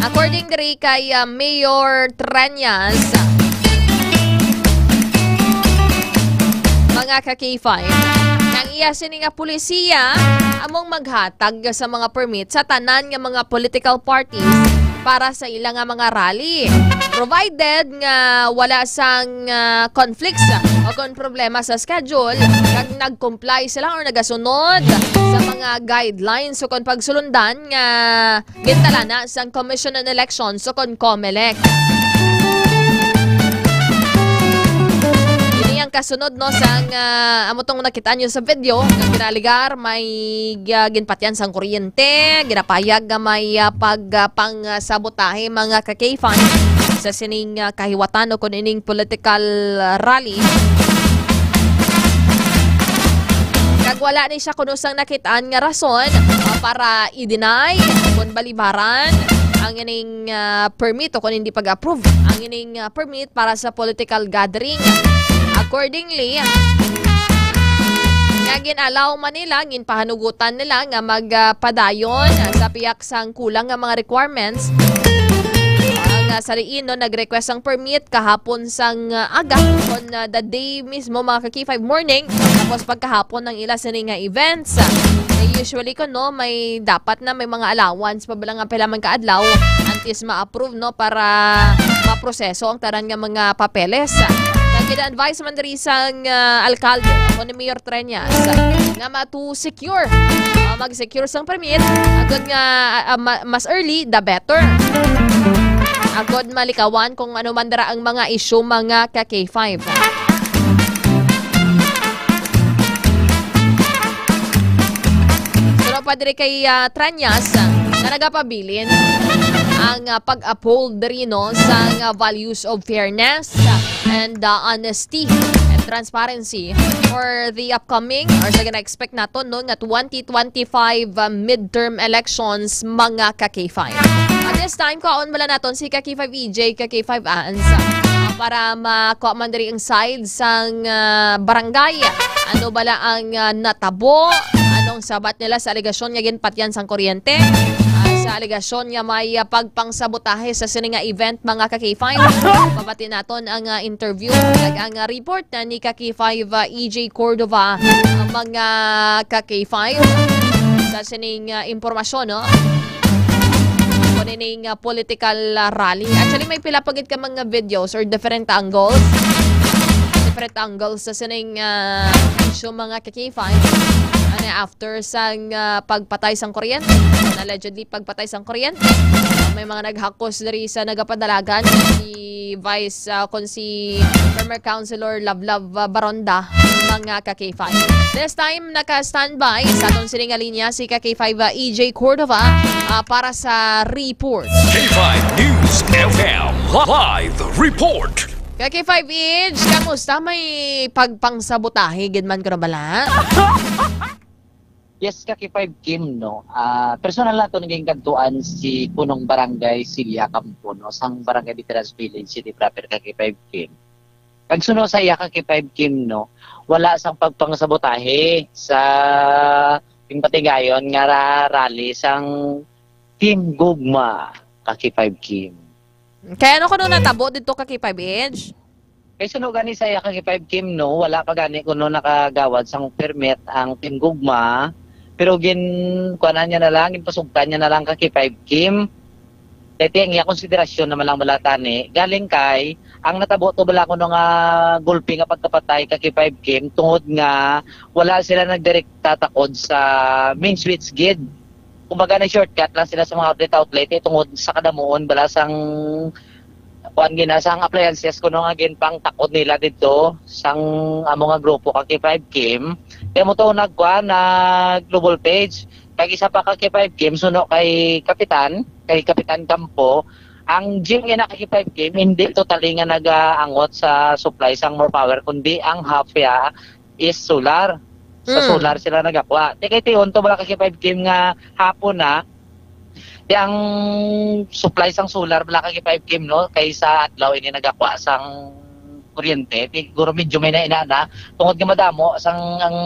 According diri kay, ah, Mayor Treñas, mga ka-K five, na Ang iya sini nga polisiya among maghatag sa mga permit sa tanan nga mga political parties para sa ila nga mga rally, provided nga wala sang, ah, conflicts o kon problema sa schedule, kag nag-comply sila or nagasunod sa mga guidelines o kon pagsulundan nga gintalana sang Commission on Elections o kon COMELEC. Ini ang kasunod, no, sang, ah, amo tong nakit-an nyo sa video nga ginaligar may, ah, ginpatyan sang kuryente, ginapayag nga may, ah, pag, ah, pangsabotahe, mga ka-K five, sa sining, ah, kahiwatan o kon ining political, ah, rally. Kag wala ni siya kuno sang nakit-an nga rason, ah, para i-deny kon balibaran ang ining, ah, permit o kon hindi pag-approve ang ining, ah, permit para sa political gathering. Accordingly, nga gin-allow man nila, ginpahanugutan nila nga magpadayon sa pihak sang kulang nga mga requirements. Ang, ah, sa diin, no, nag-request ang permit kahapon sang, ah, aga, kon, ah, the day mismo, mga ka-K five morning. Tapos pagkahapon ang ila sini nga events. Eh, usually ko, no, may dapat na may mga allowance pa bala nga pila man ka adlaw antes ma-approve, no, para maproseso ang tanan nga mga papeles. Nag-advise man diri sang, ah, alkalde, ako ni Mayor Treñas, nga ma-, to secure, ah, mag-secure sang permit, agod nga, ah, ma-, mas early, the better. Agod malikawan kung ano man dira ang mga issue, mga ka-K five. Suno pa diri kay, ah, Treñas, ah, nga nagapabilin ang, ah, pag-uphold diri, no, sa, ah, values of fairness, ah, and, ah, honesty and transparency for the upcoming or sa gina-expect naton, no, nga twenty twenty-five, ah, midterm elections, mga ka-K five. At this time, kaon bala naton si ka-K five E J, ka-K five Ans, ah, para makuha man diri ang side sang, ah, barangay. Ano bala ang, ah, natabo? Anong sabat nila sa alegasyon nga ginpatyan sang kuryente? Ah, sa alegasyon nga may, ah, pagpangsabotahe sa sini nga event, mga ka-K five. Pabati naton ang, ah, interview kag ang, ah, report na ni ka-K five, ah, E J Cordova, ah, mga ka-K five. Sa sining, ah, impormasyon, no? Kung ining, ah, political, ah, rally. Actually, may pila pa gid ka mga videos or different angles. Different angles sa sining, ah, issue, mga ka-K five. Ano, after sang, ah, pagpatay sang kuryente, allegedly pagpatay sang kuryente, may mga naghakos diri sa nagapadalagan, si Vice, ah, kon si former Councilor Love Love, ah, Baronda, mga ka-K five. This time, naka-standby sa aton sini nga linya si ka-K five, ah, E J Cordova, ah, para sa report. K five News F M live report. Ka-K five Age, kamusta? May pagpangsabotahe gid man kuno bala? Yes, ka-K five Kim, no? Ah, personal naton ginkadtuan si punong barangay Celia Campo, no, sang Barangay Veterans Village City Proper, ka-K five Kim. Kag suno sa iya, ka-K five Kim, no, wala sang pagpangsabotahe sa ginpatigayon nga ra-, rally sang Team Gugma, ka-K five Kim. Kay ano kuno natabo didto, ka-K five Age? Kay suno gani sa iya, ka-K five Kim, no, wala pa gani kuno nakagawad sang permit ang Team Gugma, pero gin-, kuanan niya na lang, ginpasugtan niya na lang, ka-K five Kim. Kay ti ang iya konsiderasyon naman lang bala tani, galing kay ang natabo to bala kuno nga gulpi nga pagkapatay, ka-K five Kim, tungod nga wala sila nagdirekta takod sa main switch gid. Kumbaga, nag-shortcut lang sila sa mga outlet-outlet, eh, tungod sa kadamuon bala sang, kuan gina, sang appliances kuno nga ginpangtakod nila didto sang amo nga grupo, ka-K five Kim. Kaya mo to nagkuan, nag-low voltage. Kag isa pa, ka-K five Kim, suno kay Kapitan, kay Kapitan Campo, ang gym nga, ka-K five Kim, hindi totally nga nagaangot sa supply sang more power, kundi ang half ya is solar. Sa Mm. solar sila nagakwa. Ti kay tion to bala, ka-K five Kim, nga hapon na, ti ang supply sang solar bala, ka-K five Kim, no, kay sa adlaw ini nagakwa sang kuryente. Ti siguro medyo may nainana tungod nga madamo sang ang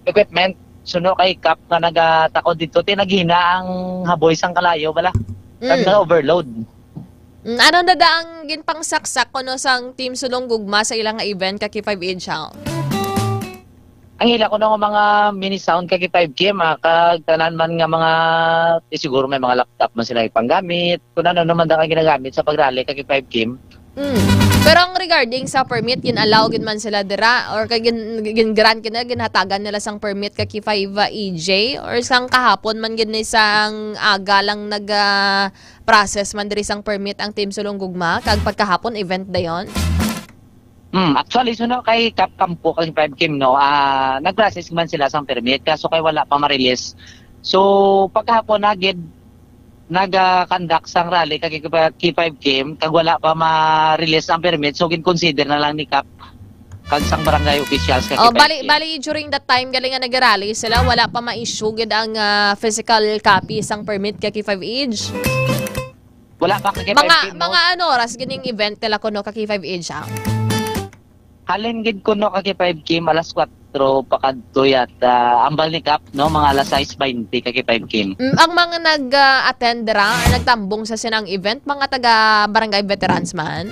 equipment. Suno kay Kap nga nagatakod dito, ti naghina ang haboy sang kalayo bala. Kag Mm. na-overload. Mm, ano na da ang ginpangsaksak kuno sang Team Sulong Gugma sa ilang event, ka-K five Age, ha? Ang ila ko nga mga mini sound ka K five Kim, ah, kag tanan man nga mga, eh, siguro may mga laptop man sila ipanggamit, kung ano naman da ka ginagamit sa pag-rally ka K five Kim. Mm. Pero ang regarding sa permit, gin-allow gid man sila dira, or kay gin-, gin-grant gid na, ginhatagan nila sang permit ka K five, ah, E J, or sang kahapon man gid ni sang aga lang nag, ah, process man diri sang permit ang Team Sulong Gugma, kag pagkahapon event dayon? Hmm, actually, so, no, kay Kap Kampo, kay five Kim, no, ah, nag-process man sila sang permit, kaso kay wala pa ma-release. So, pagkahapon na gid, nag, ah, conduct sang rally kay K five Kim, kag wala pa ma-release ang permit, so gin-consider na lang ni Kap kag sang barangay officials kay Oh, K five bali, Kim. Bali, during that time, galing nga nag-rally sila, wala pa ma-issue gid ang, ah, physical copy sang permit kay K five Age. Wala pa ka K five Mga, Kim, no? Mga ano oras gining event nila kuno ka K five Age, ah? Halin gid kuno ka K five Kim, alas kuwatro pa kadto yata. Ambal ni Kap, no, mga alas sais baynte ka K five Kim. Mm, ang mga nag, ah, attend dira or nagtambong sa sinang event, mga taga barangay veterans man?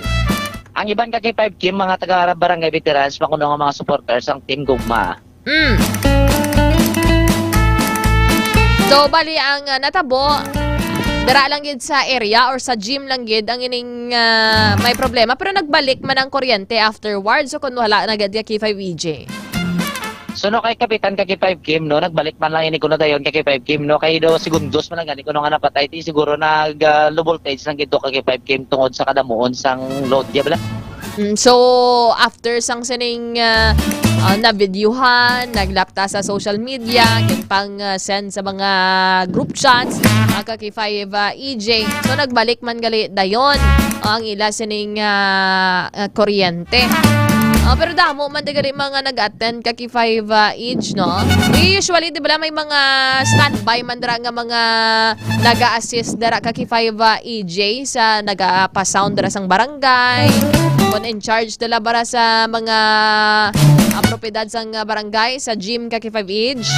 Ang iban ka K five Kim, mga taga barangay veterans, pa kuno nga mga supporters sang Team Gugma. Mm. So, bali ang, ah, natabo, dira lang gid sa area or sa gym lang gid ang ining, ah, may problema. Pero nagbalik man ang kuryente afterwards. So, kung wala na gid ka K five E J. So, no, kay Kapitan ka K five Kim, no, nagbalik man lang ini kuno dayon ka K five Kim, no, kay do segundos man lang gani kuno nga napatay, ti siguro nag, ah, low voltage lang gid to ka K five Kim tungod sa kadamuon sang load, di ba? Mm, so, after sang sining, ah, ah, na-videohan, naglapta sa social media, ginpang, ah, send sa mga group chats, ah, ka K five, ah, E J. So, nagbalik man gali dayon, ah, ang ila sining, ah, ah, kuryente. Ah, pero damo man di gali mga nag-attend ka K five, ah, E J, no? Usually, di ba, may mga standby man dira nga mga naga-assist dira ka K five, ah, E J sa nagapasound dira sang barangay. Kon in charge dala bara sa mga, ah, propiedad sang, ah, barangay sa gym ka K five Age.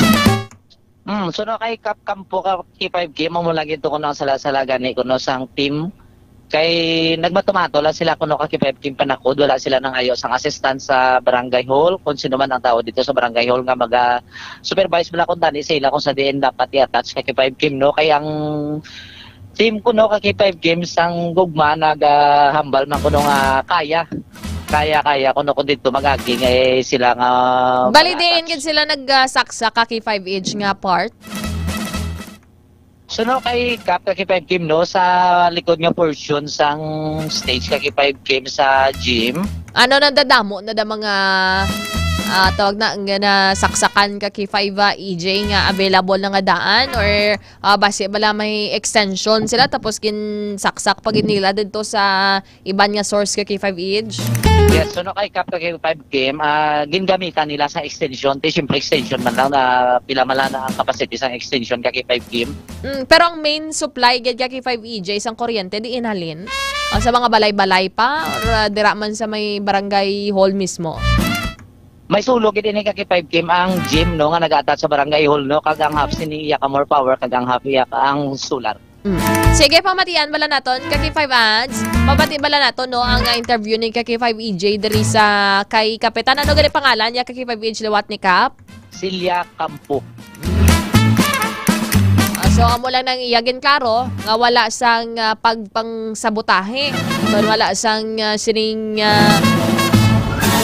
Mm, so no, kay Kap Kampo ka K five Kim, amo lagi to kuno ang sala-sala gani kuno sang team. Kay nagmatumato lang sila kuno ka K five Kim panakod, wala sila nangayo sang assistance sa barangay hall, kung sino man ang tao dito sa barangay hall nga maga-supervise bala kung dani sa ila kung sa diin dapat i-attach ka K five Kim, no? Kay ang team kuno ka K five Kim sang gugma nagahambal man kuno nga kaya. Kaya, kaya kuno kung dito mag-agi nga, eh, sila nga Bali, mag-attach. Diin gid sila nagsaksak ka K five Age nga part? So, no, kay Kap ka K five Kim, no, sa likod nga portion sang stage ka K five Kim sa gym. Ano, nadadamo na da mga, ah, tawag na, nga nasaksakan ka K five, ah, E J nga available na nga daan, or, ah, basi bala may extension sila tapos ginsaksak pa gid nila didto sa iban nga source ka K five Age? Yes, so no, kay Kap ka K five Kim, ah, gingamitan nila sa extension. Ti, siyempre, extension man lang na pila man lang na ang capacity sa extension ka K five Kim. Mm, pero ang main supply gid ka K five E J sang kuryente, diin halin? O sa mga balay-balay pa? Or, ah, dira man sa may barangay hall mismo? May sulog gid ini ka K five Kim ang gym, no, nga nag-attach sa barangay hall, no, kag ang half sini iya ka more power, kag ang half iya ka ang solar. Mm. Sige, pamatian bala naton, ka K five Ads. Pamati bala naton, no, ang, ah, interview ni ka K five E J diri sa kay Kapitan. Ano gani pangalan niya, ka K five Age, liwat ni Kap? Celia Campo. Ah, so, amo lang nang iya ginklaro nga wala sang, ah, pagpangsabotahe, kon wala sang, ah, sining, ah,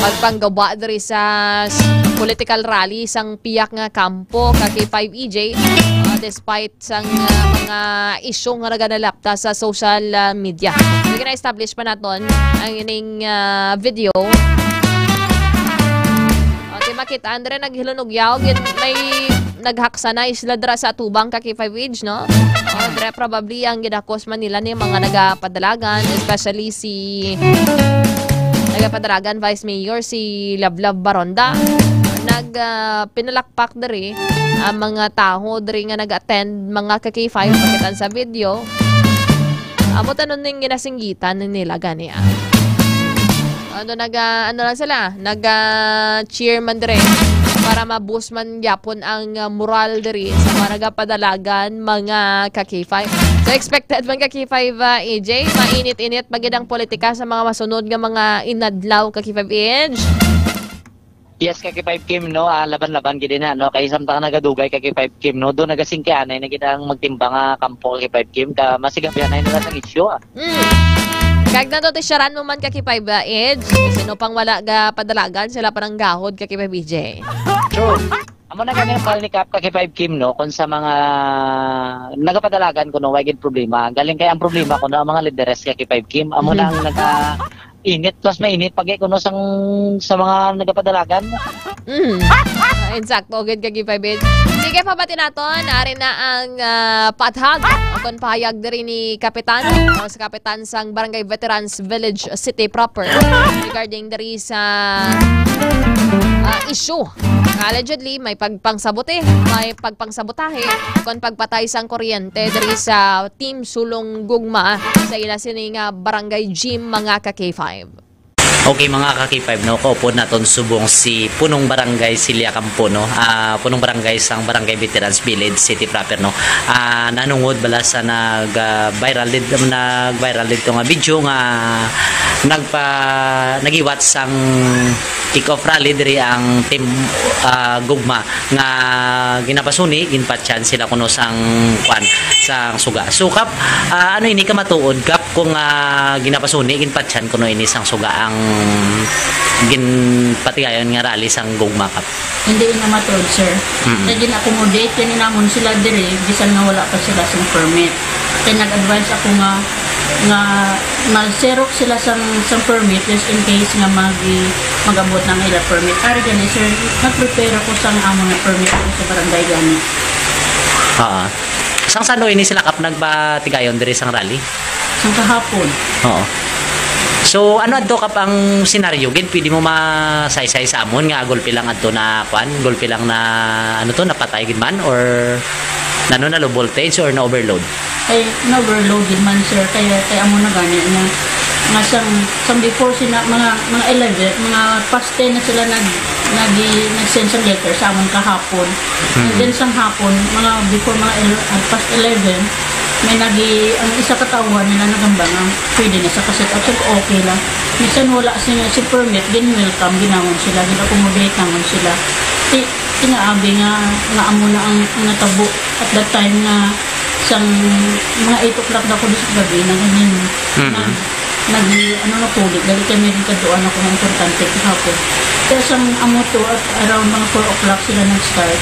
pagpanggaba diri sa s-, political rally sang piyak nga kampo ka K five E J, ah, despite sang, ah, mga isyu nga naganalapta sa social, ah, media. So, gina-establish pa naton ang ining, ah, video. Okay, makita, Andre, naghilunugyaw. Gin-, may naghaksanay sila dira sa atubang ka K five Age, no? O, Andre, probably ang gidakos man nila ni mga nagapadalagan, especially si nagapadalagan Vice Mayor si Lablab Baronda. Nag, ah, pinalakpak diri ang mga tawo diri nga nag-attend, mga ka K five, makita sa video. Amo tanon ning ginasinggitan nila gani, ah. Ano, naga-, ano lang sila, naga-cheer man dire para ma-boost man gyapon ang, ah, moral diri sa mga nagapadalagan, mga ka K five. So, expected man ka K five, ah, E J, mainit-init pa gid ang politika sa mga masunod nga mga inadlaw ka K five Age. Yes, ka K five Kim, no? Ah, laban-laban gid na, no? Kay samtang nagadugay ka K five Kim, no? Doon nagasingkianay na gid ang magtimbang nga kampo ka K five Kim. Ka, masigabyan na nila sa issue, ah. Mm. Kag nato ti sharan mo man ka K five, ah, Edge. Sino pang wala ga padalagan, sila pa nang gahod ka K five B J. True. Amo na gani ang pal ni Kap ka K five Kim, no? Kung sa mga nagapadalagan ko, no, way gid problema. Galing kay ang problema ko, no, ang mga lideres ka K five Kim. Amo na ang naga-init, plus mainit pag kuno sang, sa mga nagapadalagan. Mm. Ah, insakto gid ka K five Edge. Sige, pabati naton. Ari na ang, ah, pathag. Aton pahayag diri ni Kapitan, o sa Kapitan sang Barangay Veterans Village City proper regarding diri sa, ah, issue. Allegedly, may pagpangsabote, may pagpangsabotahe, kon pagpatay sang kuryente diri sa Team Sulong Gugma sa ila sini nga barangay gym, mga ka K five. Okay, mga ka K five, no, kaupod naton subong si Punong Barangay Celia Campo, no? Ah, Punong Barangay sang Barangay Veterans Village City proper, no? Ah, nanungod bala sa nag, ah, viral did-, nag-viral dito nga video nga nagpa-, nagiwat sang kick-off rally diri ang Team, ah, Gugma nga ginapasuni, ginpatyan sila kuno sang, kwan, sang suga. So, Kap, ah, ano ini kamatuod, Kap, kung, ah, ginapasuni, ginpatyan kuno ini sang suga ang ginpatigayon nga rally sang Gugma, Kap? Hindi na matuod, sir. Mm-mm. Kay gin-accommodate gani namon sila diri, bisan nga wala pa sila sang permit. Kay nag-advise ako nga, nga mag-xerox sila sang, sang permit just in case nga mag-, mag-abot na ang ila permit. Ari gani, sir, nag-prepare ako sang amon nga permit sa barangay gani. Oo. Sang sano ini sila, Kap, nagpatigayon diri sang rally? Sang kahapon. Oo. So, ano adto, Kap, ang senaryo gid? Pwede mo masaysay sa amon nga gulpi lang adto na, kwan, gulpi lang na, ano to, napatay gid man? Or nano, na low voltage or na overload? Kay na-overload gid man, sir, kaya, kay amo na gani nga, nga sang, sang before sina, mga, mga eleven, mga past ten na sila nag, nag, nag-send sa letter sa amon kahapon. And Mm. then sang hapon, mga before mga el-, ah, past eleven, may nag, ang isa ka tauhan nila nagambang nga pwede na sa ka-set up, sir, okay lang. Bisan wala sing, si permit, gin-welcome gid namon sila, gin-accommodate namon sila. Ti-, tinaabi nga, nga amo na ang, ang natabo at that time nga sang mga eight o'clock na ko sa gabi na ganyan. Mm. Nag-, nag-, ano na puli, dali kami rin kaduan ako ng importante kahapon. Kaya sang amo to at around mga four o'clock sila nag-start.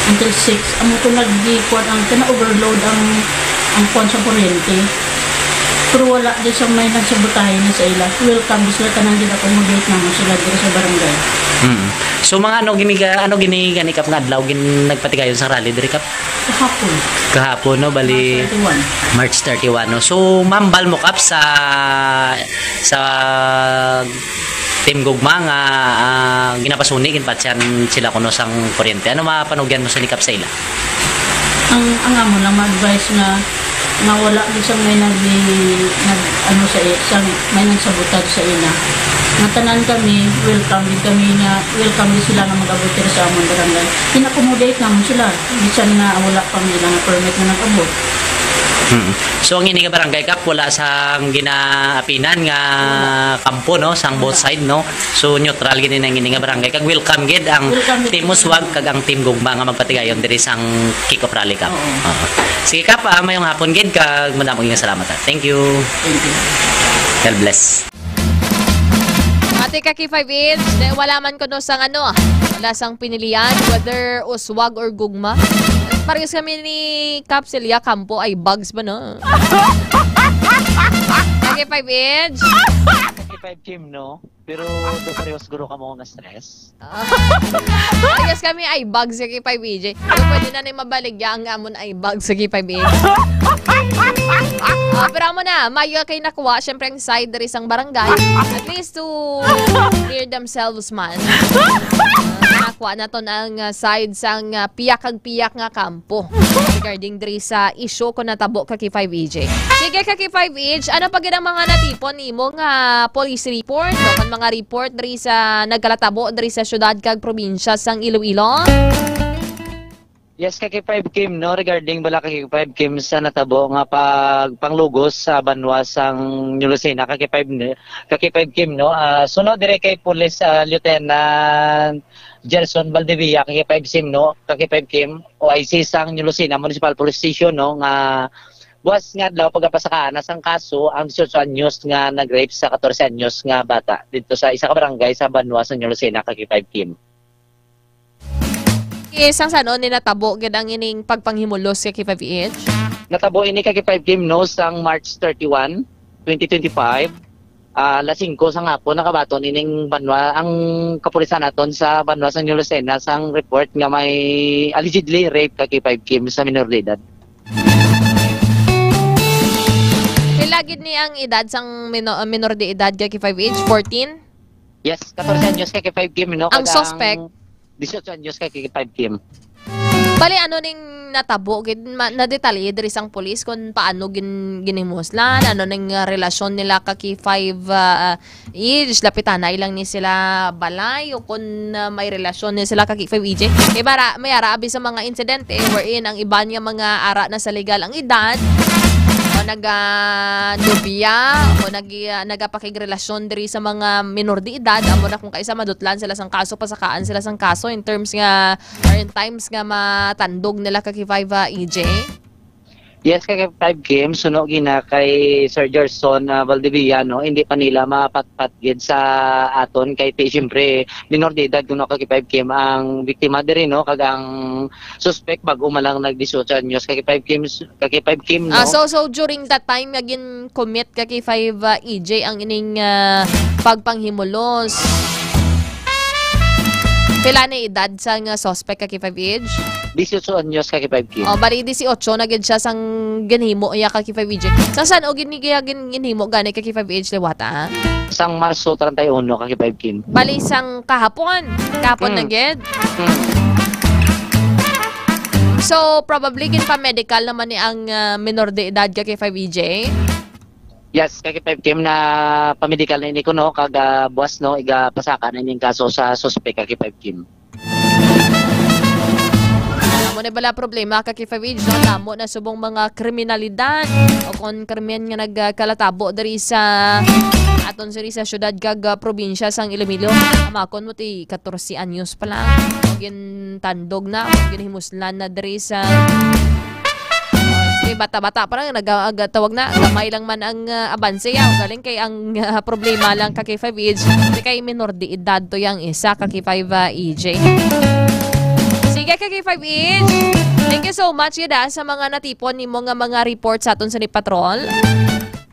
Until six, amo to nag-, kuwan ang, kana overload ang, ang kuwan sa kuryente. Pero wala di sa may nagsabotahe na sa ila. Welcome, di sila tanan gid accommodate naman sila diri sa barangay. Mm. So, mga ano, gini, ano, gini, gani, Kap, nga adlaw, gin-, nagpatigayon sa rally diri, Kap? Kahapon. Kahapon, no? Bali, March thirty-one. March thirty-one, no? So, mambal mo, Kap, sa, sa Team Gugma nga, ah, ginapasuni, ginpatyan sila kuno sang kuryente. Ano mapanugyan mo sa ni, Kap, sa ila? Ang, ang amo lang ma-advise nga, nga wala gid sang may nag-, nag-, ano sa i-, sang may nagsabotad sa ila. Nga tanan kami, welcome gid kami nga, welcome gid sila nga mag-abot diri sa amon barangay. Gin-accommodate namon sila, bisan nga wala pa ang ila nga permit nga nag-abot. Hmm. So, ang ini nga barangay, Kap, wala sang ginaapinan nga Wala. kampo, no, sang both Wala. side, no? So, neutral gid ang ini nga barangay. Kag welcome gid ang Welcome gid. Team Uswag kag ang Team Gugma nga magpatigayon diri sang kick-off rally, Kap. Oo. Oo. Sige, Kap, ah, mayong hapon gid kag madamo nga salamat, ah. Thank you. Thank you. God bless. Ate ka K five H, dahil wala man kuno sang ano, wala sang pinilian, whether Uswag or Gugma. Parehas kami ni Kap Celia Campo, ay bugs ba na? Ka K five H. Ka K five Kim, no? Pero do pareho siguro kamo nga stress. Ah. Parehas kami ay bugs ka K five H. Pero pwede na ni mabaligya ang amon ay bugs ka K five H. Ah, pero amo na, mayo kay nakuha, syempre ang side diri sang barangay. At least to clear themselves man. Ah, nakuha naton ang, ah, side sang, ah, piyak kag piyak nga kampo regarding diri sa issue ko natabo ka K five H. Sige ka K five H, ano pa gid ang mga natipon nimo nga police report o kan mga report diri sa nagkalatabo diri sa syudad kag probinsya sang Iloilo? Yes, ka K five Kim, no, regarding bala ka K five Kim sa natabo nga pagpanglugos sa banwa sang New Lucena, ka K five ni-, ka K five Kim, no, ah, suno dire kay Police, ah, Lieutenant Gerson Valdivia, ka K five Kim, no, ka K five Kim, O I C sang New Lucena Municipal Police Station, no, nga buwas nga adlaw pagapasakaan na sang kaso ang dieciocho anyos nga nag-rape sa catorce anyos nga bata dito sa isa ka barangay sa banwa sa New Lucena, ka K five Kim. Isang sanon ni natabo gid ang ining pagpanghimulos sa K five H? Natabo ini ka K five Kim, no, sang March thirty-one, twenty twenty-five. Ah, alas singko sa hapon, nakabaton ining banwa ang kapulisan naton sa banwa sa New Lucena sang report nga may allegedly rape ka K five Kim sa minor de edad. Pila gid ni ang edad sang mino-, minor de edad ka K five H? Fourteen? Yes, catorce anyos ka K five Kim, no? Ang kag suspect? Dieciocho anyos ka K five Kim. Bali, ano ning natabo gid, ma-, nadetalye diri sang pulis kung paano gin-, ginhimuslan, ano ning, ah, relasyon nila ka K five, ah, age, lapitana ilang ni sila balay o kung, ah, may relasyon ni sila ka K five E J. Kay bara, may ara abi sa mga insidente wherein ang iban nga mga ara na sa legal ang edad o naga nobya o nag-, ah, nagapakigrelasyon diri sa mga minor de edad, amo na kung kaisa madutlan sila sang kaso, pasakaan sila sang kaso in terms nga or in times nga matandog nila ka K five, ah, E J? Yes, ka K five Kim, suno gina kay Sir Gerson, ah, Valdivia, no, hindi pa nila mapatpat gid sa aton kay ti-, siyempre, minor de edad kuno ka K five Kim ang biktima diri, no, kag ang suspect bag-o man lang nag dieciocho anyos ka K five Kim, ka K five Kim, Ah, no? So, so during that time nga gin-commit ka K five, ah, E J ang ining, ah, pagpanghimulos. Pila na edad sa nga suspect ka K five age? Dieciocho anyos ka K five Kim. Oh, bali dieciocho na gid siya sang ginhimo iya ka K five age. Sa san o gini kaya gin-, ginhimo gani ka K five age liwata, ha? Sang Marso treinta y uno ka K five Kim. Bali sang kahapon. Kahapon na Hmm. gid. Hmm. So, probably ginpa-medical naman ni ang, ah, minor de edad ka K five E J? Yes, ka K five Kim, na pa-medical na ini kuno, kag, ah, buwas, no, igapasaka na ining kaso sa suspek ka K five Kim. Amo na bala problema ka K five H, no? Damo na subong mga kriminalidad o kon krimen nga nagkalatabo diri sa aton sini sa syudad kag, ah, probinsya sang Iloilo. Amakon mo ti catorce anyos pa lang. O gintandog na, o ginhimuslan na diri sa, sige, bata-bata pa lang, nag-, ag-, tawag na, gamay lang man ang, ah, abanse, ah. Galing kay ang, ah, problema lang ka K five H, di kay minor de edad to yang isa ka K five, ah, E J. Sige ka K five H, thank you so much gid, ah, sa mga natipon nimo nga mga report sa aton sa ni Patrol.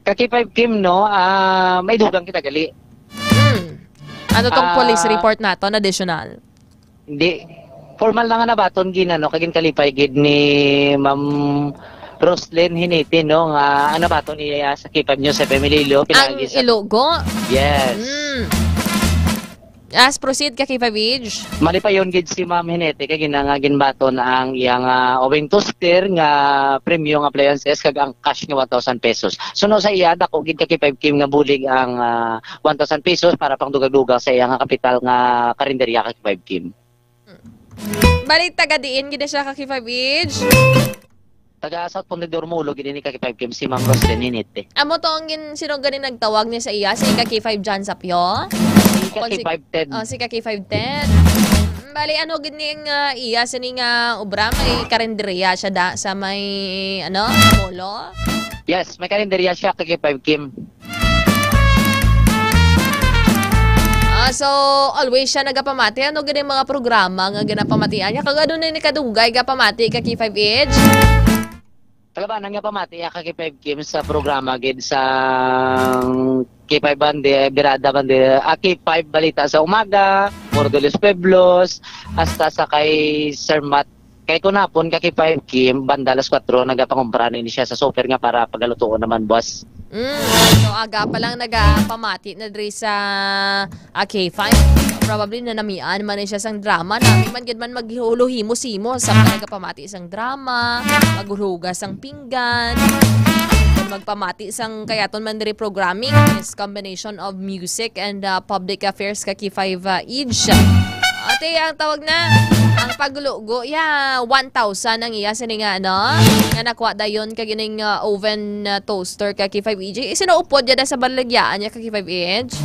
Ka K five Kim, no, ah, may dugang kita gali. Hmm. Ano tong police Ah. report naton, additional? Hindi. Formal na nga nabaton gina, no, kag ginkalipay gid ni Ma'am Roslyn Hinete, no, nga ang nabaton niya sa K five News F M Iloilo, Ang pinagi sa Ilogo? Yes. Mm. As proceed ka, K five H. Malipayon gid si Ma'am Hinete kay gina nga ginbaton ang iyang, ah, Owing Toaster nga premium appliances kag ang cash nga one thousand pesos. Suno sa iya, dako gid ka K five Kim nga bulig ang, ah, one thousand pesos para pang dugag-dugag sa iya nga kapital nga karinderya ka K five Kim. Bali, taga diin gid siya ka K five H? Taga South Fundidor Molo gid ni ka K five Kim si Ma'am Roslyn Hinete. Amo to ang gin-, sino gani nagtawag ni sa iya? Si ka K five John Sapio? Si ka Kon si K five Ted. Oh, si ka K five Ted. Mm, bali, ano gid ning, ah, iya sini nga obra? May karinderya siya da sa may, ano, Molo? Yes, may karinderya siya ka K five Kim. Ah, so, always siya nagapamati. Ano gid ang mga programa nga ginapamatian niya? Kag ano na ni kadugay gapamati ka K five H? Kalabanan nga pamati, ah, ka K five Kim sa programa gid sa K five Bande, Birada Bande, ah, K five Balita sa Umaga, Moro de los Pueblos, hasta sa kay Sir Matt. Kay kunapon ka K five Kim, banda alas kuwatro, nagapangumpra na ini siya sa super nga para pagalutuon naman, boss. Mm, so aga pa lang nagapamati na diri sa, ah, K five. Probably nanamian man ni siya sang drama. Nami man gid man maghuluhimo-simo sa nagapamati sang drama, maghuhugas sang pinggan, magpamati sang kayaton man diri programming is combination of music and, ah, public affairs ka K five, ah, age. Ate, ang tawag na, Paglugo, ya, one thousand ang iya sini nga, ano, nga nakuha dayon kag ining, ah, oven, ah, toaster ka K five E J. Sino upod ya da sa balaligya niya ka K five H?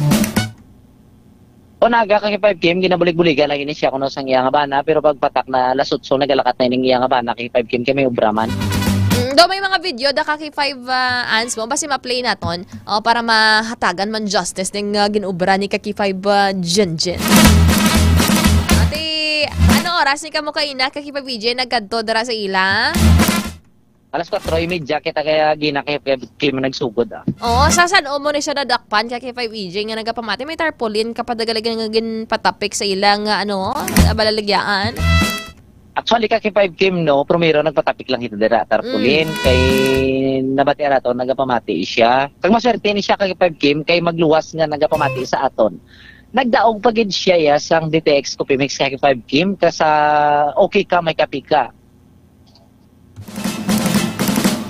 O, naga ka K five Kim, ginabulig-buligan lagi ni siya kuno sang iya nga bana, pero pagpatak na alas otso, nagalakat na ining iya nga bana, K five Kim, kay may obra man. Mm, do may mga video da ka K five, ah, ans mo, basi ma-play naton, o, para mahatagan man justice ning, ah, ginobra ni ka K five, ah, Jinjin. Ate, ano oras ni kamo kaina ka K five E J nagkadto dira sa ila? Alas kwatro y media kita kaya gina kay Kim nagsugod, ah. Oo, sa san-o mo ni siya nadakpan ka K five E J nga nagapamati? May tarpaulin ka pa dagalagan nga ginpatapik sa ilang, ah, ano, ah, balaligyaan? Actually, ka K five Kim, no, primero nagpatapik lang kita dira, tarpaulin, Mm. kay nabatian nato, nagapamati siya. Kag maswerte ni siya ka K five Kim, kay magluwas nga nagapamati sa aton. Nagdaog pa gid siya, ya, sang D T X Coffee Mix ka K five Kim, ka sa okay ka, may kape ka.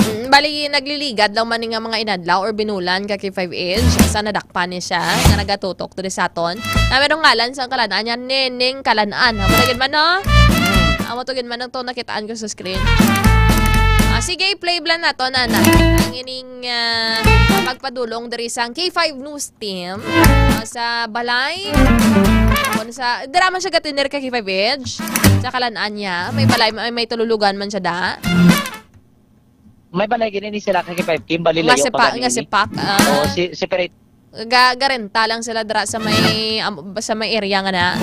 Mm, bali, nagliligad lang man ni nga mga inadlaw or binulan ka K five H. Sa nadakpan ni siya, nga nagatutok diri sa aton. Na merong ngalan sa kalan-an niya, Neneng Kalan-an. Amo na gid man, no? Amo to gid man ang to nakitaan ko sa screen. Ah, sige, i-play blan nato, na, na. Ang ining, ah, magpadulong diri sa K five News team, ah, sa balay. Kung sa, dira man siya gatiner ka K five H. Sa kalan-an niya, may balay, may, may tululugan man siya da. May balay gini ni sila ka K five Kim, bali Nga layo sipa-, pa gani nga ni. sipak, ah. Oo, si, separate. Ga-, garenta lang sila dira sa may, am-, sa may area nga na.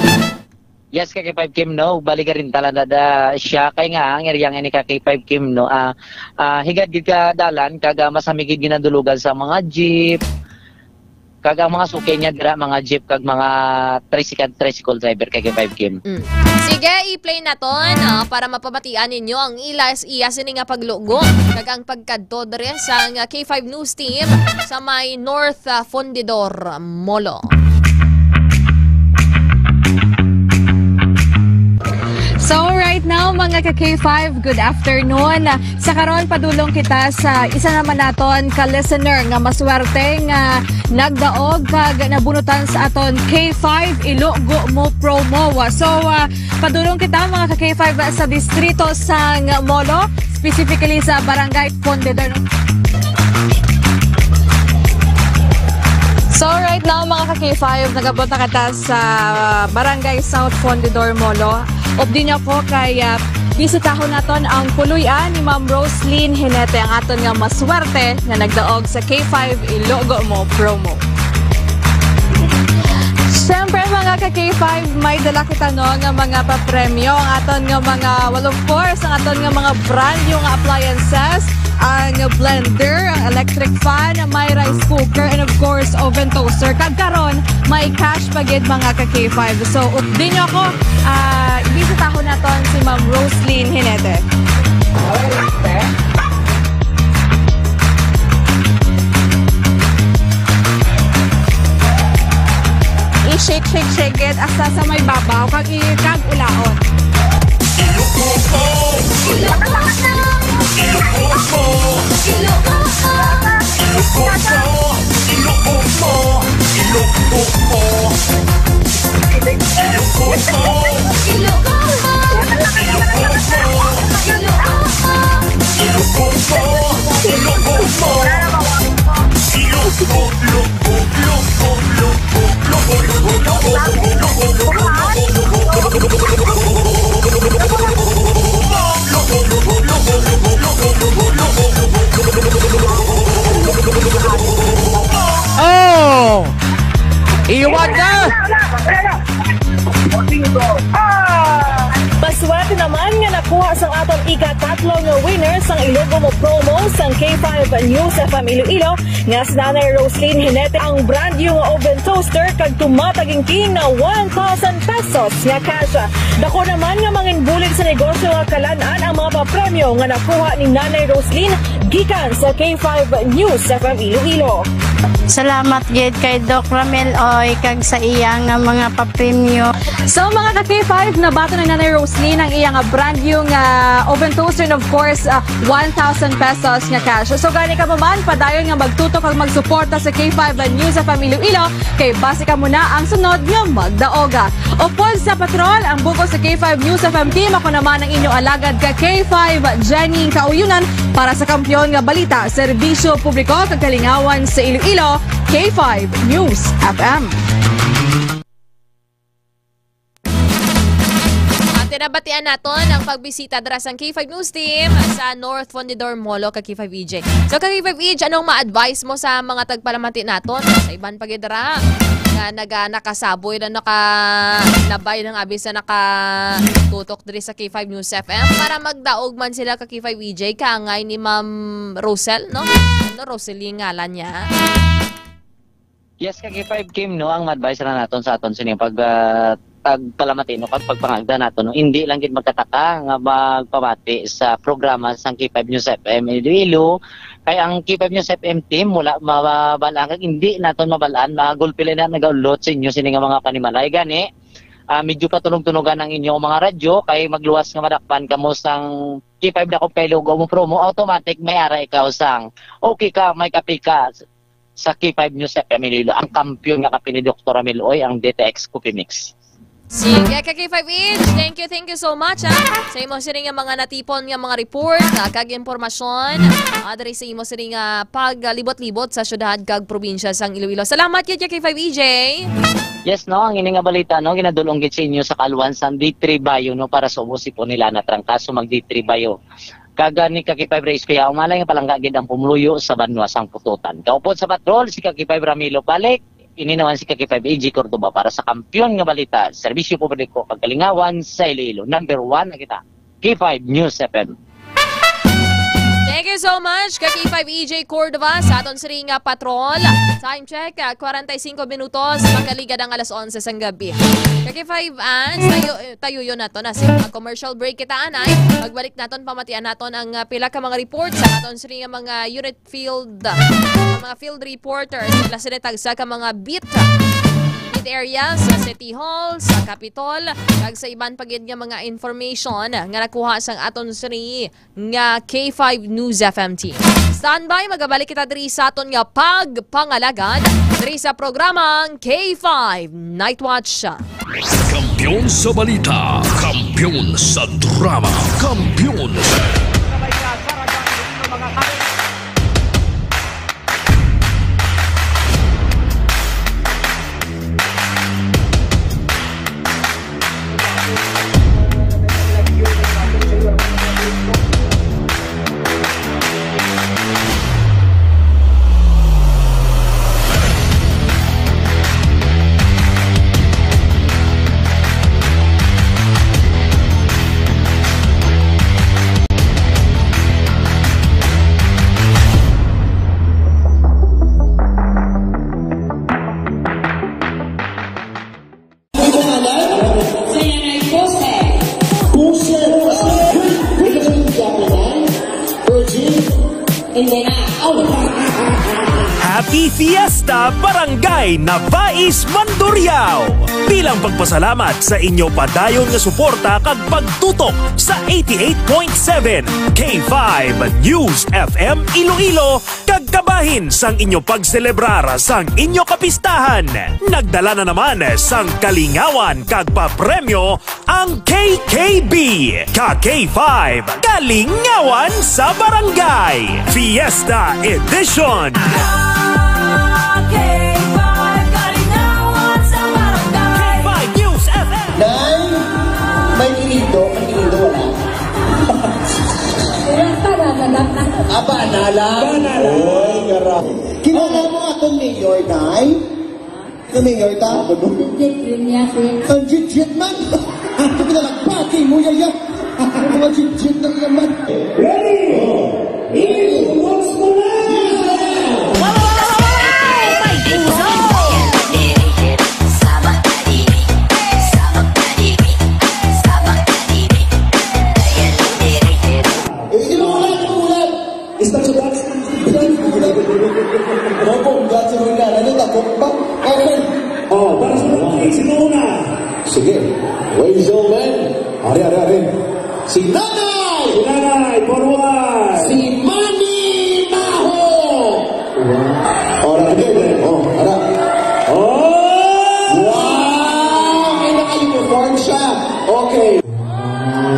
Yes, ka K five Kim, no? Bali garenta lang da, da siya. Kay nga, ang area nga ni ka K five Kim, no? Ah, ah, higad gid ka dalan, kag, ah, masamig gid ginadulugan sa mga jeep. Kag ang mga suki niya dira, mga jeep, kag mga tricycle, tricycle driver kay K five Kim. Mm. Sige, i-play naton, ah, para mapamatian ninyo ang ila, iya sini nga paglugo kag ang pagkadto diri sa nga K five News Team sa may North, ah, Fundidor, Molo. So, right now, mga ka K five, good afternoon. Sa karon, padulong kita sa isa naman naton ka listener nga maswerte nga nagdaog kag nabunutan sa aton K five Ilogo Mo promo. So, ah, padulong kita, mga ka K five, sa distrito sang Molo, specifically sa Barangay Fundidor. So, right now, mga ka K five, nag-abot na kita sa Barangay South Fundidor, Molo. Updi niyo ko kay, ah, bisitahon naton ang puloy-an ni Ma'am Roslyn Hinete, ang aton nga maswerte nga nagdaog sa K five Ilogo Mo promo. Siyempre, mga ka K five, may dala kita, no, nga mga papremyo. Ang aton nga mga, well, of course, ang aton nga mga brand new nga appliances, ang blender, ang electric fan, may rice cooker, and of course, oven toaster. Kag karon, may cash pa gid, mga ka K five. So, updi niyo ako, ah, bisitahon naton si Ma'am Roslyn Hinete. I-shake, shake, shake it hasta sa may babaw, kag i-, kag ulaon. Oh! Iwan na! Paswerte naman nga nakuha sang aton ikatatlo nga winner sang Ilogo Mo promo sang K five News F M Iloilo, nga si Nanay Roslyn Hinete, ang brand new nga oven toaster kag tumatagingking na one thousand pesos nga cash. Dako naman nga manginbulig sa negosyo nga kalan-an ang mga papremyo nga nakuha ni Nanay Roslyn gikan sa K five News F M Iloilo. Salamat gid kay Doc Ramil Oy kag sa iya nga mga papremyo. So, mga ka K five, nabaton ni Nanay Roslyn ang iya nga brand new nga oven toaster and, of course, ah, one thousand pesos nga cash. So, gani kamo man, padayon nga magtutok kag magsuporta sa K five News F M Iloilo, kay basi kamo na ang sunod nga magdaoga. Upod sa patrol, ang bug-os sa K five News F M team, ako naman ang inyo alagad ka K five, Jenny Kauyunan, para sa Kampiyon nga Balita, Serbisyo Publiko kag Kalingawan sa Iloilo, K five News F M. At tinabatian naton ang pagbisita dira sang K five News Team sa North Fundidor Mall, ka K five E J. So, ka K five E J, anong ma-advise mo sa mga tagpalamati naton? Sa iban pa gid dira nga naga-, nakasaboy na nakalabay ng abis na nakatutok diri sa K five News F M para magdaog man sila ka K five E J, kaangay ni Ma'am Rosel, no? Ano, Roseline ngalan niya? Yes, ka K five Kim, no, ang advice na naton sa aton sining pag, ah, pagpalamati, no, pag pagpangagda naton, no, hindi lang gid magkataka nga magpamati sa programa sang K five News F M Iloilo, kay ang K five News F M team wala mabal-an, kag hindi naton mabal-an, magulpi lang na nagaulot sa inyo sini nga mga panimalay. Gani, ah, medyo patunog-tunogan ang inyong mga radyo, kay magluwas nga madakpan kamo sang K five Dakop Kay Lugaw mo promo, automatic may ara ikaw sang okay ka, may kape ka sa K five News F M Iloilo, ang kampiyon nga kape ni Doktor Ramil Oy, ang D T X Coffee Mix. Sige, ka K five H, thank you, thank you so much, ha, sa imo sining nga mga natipon nga mga report, ah, kag impormasyon, ah, diri sa imo sining nga paglibot-libot sa syudad kag probinsya sang Iloilo. Salamat gid, ka K five E J. Yes, no, ang ini nga balita, no, ginadul-ong gid sa inyo sa kaalwan sang D three Bio, no, para sa ubos sipon nila na trangkaso mag D three Bio. Kag ni ka K five Race, kaya umalay nga palangga gid ang pumuluyo sa banwa sang Pututan. Kaupod sa patrol, si ka K five Ramilo Balik, ini naman si ka K five A G Cordoba para sa kampiyon nga balita, serbisyo publiko kag kalingawan sa Iloilo. Number one na kita, K five News F M. Thank you so much, ka K five E J Cordova, sa aton sini nga patrol. Time check, ah, kwarenta y singko minutos, makaligad ang alas onse sang gabi. Ka K five Ans, tayo, tayo yun nato na. Sige, mag-commercial break kita, anay. Pagbalik naton, pamatian naton ang, ah, pila ka mga report sa aton sini nga mga unit field, ah, mga field reporters. Sila sila tagsa ka mga beat, beat areas sa City Hall, sa Capitol, kag sa iban pa gid nga mga information nga nakuha sang aton sini nga K five News F M team. Standby, magabalik kita diri sa aton nga pagpangalagad diri sa programang K five Night Watch. Kampiyon sa balita, kampiyon sa drama, kampiyon sa Ang pangalan? Sa yan ay Jose. Jose. Jose. Virgin. Hindi na. Oh. Happy Fiesta, Barangay Nabais, Mandurriao! Bilang pagpasalamat sa inyo padayon nga suporta kag pagtutok sa eighty-eight point seven K five News F M Iloilo, kag kabahin sang inyo pagselebrar sang inyo kapistahan. Nagdala na naman sang kalingawan kag papremyo ang K K B, ka K five Kalingawan sa Barangay Fiesta Edition. K five Kalingawan sa Barangay. K five News F M. Nay, may kinindo, may kinindo, wala. Wala pa, wala na. Aba, na lang. Wala na. Oy, gara. Kilala mo atong mayor, Nay? Sino mayor ta? Legit yun niya, sir. Ang legit man! Ang pinalagbati mo, yaya! Ang mga legit na naman! Ready? Ibuhos mo na! Eh, inuulan, inuulan! Istasyon box! Inuulan! Opo, Si Nanay, forward. Si Mami Maho. Wow. Ora, okay, okay. Oh, ara. Oh! Wow! May naka-uniform siya. Okay.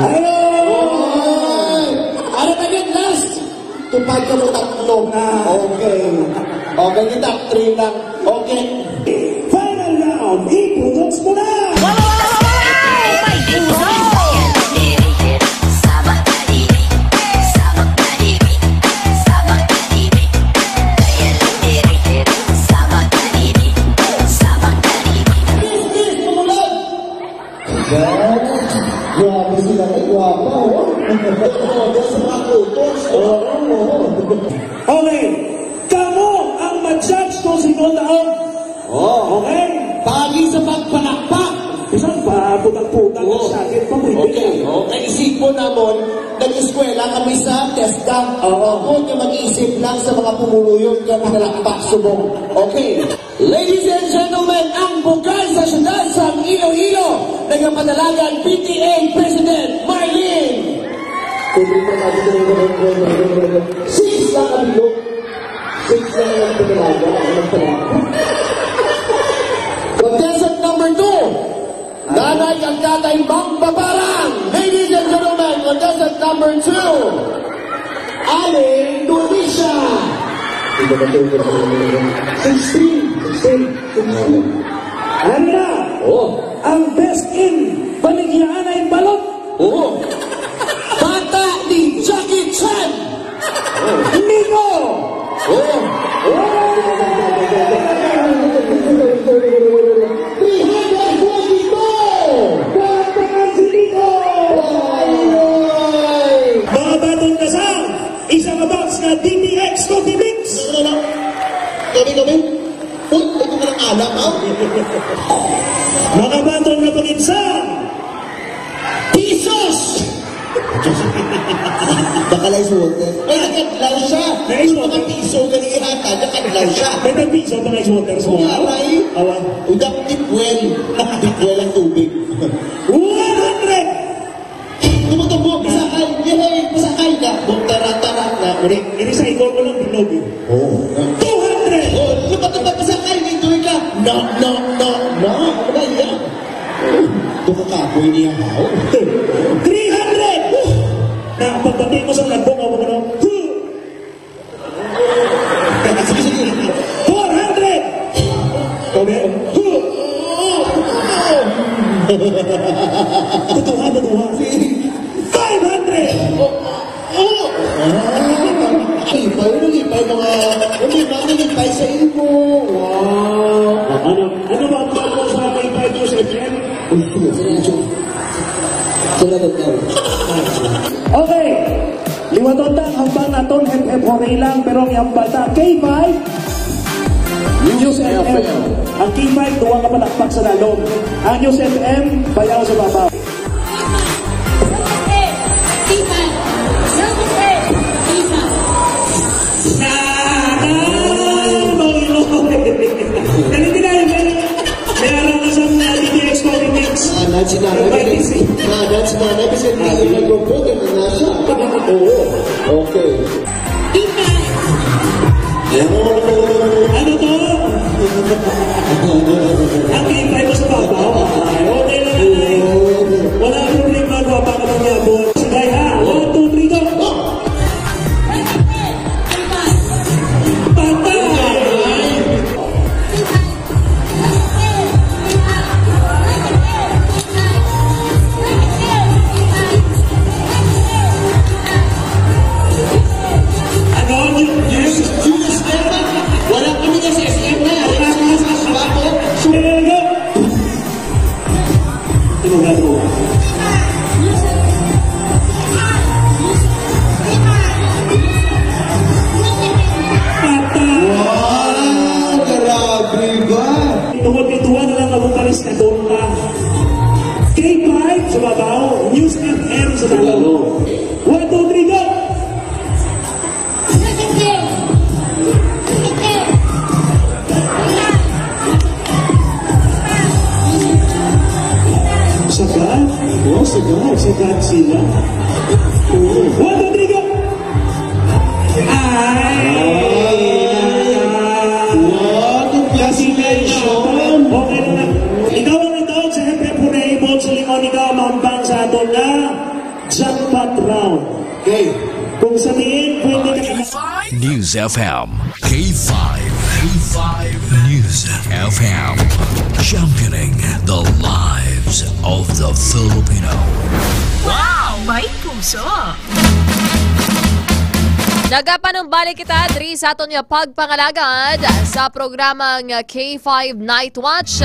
Hello! Oy! Ano na yun? Last! Tupad ka mo tatlo. Ah. Okay. Okay, kita, three lang. Okay. Final round, ipudot mo na! Grabe sila, ay, gwapa, oh. Grabe sa mga kutos, oh. Oo, oo. Okay, kamo ang mag-judge kung sino ang taong. Oh. Okay? Pagi sa pagpalakpak. Bisan pa, putang-putang ang sakit pa, pwede. Okay, okay. Isipon namon, nag-eskwela kami sa TESDA. Oo. Ako nga mag-isip lang sa mga pumuluyon nga pinalakpak subong. Okay. Ladies and gentlemen, ang bukal sa siyudad sang Iloilo, nagapadalagan P T A President Marlene. Six lang ang bilog. Six lang ang padalagan. Ang padalagan. Contestant number two, Nanay kag Tatay Magbabarang. Ladies and gentlemen, contestant number two, Aling Dulisa. Sixteen. Sixteen. Sixteen. Ano na? Oh. Ang best in Baligya Anay Balot. Oh. Bata ni Jackie Chan. Oh. Nico. Oh. Oh. Three hundred forty-two! Palakpakan si Nico! Mga baton na sa isa ka box nga D T X Coffee Mix. Ano, ano, ano? Kami, kami? Uy, ito ka ng alam, ha? Mga baton na pag-insa! Pisos! Baka lang sa water. Ay, nakadlaw siya. Yung mga piso, ganun yung hatag, nakadlaw siya. May tagpiso pa na yung water sa mga. Aray. Awa. Udak, deep well. Deep well ang tubig. One hundred! Tumutubo, pasakay. Yay, pasakay na. Buktaratara na. Uri, i-recycle mo lang, bilog eh. Oh. Two hundred! Oh, lupa-lupa, pasakay, may tuloy ka. No, no, no, no. Ano ba yan? Ito ka kapoy niya, ha? Three hundred! Na, pagbati mo sa nagbo, ako mo, no? Sige, sige. Four hundred! Kami, tutuha, tutuha. Five hundred! Oh! Ah, lipay, lipay, mga, lipay, lipay sa imo. Wow. Ano, ano ba ang bago sa K five News F M? Uy, uy, uy, uy. Sila na daw. Okay. Liwaton ta ang hambal naton, hep-hep hooray lang, pero ang hambal ta, K five, News F M. Ang K five, duwa ka palakpak sa lalom. Ang News F M, bayaw sa babaw. Dali, dali, dali. May araw na sa mga D T X Politics. Nanay, si nanay, May kasi, nanay, si nanay, kasi hindi yung nag-vote, yung nasa. Oo. Okay. Ano to? Ang K five mo sa babaw. Ay, okay lang, nanay. Wala akong problema, gwapa ka, mangyabot. Sige, ha? One, two, three, go! Patay! Ano? Yes, yes, wala kami sa S M na. Wala kami sa Swapo. Sumagot! Ano nga to? Patay! Wow! Grabe ba? Tungod kay duha na lang ang vocalist na tonta. K five sa babaw, News F M sa lalom. One, two, three, go! Sagad? Oh, sagad. Sagad sila. One, two, three, go! Ay! Wow, congratulations! Okay na na. Ikaw ang ito, siyempre, pura ibon sa limon, ikaw, mambang sa aton nga jackpot round. Okay. Kung sa diin, pwede ka na. News F M, K five, K five News F M, championing the lives of the Filipino. Wow! May puso! Nagapanumbalik kita diri sa aton nga pagpangalagad sa programang K five Night Watch.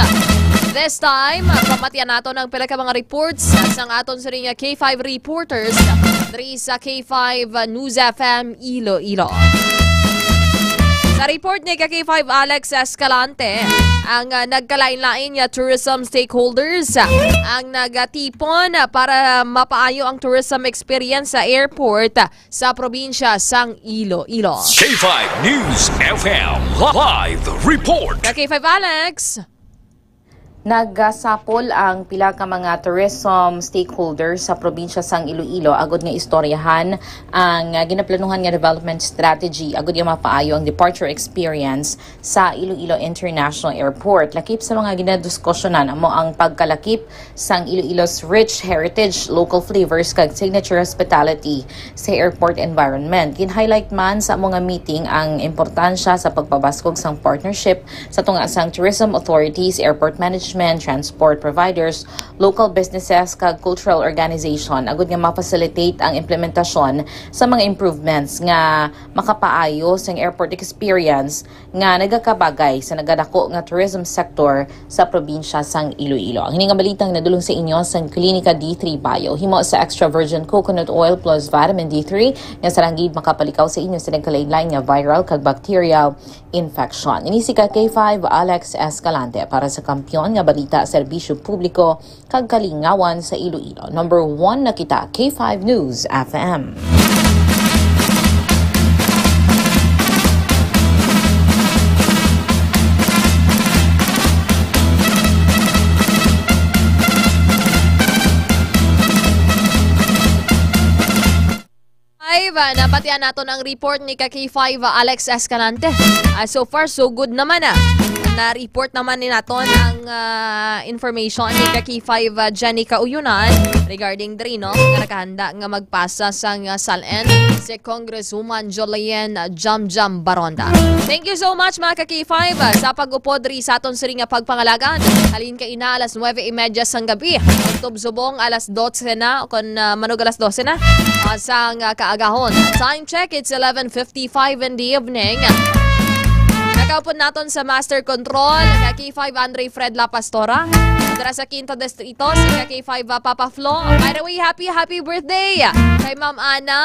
This time, pamatian naton ang pila ka mga reports sang aton siring nga K five reporters diri sa K five News F M Iloilo. Sa report ni ka K five Alex Escalante, ang, ah, nagkalain-lain nga tourism stakeholders ang nagatipon para mapaayo ang tourism experience sa airport sa probinsya sang Iloilo. K five News F M live report. Ka K five Alex. Nagasapol ang pila ka mga tourism stakeholders sa probinsya sang Iloilo agud nga istoryahan ang, ah, ginaplanuhan nga development strategy agud nga mapaayo ang departure experience sa Iloilo International Airport. Lakip sa mga ginadiskusyonan amo ang pagkalakip sang Iloilo's rich heritage, local flavors, kag signature hospitality sa airport environment. Gin-highlight man sa amo nga meeting ang importansya sa pagpabaskog sang partnership sa tunga sang tourism authorities, airport management, transport providers, local businesses, kag cultural organization, agud nga ma-facilitate ang implementasyon sa mga improvements nga makapaayo sang airport experience nga nagakabagay sa nagadako nga tourism sector sa probinsya sang Iloilo. Ang hini nga balitang nadulong sa inyo sang Klinika D three Bio. Himo sa extra virgin coconut oil plus vitamin D three nga sarang gid makapalikaw sa inyo sa nagkalain-lain nga viral kag bacterial infection. Ini si ka K five Alex Escalante para sa Kampiyon nga Balita, Serbisyo Publiko kag Kalingawan sa Iloilo. Number one na kita, K five News F M. Five, ah, nabatian naton ang report ni ka K five, ah, Alex Escalante. Ah, so far, so good naman, ah. Na-report naman ni naton ang, ah, information ni ka K five, ah, Jenny Kauyunan regarding diri, no, nga nakahanda nga magpasa sang, ah, SALN si Congresswoman Jolene Jamjam Baronda. Thank you so much, mga ka K five, ah, sa pag-upod diri sa aton siring nga pagpangalagad. Halin kaina alas nuebe y media sang gabi, tubtob subong alas dotse na, kon, ah, manog alas dose na, ah, sang, ah, kaagahon. Time check, it's eleven fifty-five in the evening. Nakaupod naton sa Master Control, ka K five Andre Fred La Pastora. Dira sa Quinto Distrito, si ka K five, ah, Papa Flo. By the way, happy, happy birthday kay Ma'am Ana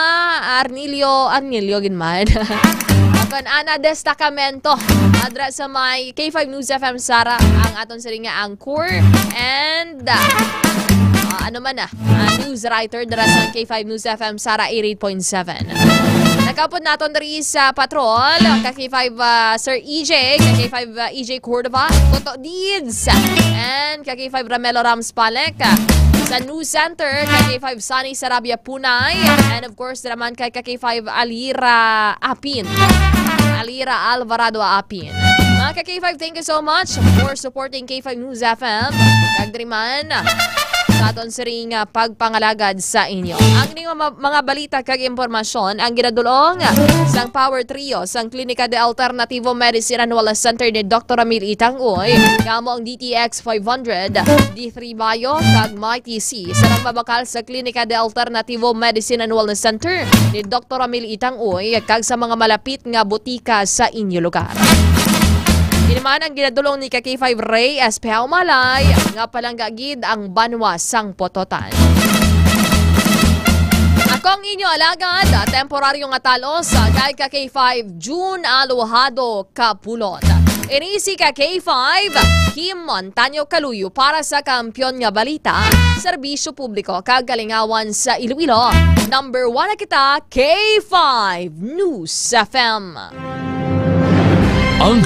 Arnilio, Arnilio gid man. Kon Ana Destacamento. Adra sa may K five News F M Sara, ang aton siring nga anchor. And, ah, ah, ano man na, ah, news writer dira sa K five News F M Sara eighty-eight point seven. Nakaupod naton diri sa patrol, ka K five, ah, Sir E J, ka K five, ah, E J Cordova, Toto Deeds, and ka K five Ramelo Rams Palek, sa News Center, ka K five Sunny Sarabia Punay, and of course, naman kay ka K five Alira Apin. Alira Alvarado Apin. Mga ka K five, thank you so much for supporting K five News F M. Kag diri man, sa aton siring nga pagpangalagad sa inyo. Ang ining mga, mga balita kag impormasyon ang ginadulong sang Power Trio sang Klinika de Alternativo Medicine Annual Center ni Doktor Ramil Itang Uy, nga amo ang D T X five hundred, D three Bio, kag Mighty C. Sarang mabakal sa Klinika de Alternativo Medicine Annual Center ni Doktor Ramil Itang Uy, kag sa mga malapit nga butika sa inyo lugar. Ini man ang ginadulong ni ka K five Ray Espeha Umalay, nga palangga gid ang banwa sang Pototan. Ako ang inyo alagad, temporaryo nga talos, kay ka K five June Alojado Kapulot. Ini si ka K five Kim Montaño Kaluyo para sa Kampiyon nga Balita, Serbisyo Publiko kag Kalingawan sa Iloilo. Number one na kita, K five News F M. Ang